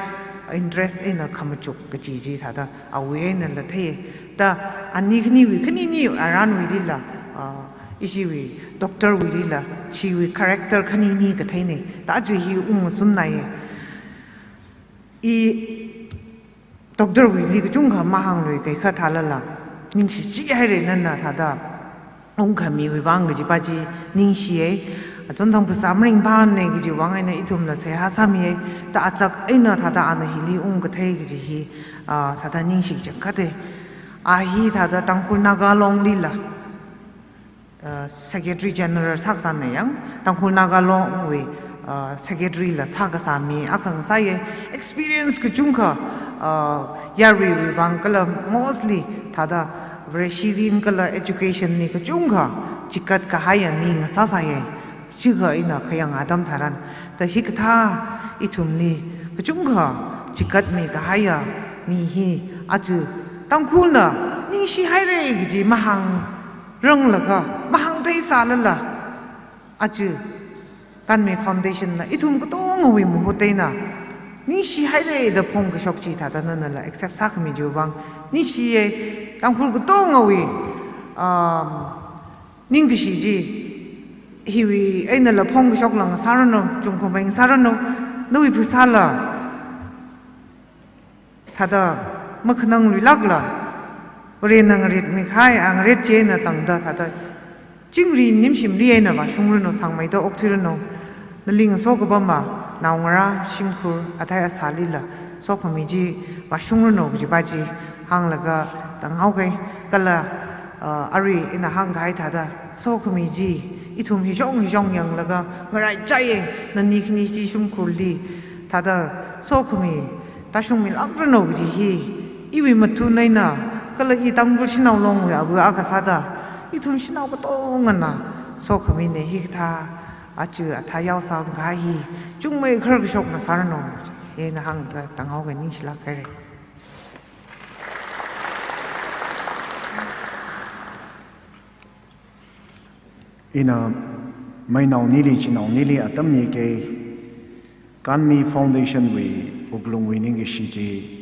interest eina khamachuk kaji chi thāda awui einala thei. Da ani khaniwui, khanini aranwuilila, ah, ishiwui doctor wuilila, chiwui character khanini katheina. Da aja hi ungshunna ye. I doctor wuili kachungkha mahānglui kaikha thālala, ningshichihaira nana thāda ungkhamiwui vang kajipa chi ningshiya. Achonthang phasā maringphāmana kaji vang eina ithumla seihā sāmiya. Da achak eina thāda ana hili ungkathei kaji hi, ah, thāda ningshi kachangkhata. A hi thāda Tangkhul Naga Longlila, uh, Secretary General sākasāna yang, Tangkhul Naga Longwui, uh, Secretary la sākasā mi akha ngasāya. Experience kachungkha, uh, yaruiwui vang kala mostly thāda Vareshi rin kala education li kachungkha chikat kahaiya mi ngasāsāya. Chikha ina khayang atam tharan, da hikathā ithumli kachungkha chikatmi kahaiya mi hi aja Tangkhulna ningshihaira kaji mahāng ranglaga, mahāngtheisālala, aja Kanmi Foundation na ithum katongawui mahut eina ningshihaira da phongkashok chi thāda nanala accept sākhami chiwui vang ningshiya. Tangkhul katongawui, um, ningkashi chi hiwui einala phongkashokla ngasāranu, chungkhamei ngasāranu, nawui phasāla thāda makhanangluilākla, Varena ngaretmi kahai, a ngaret chieina tangda thāda chingri nimshimli eina vāshungranu, sāngmeida okthuiranu. Nali ngasokapama naongarā shimkhur athei asālila sokhami chi vāshungranu kajipa chi hānglaga tanghaoka. Kala, uh, arui ina hāngkahai thāda sokhami chi ithum hishong hishong yanglaga ngaraichaiya, nani khani chi shimkhurli thāda sokhami tāshungmilākranu kaji hi iwui mathun eina, kala i Tangkhul Shanao Longwui ava akha sāda ithum shanao katongana sokhamina. Hikathā aja athā yaosang kahai hi chungmei kharkashokna sāranu, ina hāngda tanghaoka, ningshilāk haira. Ina mainao nili, chinao nili atam miki, Kanmi Foundation wui wuklungwui ningkashi chi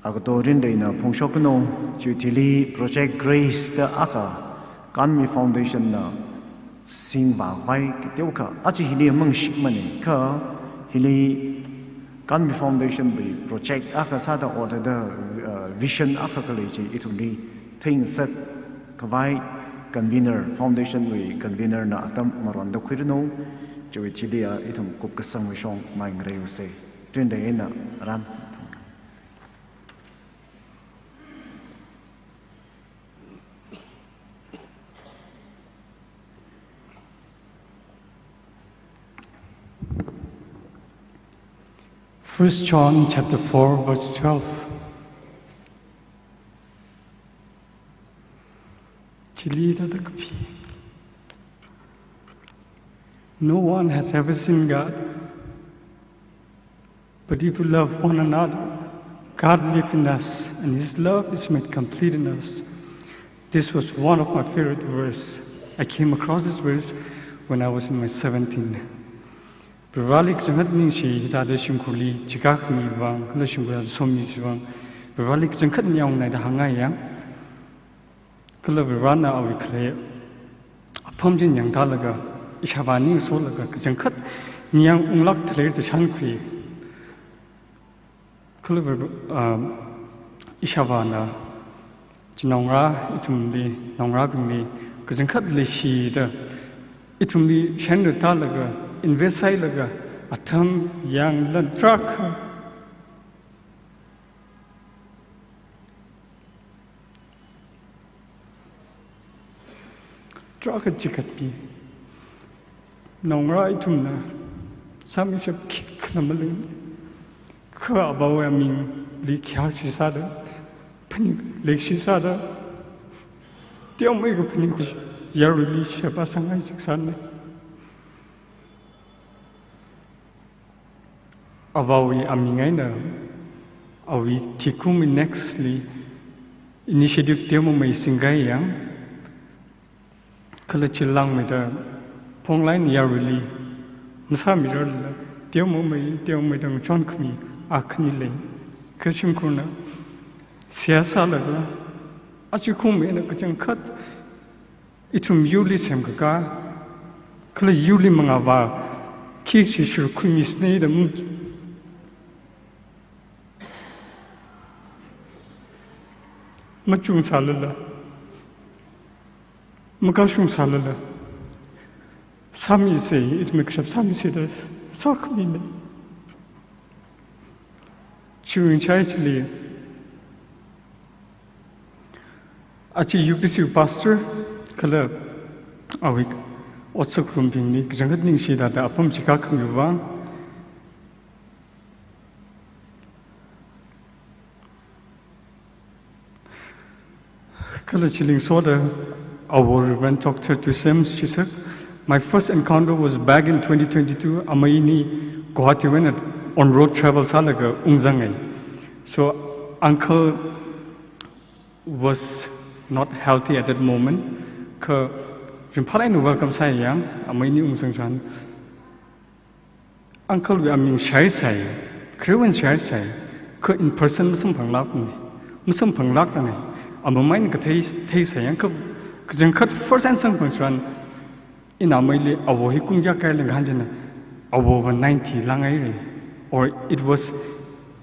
agato rinda ina phongshoknu. Chiwui thili Project Grace da akha Kanmi Foundation na singvākhavai kateokha aja hili mangshimana, kha hili Kanmi Foundation wui project akha sāda order da, uh, vision akha khalei chi ithumli theingasakkhavai convener, foundation wui convener na atam maronda khuiranu. Chiwui thili a ithum kupkasangwui shong mai ngareiusa. Rinda ina ran. First John chapter four, verse twelve. Chili da da kapi. No one has ever seen God, but if we love one another, God lives in us, and his love is made complete in us. This was one of my favorite verse. I came across this verse when I was in my seventeen. Vareli kachangkhat ningshi, hithāda shimkhurli chikākhami vang, kala shimkhurli somi chi vang, Vareli kachangkhat ningyāng ungnai da hāngngai yang. Kala Varena awui khalei apam chi yangthālaga, ishāvā ning solaga, kachangkhat ningyāng unglāk thaler da shānkhui. Kala Var, um, ishāvāna chinaongarā ithumli, naongarābingli kachangkhat leishida, ithumli shānra tālaga, invest sāhailaga, atam, yāng, lan, tarākha, tarākha chikatmi. Naongarā ithumna sāmishap khikhala malei. Kha Avāwui amingli khayāshi sāda, phaning leikashi sāda, teomeikha phaning khuishi yaruili sheba sāngai chiksāna. Avāwui aming eina, awui thikumi next li initiative teomamei singkai yang, kala chilāngmeida phonglāk eina yaruili masāmirarla, teomamei, teomeida ngachonkhami akhani lei. Kha shimkhurna seihā sālaga, aja khumei eina kachangkhat ithum yurli semkakā, kala yurli mangāvā khikshi shurkhuimi sānei da mu, machungsālala, makashungsālala, sāmisa, ithumwui kashap sāmisa da sākhamina. Chiwui ngachaili aja U P C pastor kala awui otsakrumbingli kachangkhat ningshi, thāda apam chikākhami vang. Kala chili ngasoda awo Reverend Doctor Tusem Shisak, my first encounter was back in twenty twenty-two. Amei ini Guwahati wui eina on road travel sālaga ungzangai. So uncle was not healthy at that moment. Kha ringphālāk eina welcome sāi yang, amei ini ungzang chān. Uncle wui aming shāhaisai, khare wui eina shāhaisai, kha in person masamphanglākmana, masamphanglākrana, amamai eina kathei, theisai yang kha, kachangkhat first time samphang chān, ina ameili awo hi kum kayākha lei ngahān china, awo va ninety lānghaira, or it was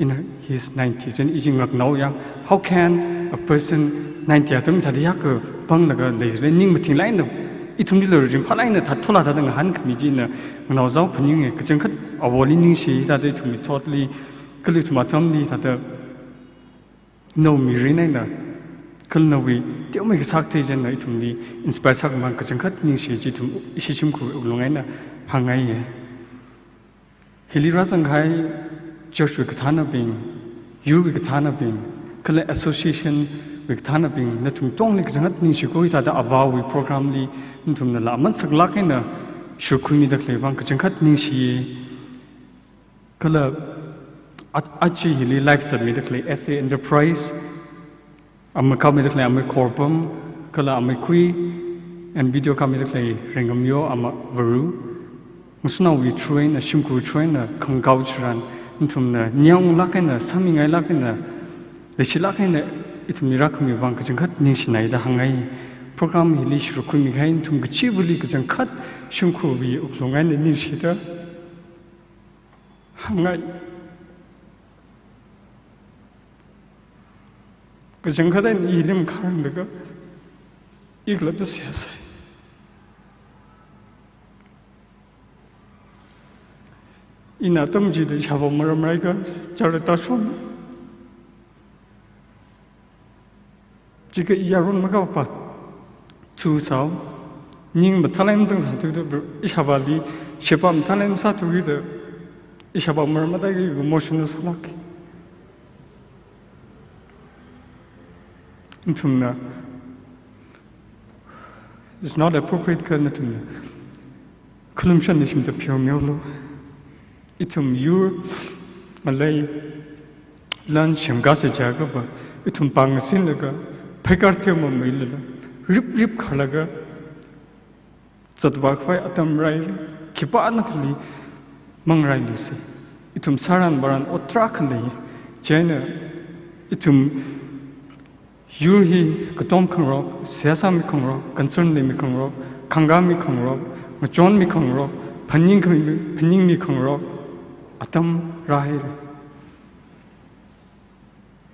in his ninety, chieina ishi ngaknao yang, how can a person ninety atam thāda yākha panglaga leilei, ning mathingla eina, ithumlila ringphālāk eina thāda thola thāda ngahānkhami china, nganaozao phaninga, kachangkhat awoli ningshi, thāda ithumwui thotli, kala ithum atamli, thāda naomi rin eina, kala nawui teomeikha sākathei china ithumli inspire sākhamang kachangkhat ningshi chi ithum ishi shimkhur wuklung eina hāngngaiya. Hili rāzangkahai church wui kathānabing, yurwui kathānabing, kala association wui kathānabing, nathum katongli kachangkhat ningshiko, hithāda Avāwui program li nathumnala aman saklāk eina shurkhuimida khalei vang kachangkhat ningshiya. Kala a-, aja hili live sāmida khalei S A Enterprise, amei kāmida khalei amei Khorbam, kala amei Khui, and video kāmida khalei Rengamyo, amei Varu. Ngasotnaowui through eina, shimkhur through eina khangakao chitharan, nathumna ningyāng unglāk eina, sāmingailāk eina, leishilāk eina ithumli rākhami vang kachangkhat ningshinai da hāngngai. Program hili shurkhuimi kahai nathum kachivali kachangkhat shimkhurwui wuklung eina ningshida hāngngai. Kachangkhat eina ili makharanglaga, i khalatta seihā sāi. Ina atam chida ishāvā maram rāhaiakha, chara tāshon. Chikha i yaron makāpā thusao, ning mathālāk eina zangsāthuda, ishāvāli sheba mathālāk eina sāthuda, Ishāvā maram matailāk emotional sālāka. Nathumna, it's not appropriate kha nathumna khalumshan nishimda pheomilu. Ithum yur ngalei lan shimkhase jiakhava, ithum pāng ngasinlaga, phaikar teomeimei lala, rip rip khalaga zatvā khavai atam rai, khipānakha li mangrailusa. Ithum sāran vāran ot tarākha lei. Chieina ithum yur hi katom khangarok, seihā sāmi khangarok, concern leimi khangarok, khangkāmi khangarok, ngachonmi khangarok, phaningmi, phaningmi khangarok atam rāhaira.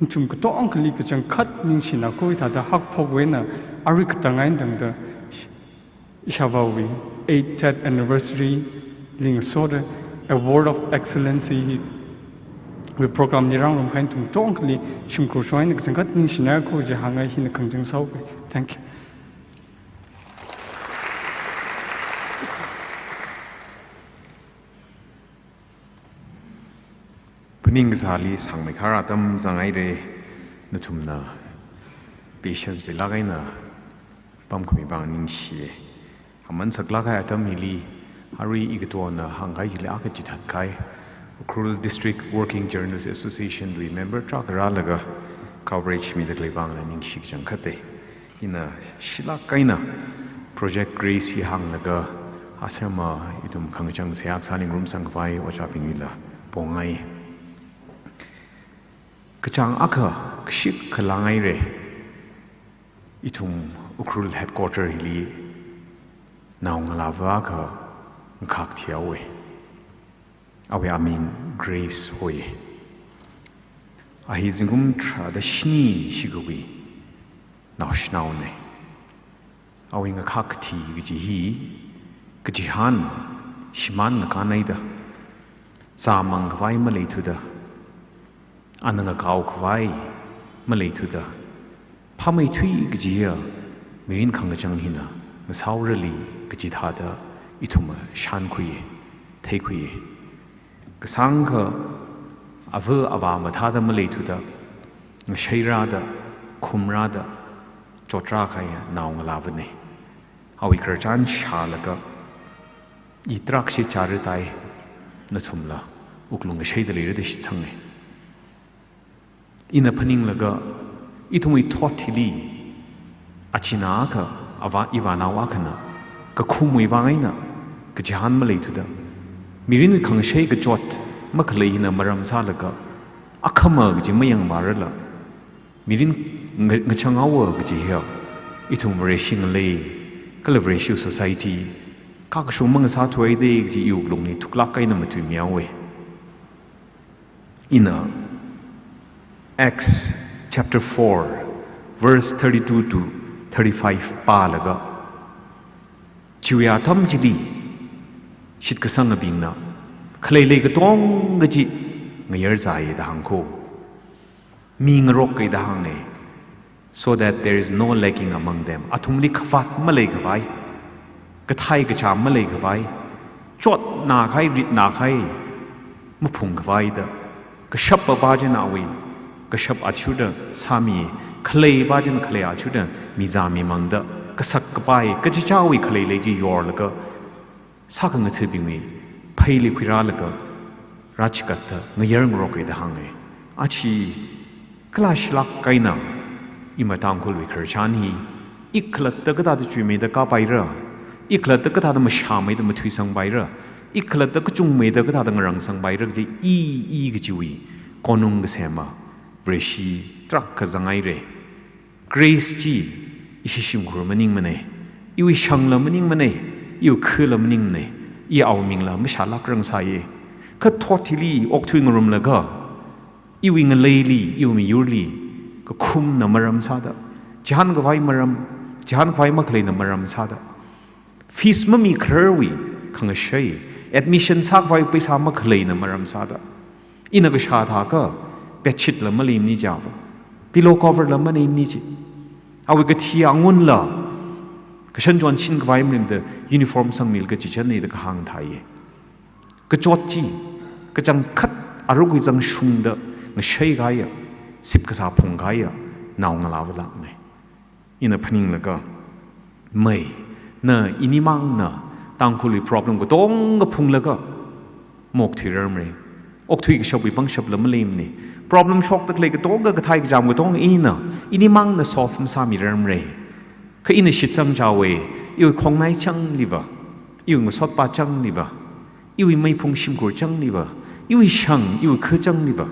Nathum katongali kachangkhat ningshina kho, hithāda haophok eina arui katang eina tangda ishāvāwui eightieth anniversary li ngasoda Award of Excellency wui program li rāngarum kahai nathum katongali shimkhur shong eina kachangkhat ningshina kho kaji hāngngai, hina khangachang sāhaoga. Thank you. Phaning kasāli sangmeikharā atam zanghaira. Nathumna patience leilāk eina pamkhami vāng ningshiya. Aman saklāk kahai atam hili, arui ikatona hāngkahai chili akha chithat kahai, Ukhrul District Working Journalists Association wui member tarākha rālaga coverage mida khalei vāngla ningshi kachangkhata. Ina shilāk eina Project Grace hi hānglaga, aserma ithum khangachang seihā sāngarum sangkhavai ojābinglila pongai. Kachāng akha kashik khalāngaira. Ithum Ukhrul headquarter hili naongalāva akha ngakhak thihaowa. Awui aming Grace hoi. A hi zingkum tharāda shini shikawui naoshinaona. Awui ngakhak kathi kaji hi, kachihān shimān ngakānhaida, zāmang khavai maleithuda, ana ngakao khavai maleithuda, phāmeithui kajiya mirin khangachang hina ngasāhaorali kaji thāda ithumna shānkhuiya, theikhuiya. Kasāngkha ava avā mathāda maleithuda, ngasheirāda, khumrāda, chotrā kahai naongalāvana. Awui khararchan shālaga, i tarākha chāra tai, nathumla wuklung kasheida leira da shitsanga. Ina phaninglaga, ithumwui thot hili, achina akha, avā, ivānao akhana kakhumwui vāng eina kachihān maleithuda, mirinwui khangashei kachot makhalei hina maram sālaga, akhama kaji mayangvārala, mirin nga-, ngachang haowa kaji hiya, ithum Vareshi ngalei, kala Vareshi society kakashung mangasāthuhaida kaji i wuklungli thuklāk eina matuimihaowa. Ina Acts chapter four, verse thirty-two to thirty-five pālaga, chiwui atam chili shitkasangabingna khaleilei katonga chi ngayarzāya da hāng kho. Mi ngaroka da hānga, so that there is no lacking among them. Athumli khavāt maleikhavai, kathai kacham maleikhavai, chotna kahai, ritna kahai maphungkhavai da, kashapva china awui kashap athishurda sāmi, khaleiva china khalei athishurda mizāmimangda, kasak kapai kachichāwui khaleilei chi yorlaga, sākhangathabingwui pheili khuirālaga, rāchigatda ngayar ngaroka da hānga. Achi, kala shilāk eina ima Tangkhulwui khararchan hi, i khalatta kathāda chuimeida kāpaira, i khalatta kathāda mashāmeida mathuisangpaira, i khalatta kachungmeida kathāda ngarangsangpaira kaji i, i kajiwui konung kasema Vareshi tarākha zanghaira. Grace chi ishi shimkhur maningmana, iwui shangla maningmana, iwui khula maningmana, i awui mingla mashālākrang sāya. Kha thot hili okthuingarumlaga, iwui ngaleili, iwui miyurli kakhumna maram sāda, chihānkhavai maram, chihānkhavai makhaleina maram sāda, fees mamikhararwui khangashei, admission sākhavai paisa makhaleina maram sāda, ina kashā thākha bedsheet la maleimana jiva, pillow cover la maleimana ji. Awui kathi angunla kashan chonchinkhavai marimda uniform sangmilaga chichāna da kahāng thāya. Kachot chi, Kachangkhat arukwui zangshungda ngashei kaya, sip kasā phung kaya, naongalāva lakne. Ina phaninglaga, mei, na, inimangna, Tangkhulwui problem katonga phunglaga, maokthuirarmare. Okthui kashapwui pangshapla maleimane. Problem shokda khalei katonga, kathai kacham katonga ina, inimangna solve masāmirarmare. Kha ina shitsang chaowe, iwui khongnai changliva, iwui ngasotpa changliva, iwui meiphung shimkhur changliva, iwui shang, iwui kha changliva,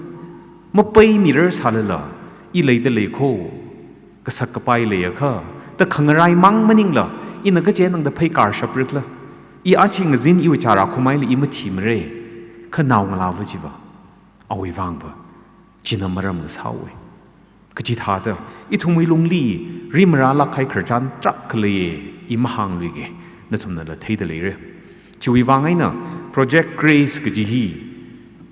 mapeimirar sālala, i leida lei kho, kasak kapai leiakha, da khangaraimang maningla, ina kaje nangda pheikar shaprakla, i achi ngazin iwui chara khumaila i mathimare, kha naongalāva chiva, awui vangva, china maram ngasāwe. Kachithāda, ithumwui lungli, rimarālāk kahai khararchan tarākha leiye, i mahāngluige, nathumnala theida leire. Chiwui vang eina, Project Grace kaji hi,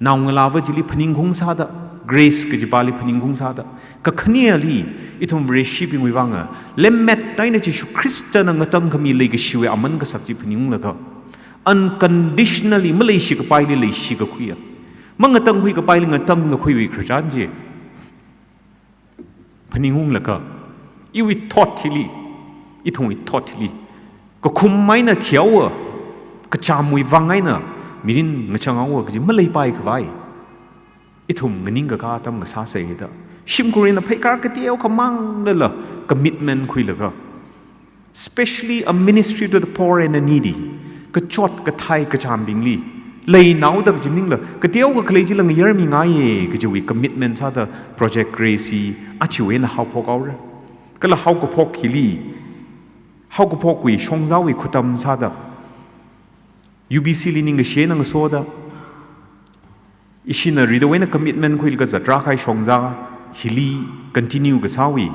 naongalāva chili phaningkhaung sāda, Grace kajipali phaningkhaung sāda, kakhaneli, ithum Vareshibingwui vanga, lemmet eina Jishu Khristana ngatangkhami leikashiwui aman kasak chi phaningunglaga, unconditionally, maleishikapaili leishikakhuiya, mangatangkhui kapaili ngatangkakhuiwui khararchan chi phaningunglaga, iwui thot hili, ithumwui thot hili, kakhum eina thihaowa, kachamwui vang eina mirin ngachang haowa kaji maleipai khavai, ithum nganingkaka atam ngasāsei da, shimkhur eina pheikar kateokha manglala commitment khuilaga, specially a ministry to the poor and the needy, kachot kathai kachambingli, leinaoda kaji maningla, kateokha khalei chila ngayarmingaiye kajiwui commitment sāda Project Grace hi achiwui eina haophok haora. Kala haokaphok hili, haokaphokwui shongzāwui khutam sāda, U B C li ningkashi eina ngasoda, ishina ridawui eina commitment khuilaga zatra kahai shongzā hili continue kasāwui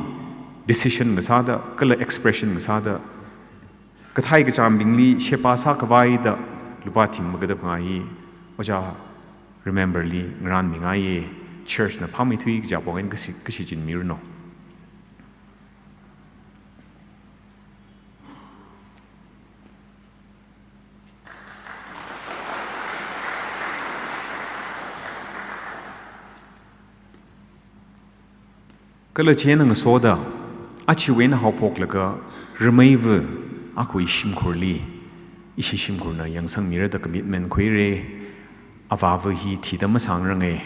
decision ngasāda, kala expression ngasāda, kathai kachambingli sheba sākhavai da lupā thing magada phangā hi, Ojā Remember li ngaranmingaiye, church na phāmeithui kaja pong eina kashi, kashichinmiranu. Kala chieina ngasoda, achiwui eina haophoklaga, rameiva, akhawui shimkhurli, ishi shimkhurna yangsangmira da commitment khuire, avāva hi thida masāngranga,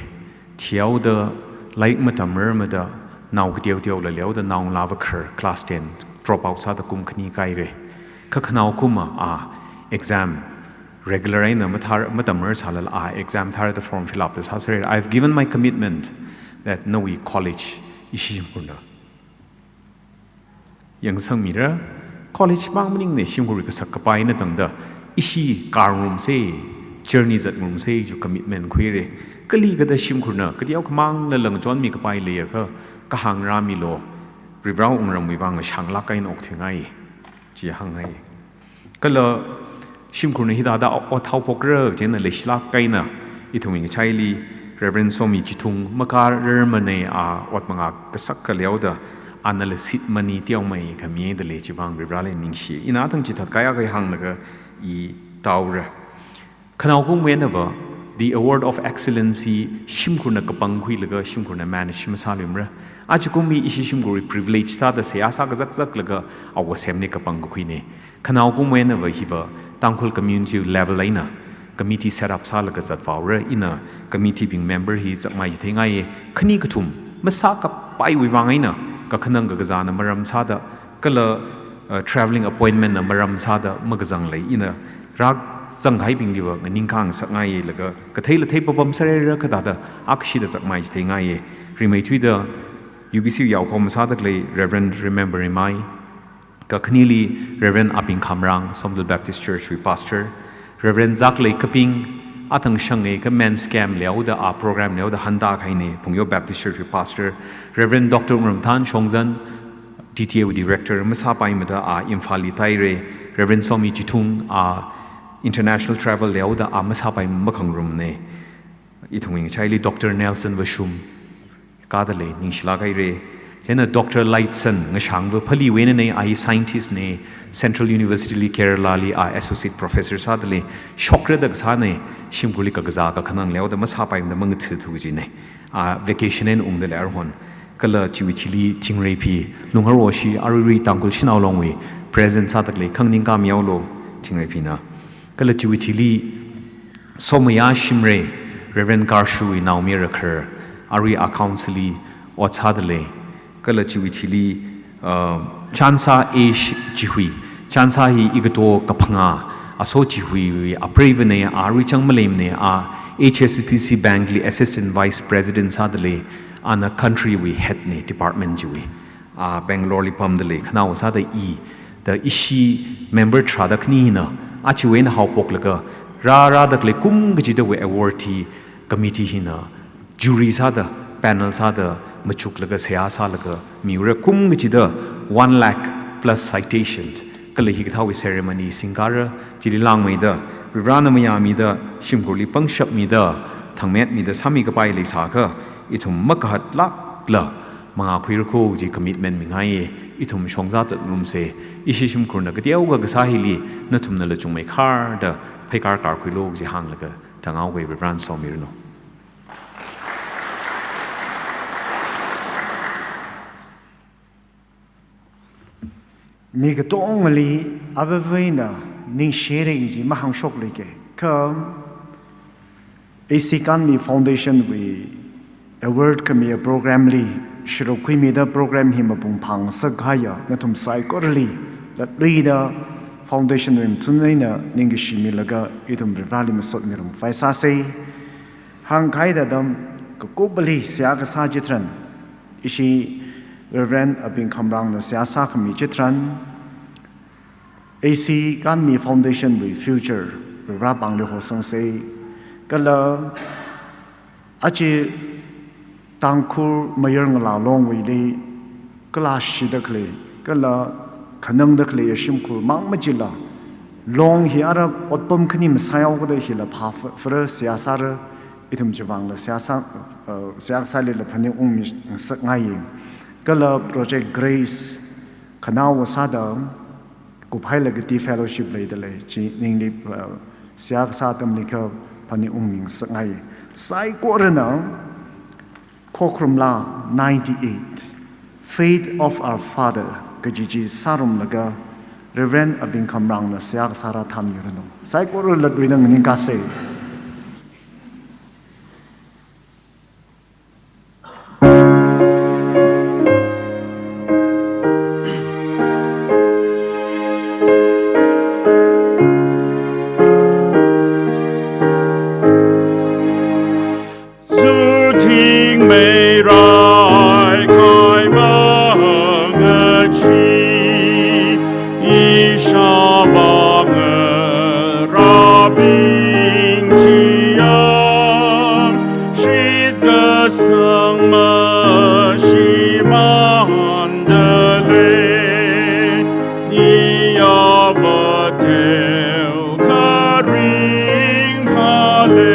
thihaoda, lairik matamrarmada, nao kateoteola leoda naongalāva khar class ten drop out sāda kum khani kaire. Kha khanao kuma a exam regular eina mathar, matamrar sālala a exam thāda form fill up la sāsāre. I've given my commitment that nawui college ishi shimkhurna yangsangmira, college mang maningne shimkhurwui kasak kapai eina tangda ishi karngarumsei, journey zatngarumsei kaji commitment khuire. Kalikada shimkhurna kateokha manglala ngachonmi kapai leiakha, kahāng rāmilu, Varivara wungramwui vang shānglāk eina okthuingai, chi hāngngai. Kala shimkhurna hithāda ot haophokra chieina leishilāk eina, ithumwui ngachaili Reverend Somi Chithung makararmana, a ot mangā kasakka leoda, anala seed money teomeikha mida lei, chivang Varivarali ningshi. Ina athang chithat kayākha hānglaga i taora. Khanao kumwui einava, the Award of Excellency shimkhurna kapangkhuilaga shimkhurna manage masāluimara. Ajakumwui ishi shimkhurwui privilege sāda seihā sākazakzaklaga awo semli kapangkakhuine. Khanao kumwui einava hiva Tangkhul community level eina committee set up sālaga zatvaora, ina committee bing member hi zakmai chitheingaiye, khani kathum masākapaiwui vang eina kakhanang kakazāna maram sāda, kala, uh, travelling appointment na maram sāda makazang lei, ina rāzanghaibingliva nganingkhangasakngaiye laga, katheila theipapam sārera kathāda akshida zakmai chitheingaiye. Rimeithuida U B C yaokhom sāda khalei Reverend Remember Rimai, kakhaneli Reverend Abing Khamrang, Somdal Baptist Church wui pastor, Reverend Zaklei Kaping, athang shanga kha men's camp leoda, a program leoda hānda kahaine, Phungyo Baptist Church wui pastor, Reverend Doctor Wungramthan Shongzan, T T A wui director masāpaimada a Imphalli taire, Reverend Somi Chithung a international travel leoda a masāpai makhangarumne. Ithumwui ngachaili Doctor Nelson Vashum, kada lei, ningshilāk haire. Chieina Doctor Lightson Ngashangva Phalliwui einana, a hi scientist na, Central University li Kerala li a associate professor sāda lei, shokra da kasāna, shimkhurli kakazā kakhanang leoda masāpaimada mangathathu kajina. A vacation eina ungda lei arhon. Kala chiwui thili Thingreiphi Lungaroshi, aruirui Tangkhul Shanao Longwui president sāda khalei, khanganing khami yaolo Thingreiphina. Kala chiwui thili Somaya Shimray, Reverend Karshuwui naomayara khar, arui a council li ot sāda lei. Kala chiwui thili, uh, Chansa A Sh-, Chihui. Chansa hi igato kaphangā, Aso Chihuiwui apreivana, arui chang maleimana, a H S B C Bank li Assistant Vice President sāda lei, ana country wui head na department chiwui. A Bangalore li pamda lei, khanaowa sāda i, da ishi member tharāda khani hina, achiwui eina haophoklaga, rārāda khalei kum kachidawui award hi committee hina, jury sāda, panel sāda, machuklaga seihā sālaga, miura kum kachida one lakh plus citation, kala hikathāwui ceremony singkara, chili langmeida, Varivarana mayāmida, shimkhurli pangshap mida, thangmet mida, sāmi kapai leisākha, ithum makahatlākla, mangā khuira kho kaji commitment mingaiya, ithum shongza zatrumsa, ishi shimkhurna kateokha kasā hili, nathumnala chungmeikharda, pheikar karkhuilu kaji hānglaga, thangao khui Varivarana somiranu. Mi katongali avāva̱na ningshira kaji mahāngshokluike. Kha A C Kanmi Foundation wui award khami program li sharuk khuimida program hi mapung phāngasak kahaiya nathum saikorali latluida foundation wui mathun eina ningkashi milaga ithum Varivarali masotmirum phaisāsa. Hāngkahai thāda, kakupali seihā kasā chitharan, ishi Reverend Abing Khamrangna seihā sākhami chitharan, A C Kanmi Foundation wui future Varivara pāngli hosangsa. Kala aja Tangkhul Mayar Ngalā Longwuili kala shida khalei, kala khanangda khalei shimkhur mang machila, Long hi ara otpam khani masāhaokada hila phā fa-, fara seihā sāra, ithum chiwui vangla seihā sā, uh, seihā sālila phaningungmi ngasakngaiya. Kala Project Grace, khanaowa sāda, kuphailaga tea fellowship leida lei, chi ningli, uh, seihā kasā atamli kha phaningungmi ngasakngai. Saikorana, Khokharum Laa ninety-eight, Faith of Our Father, kaji chi sārumlaga Reverend Abing Khamrangna seihā kasā rāthāmiranu. Saikora latluida nganingkasa. Zuthing meirai khai mangachi, ishāvā ngarābing chiyāng, shitkasang mashimān dalei, iyāvā teokha ringphālei,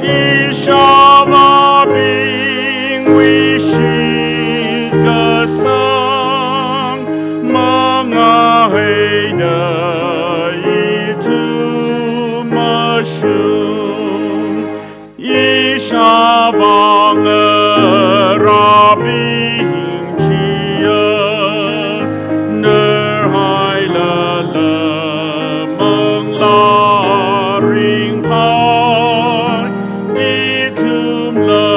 ishāvābingwui shitkasang mangā eina ithum mashung. Ishāvā ngarābing chiyāng, narhailala manglā ringphāi, ithumla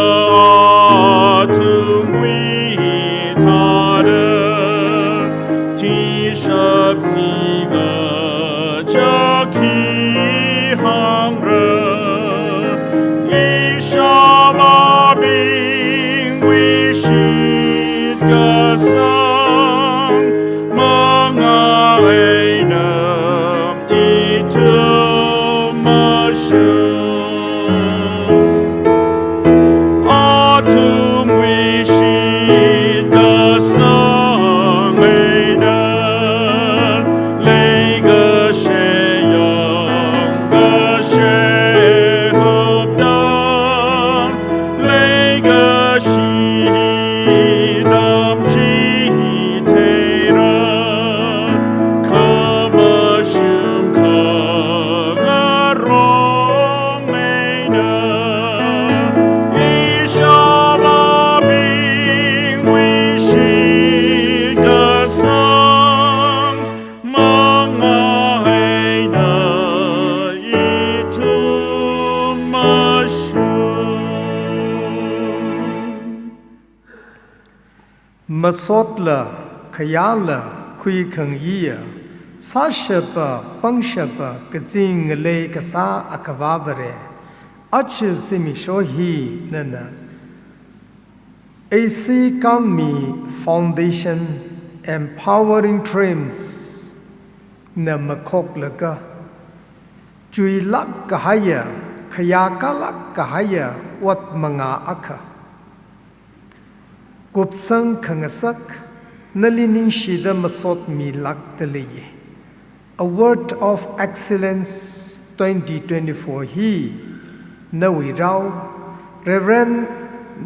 athumwui thāda, tishap sika chakhi hāngra, ishāvābingwui shitkasang mangā eina ithum mashung. Athumwui shitkasang eina leikashi yangkashi hapda, leikashi Masotla, khayāla, khuikhangayiya, sāshapa, pangshapa, kazing ngalei kasā Akhava Vare, aja zimiksho hi nana A C Kanmi Foundation Empowering Dreams na makhoklaga chuilāk kahaiya, khayākalāk kahaiya ot mangā akha kupsang khangasak, nali ningshida masotmilākda leiya. Award of Excellence twenty twenty-four hi nawui rao, Reverend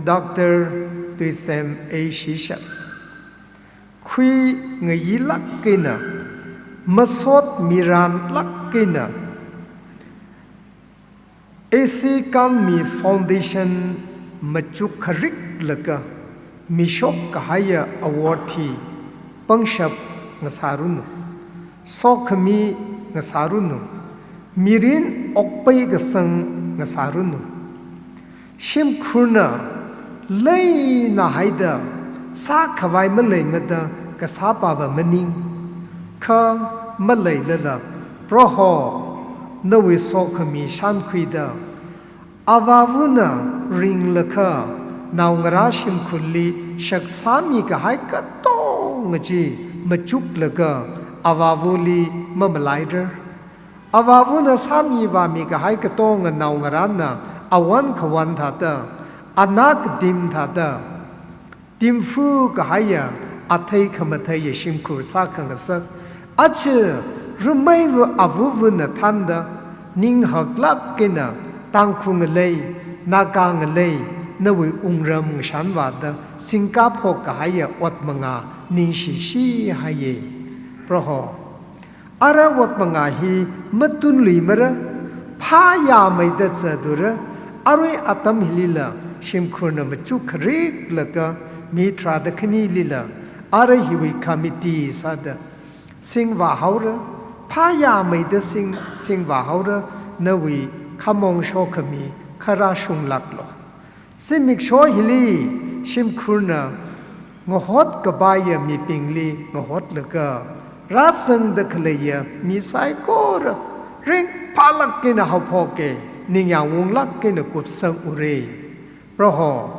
Doctor Tuisem A Shishak, khuingayilāk eina, masotmiranlāk eina, A C Kanmi Foundation machuk khariklaga mishok kahaiya award hi pangshap ngasāranu, sokhami ngasāranu, mirin okpai kasang ngasāranu. Shimkhurna leinahaida sākhavai maleimada kasāpava maning, kha maleilala, Proho, nawui sokhami shānkhuida, avāvana ringlakha naongarā shimkhurli shaksāmi kahai katonga chi machuklaga avāvali mamalaira. Avāvana sāmivāmi kahai katonga naongarāna awan khawan thāda, ana kadim thāda, timfu kahaiya, athei khamatheiya shimkhur sākhangasak, aja rameiva avāvana thānda, ninghaklāk eina Tangkhul ngalei, Naga ngalei, nawui wungram ngashanvāda singkaphok kahaiya ot mangā ningshishi haiya. Proho, ara ot mangā hi matunluimara, phāyāmeida zatura, arui atam hilila shimkhurna machuk khariklaga mi tharāda khanilila, ara hiwui committee sāda singvāhaora, phāyāmeida sing, singvāhaora, nawui khamong shokhami kharā shunglāklu. Zimiksho hili shimkhurna ngahot kapaiya mibingli ngahotlaga, rāzangda khaleiya mi saikora ringphālāk eina haophoka, ningyāng wunglāk eina kupsang ura. Proho,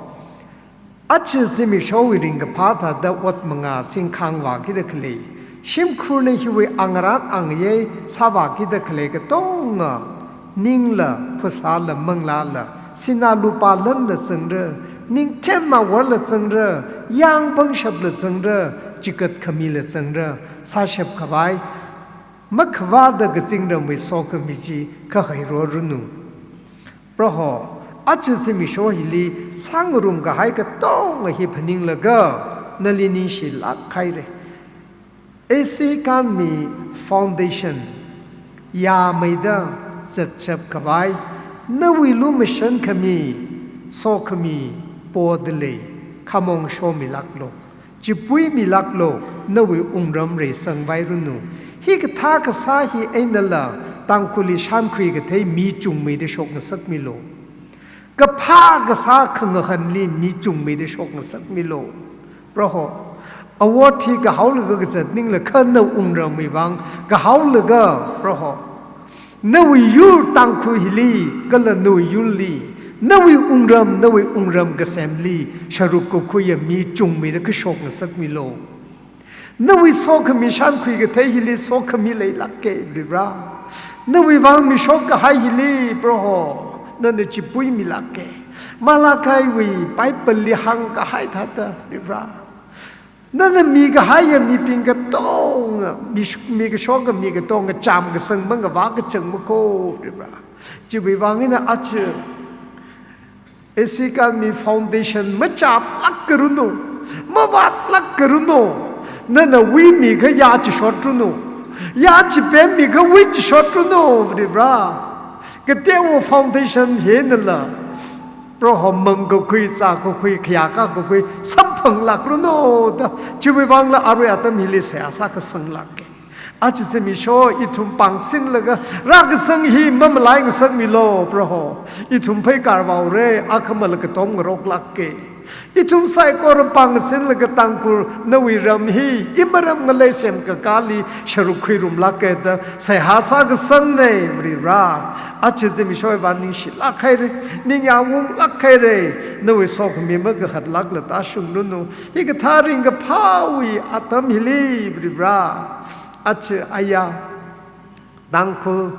aja zimikshowui ringkaphā thāda ot mangā singkhangvākida khalei, shimkhurna hiwui angarāt angayei sāvākida khalei katonga, ningla, phasāla, manglāla, sinā lupā lanla zangra, ningthemma worla zangra, yāng pangshapla zangra, chikat khamila zangra, sāshap khavai makhavāda kazingramwui sokhami chi khahairoranu. Proho, aja zimiksho hili sāngarum kahai katonga hi phaninglaga nali ningshilāk haira. A C Kanmi Foundation yāmeida zatshap khavai, nawui lumashan khami, sokhami poda lei, khamong shomilāklu, chipuimilāklu, nawui wungram reisangvairanu. Hikathā kasā hi einala Tangkhulli shānkhui kathei mi chungmeida shokngasakmilu. Kaphā kasā khangahanli mi chungmeida shokngasakmilu. Proho, award hi kahaolaga kazat maningla kha nawui wungramwui vang kahaolaga, Proho, nawui yur Tangkhul hili, kala nawui yurli, nawui wungram, nawui wungram kasemli sharuk kakhuiya mi chungmeida kashok ngasakmilu. Nawui sokhami shānkhui kathei hili sokhami leilāka, Varivara. Nawui vang mishok kahai hili, Proho, nana chipuimilāka. Malachiwui Bible li hāngkahai thāda, Varivara, nana mikahaiya mibing katonga, mish-, mikashoka mi katonga chām kasang mangavā kachang makho, Varivara. Chiwui vang eina aja A C Kanmi Foundation machaplākranu, mavātlākranu, nana wuimikha yā chishotranu, yā chipemmikha wui chishotranu, Varivara. Kateowa foundation hinala, Proho, mangkakhui, zākakhui, khayākakhui samphanglākranu da, chiwui vangla arui atam hili seihā sākasanglāka. Aja zimiksho ithum pāngsinlaga rākasang hi mamalai ngasakmilu, Proho. Ithum pheikār vāura, akhamala katom ngaroklāka. Ithum saikora pāngsinlaga Tangkhul nawui ram hi imaram ngalei semkakāli sharuk khuirumlāka da seihā sākasangna Varivara. Aja zimiksho vang ningshilāk haira, ningyāng unglāk haira, nawui sokhami makahatlākla tāshungranu. Hikathā ringkaphāwui atam hili Varivara, aja aya Tangkhul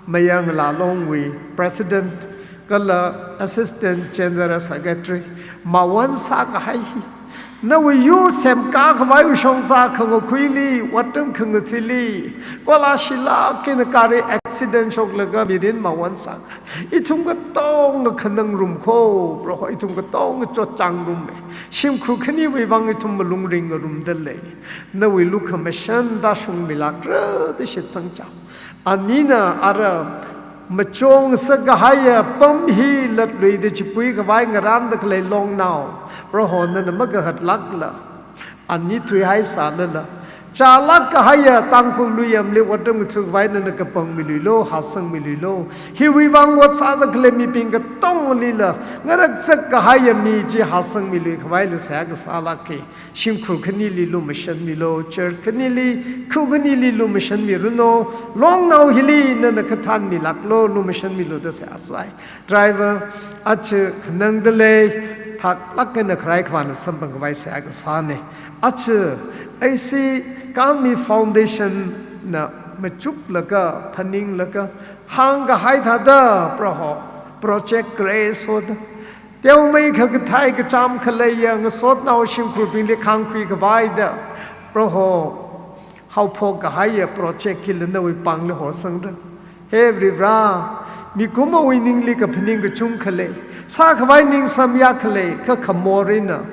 Mayar Ngalā Longwui President kala Assistant General Secretary mawon sākahai hi, nawui yur semkā khavaiwui shongza khangakhuili, otram khangathili, kola shilāk eina gari accident shoklaga mirin mawon sākahai, ithum katonga khanangrum kho, Proho, ithum katonga chotchāngrumme. Shimkhur khaniwui vang ithum malung ringngarumda lei. Nawui lukhamashan tāshungmilākra da shitsang chao. Anina ara machongngasak kahaiya pam hi latluida chipui khavai ngarānda khalei Longnao, Proho nana makahatlākla, ani thuihaisālala, chālāk kahaiya Tangkhul luiyamli otram ngatha khavai nana kapangmiluilu, hāsangmiluilu. Hiwui vang ot sāda khalei mibing katongalila ngaraksak kahaiya mi chi hāsangmilui khavaila seihā kasālāka. Shimkhur khanili lumashanmilu, church khanili, khu khanili lumashanmiranu, Longnao hili nana kathānmilāklu, lumashanmilu da seihā sai. Driver, aja khanangda lei, thaklāk eina kharai khavāna samphang khavai seihā kasāna. Aja A C Kanmi Foundation na machuklaga, phaninglaga, hāngkahai thāda, Proho, Project Grace hoda, teomeikha kathei kachām khaleiya ngasotnao shimkhurbingli khāngkhui khavaida, Proho, haophok kahaiya project hila nawui pāngli horsangra. He Varivara, mikumowui ningli kaphaning kachungkha lei, sākhavai ning samya khalei, kha khamor eina,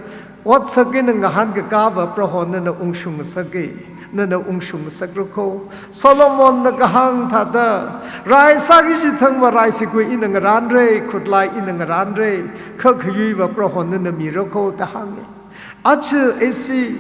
otsak eina ngahānkakāva Proho nana ungshung ngasaka, nana ungshung ngasakra kho. Solomonna kahāng thāda, rai sāki kaji thangva rai sigui ina ngarānra, khutlai ina ngarānra, kha khayuiva Proho nana mira kho da hānga. Aja A C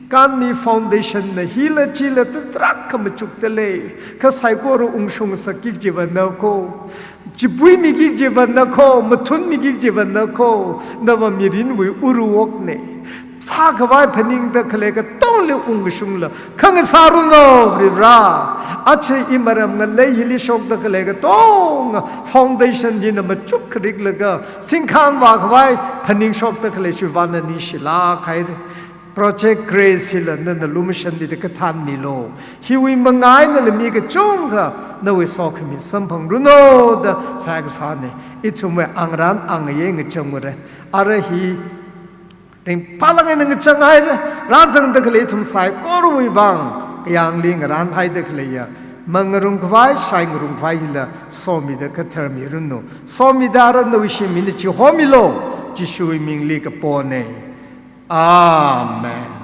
Kanmi Foundation na hila chila tarākha machukda lei, kha saikora ungshung ngasakki kajiva na kho, chipuimiki kajiva na kho, mathunmiki kajiva na kho, nava mirinwui uru wokna. Sākhavai phaningda khalei katongali ungkashungla khangasāranu Varivara. Aja imaram ngalei hili shokda khalei katonga foundation hina machuk khariklaga singkhāng vākhavai phaning shokda khalei chiwui vang nana ningshilāk haira. Project Grace hila nana lumashanmida kathānmilu. Hiwui manga einala mi kachungkha nawui sokhami samphangranu da seihā kasāna. Ithumwui angarān angayei ngachang ure. Ara hi ringphālāk eina ngachang haira, rāzangda khalei ithum saikorawui vang, kayāngli ngarānhaida khaleiya, mangarum khavai, shai ngarum khavai hila somida katharmiranu. Somida ara nawui shim hina chihomilu, Jishuwui mingli kapona. Amen.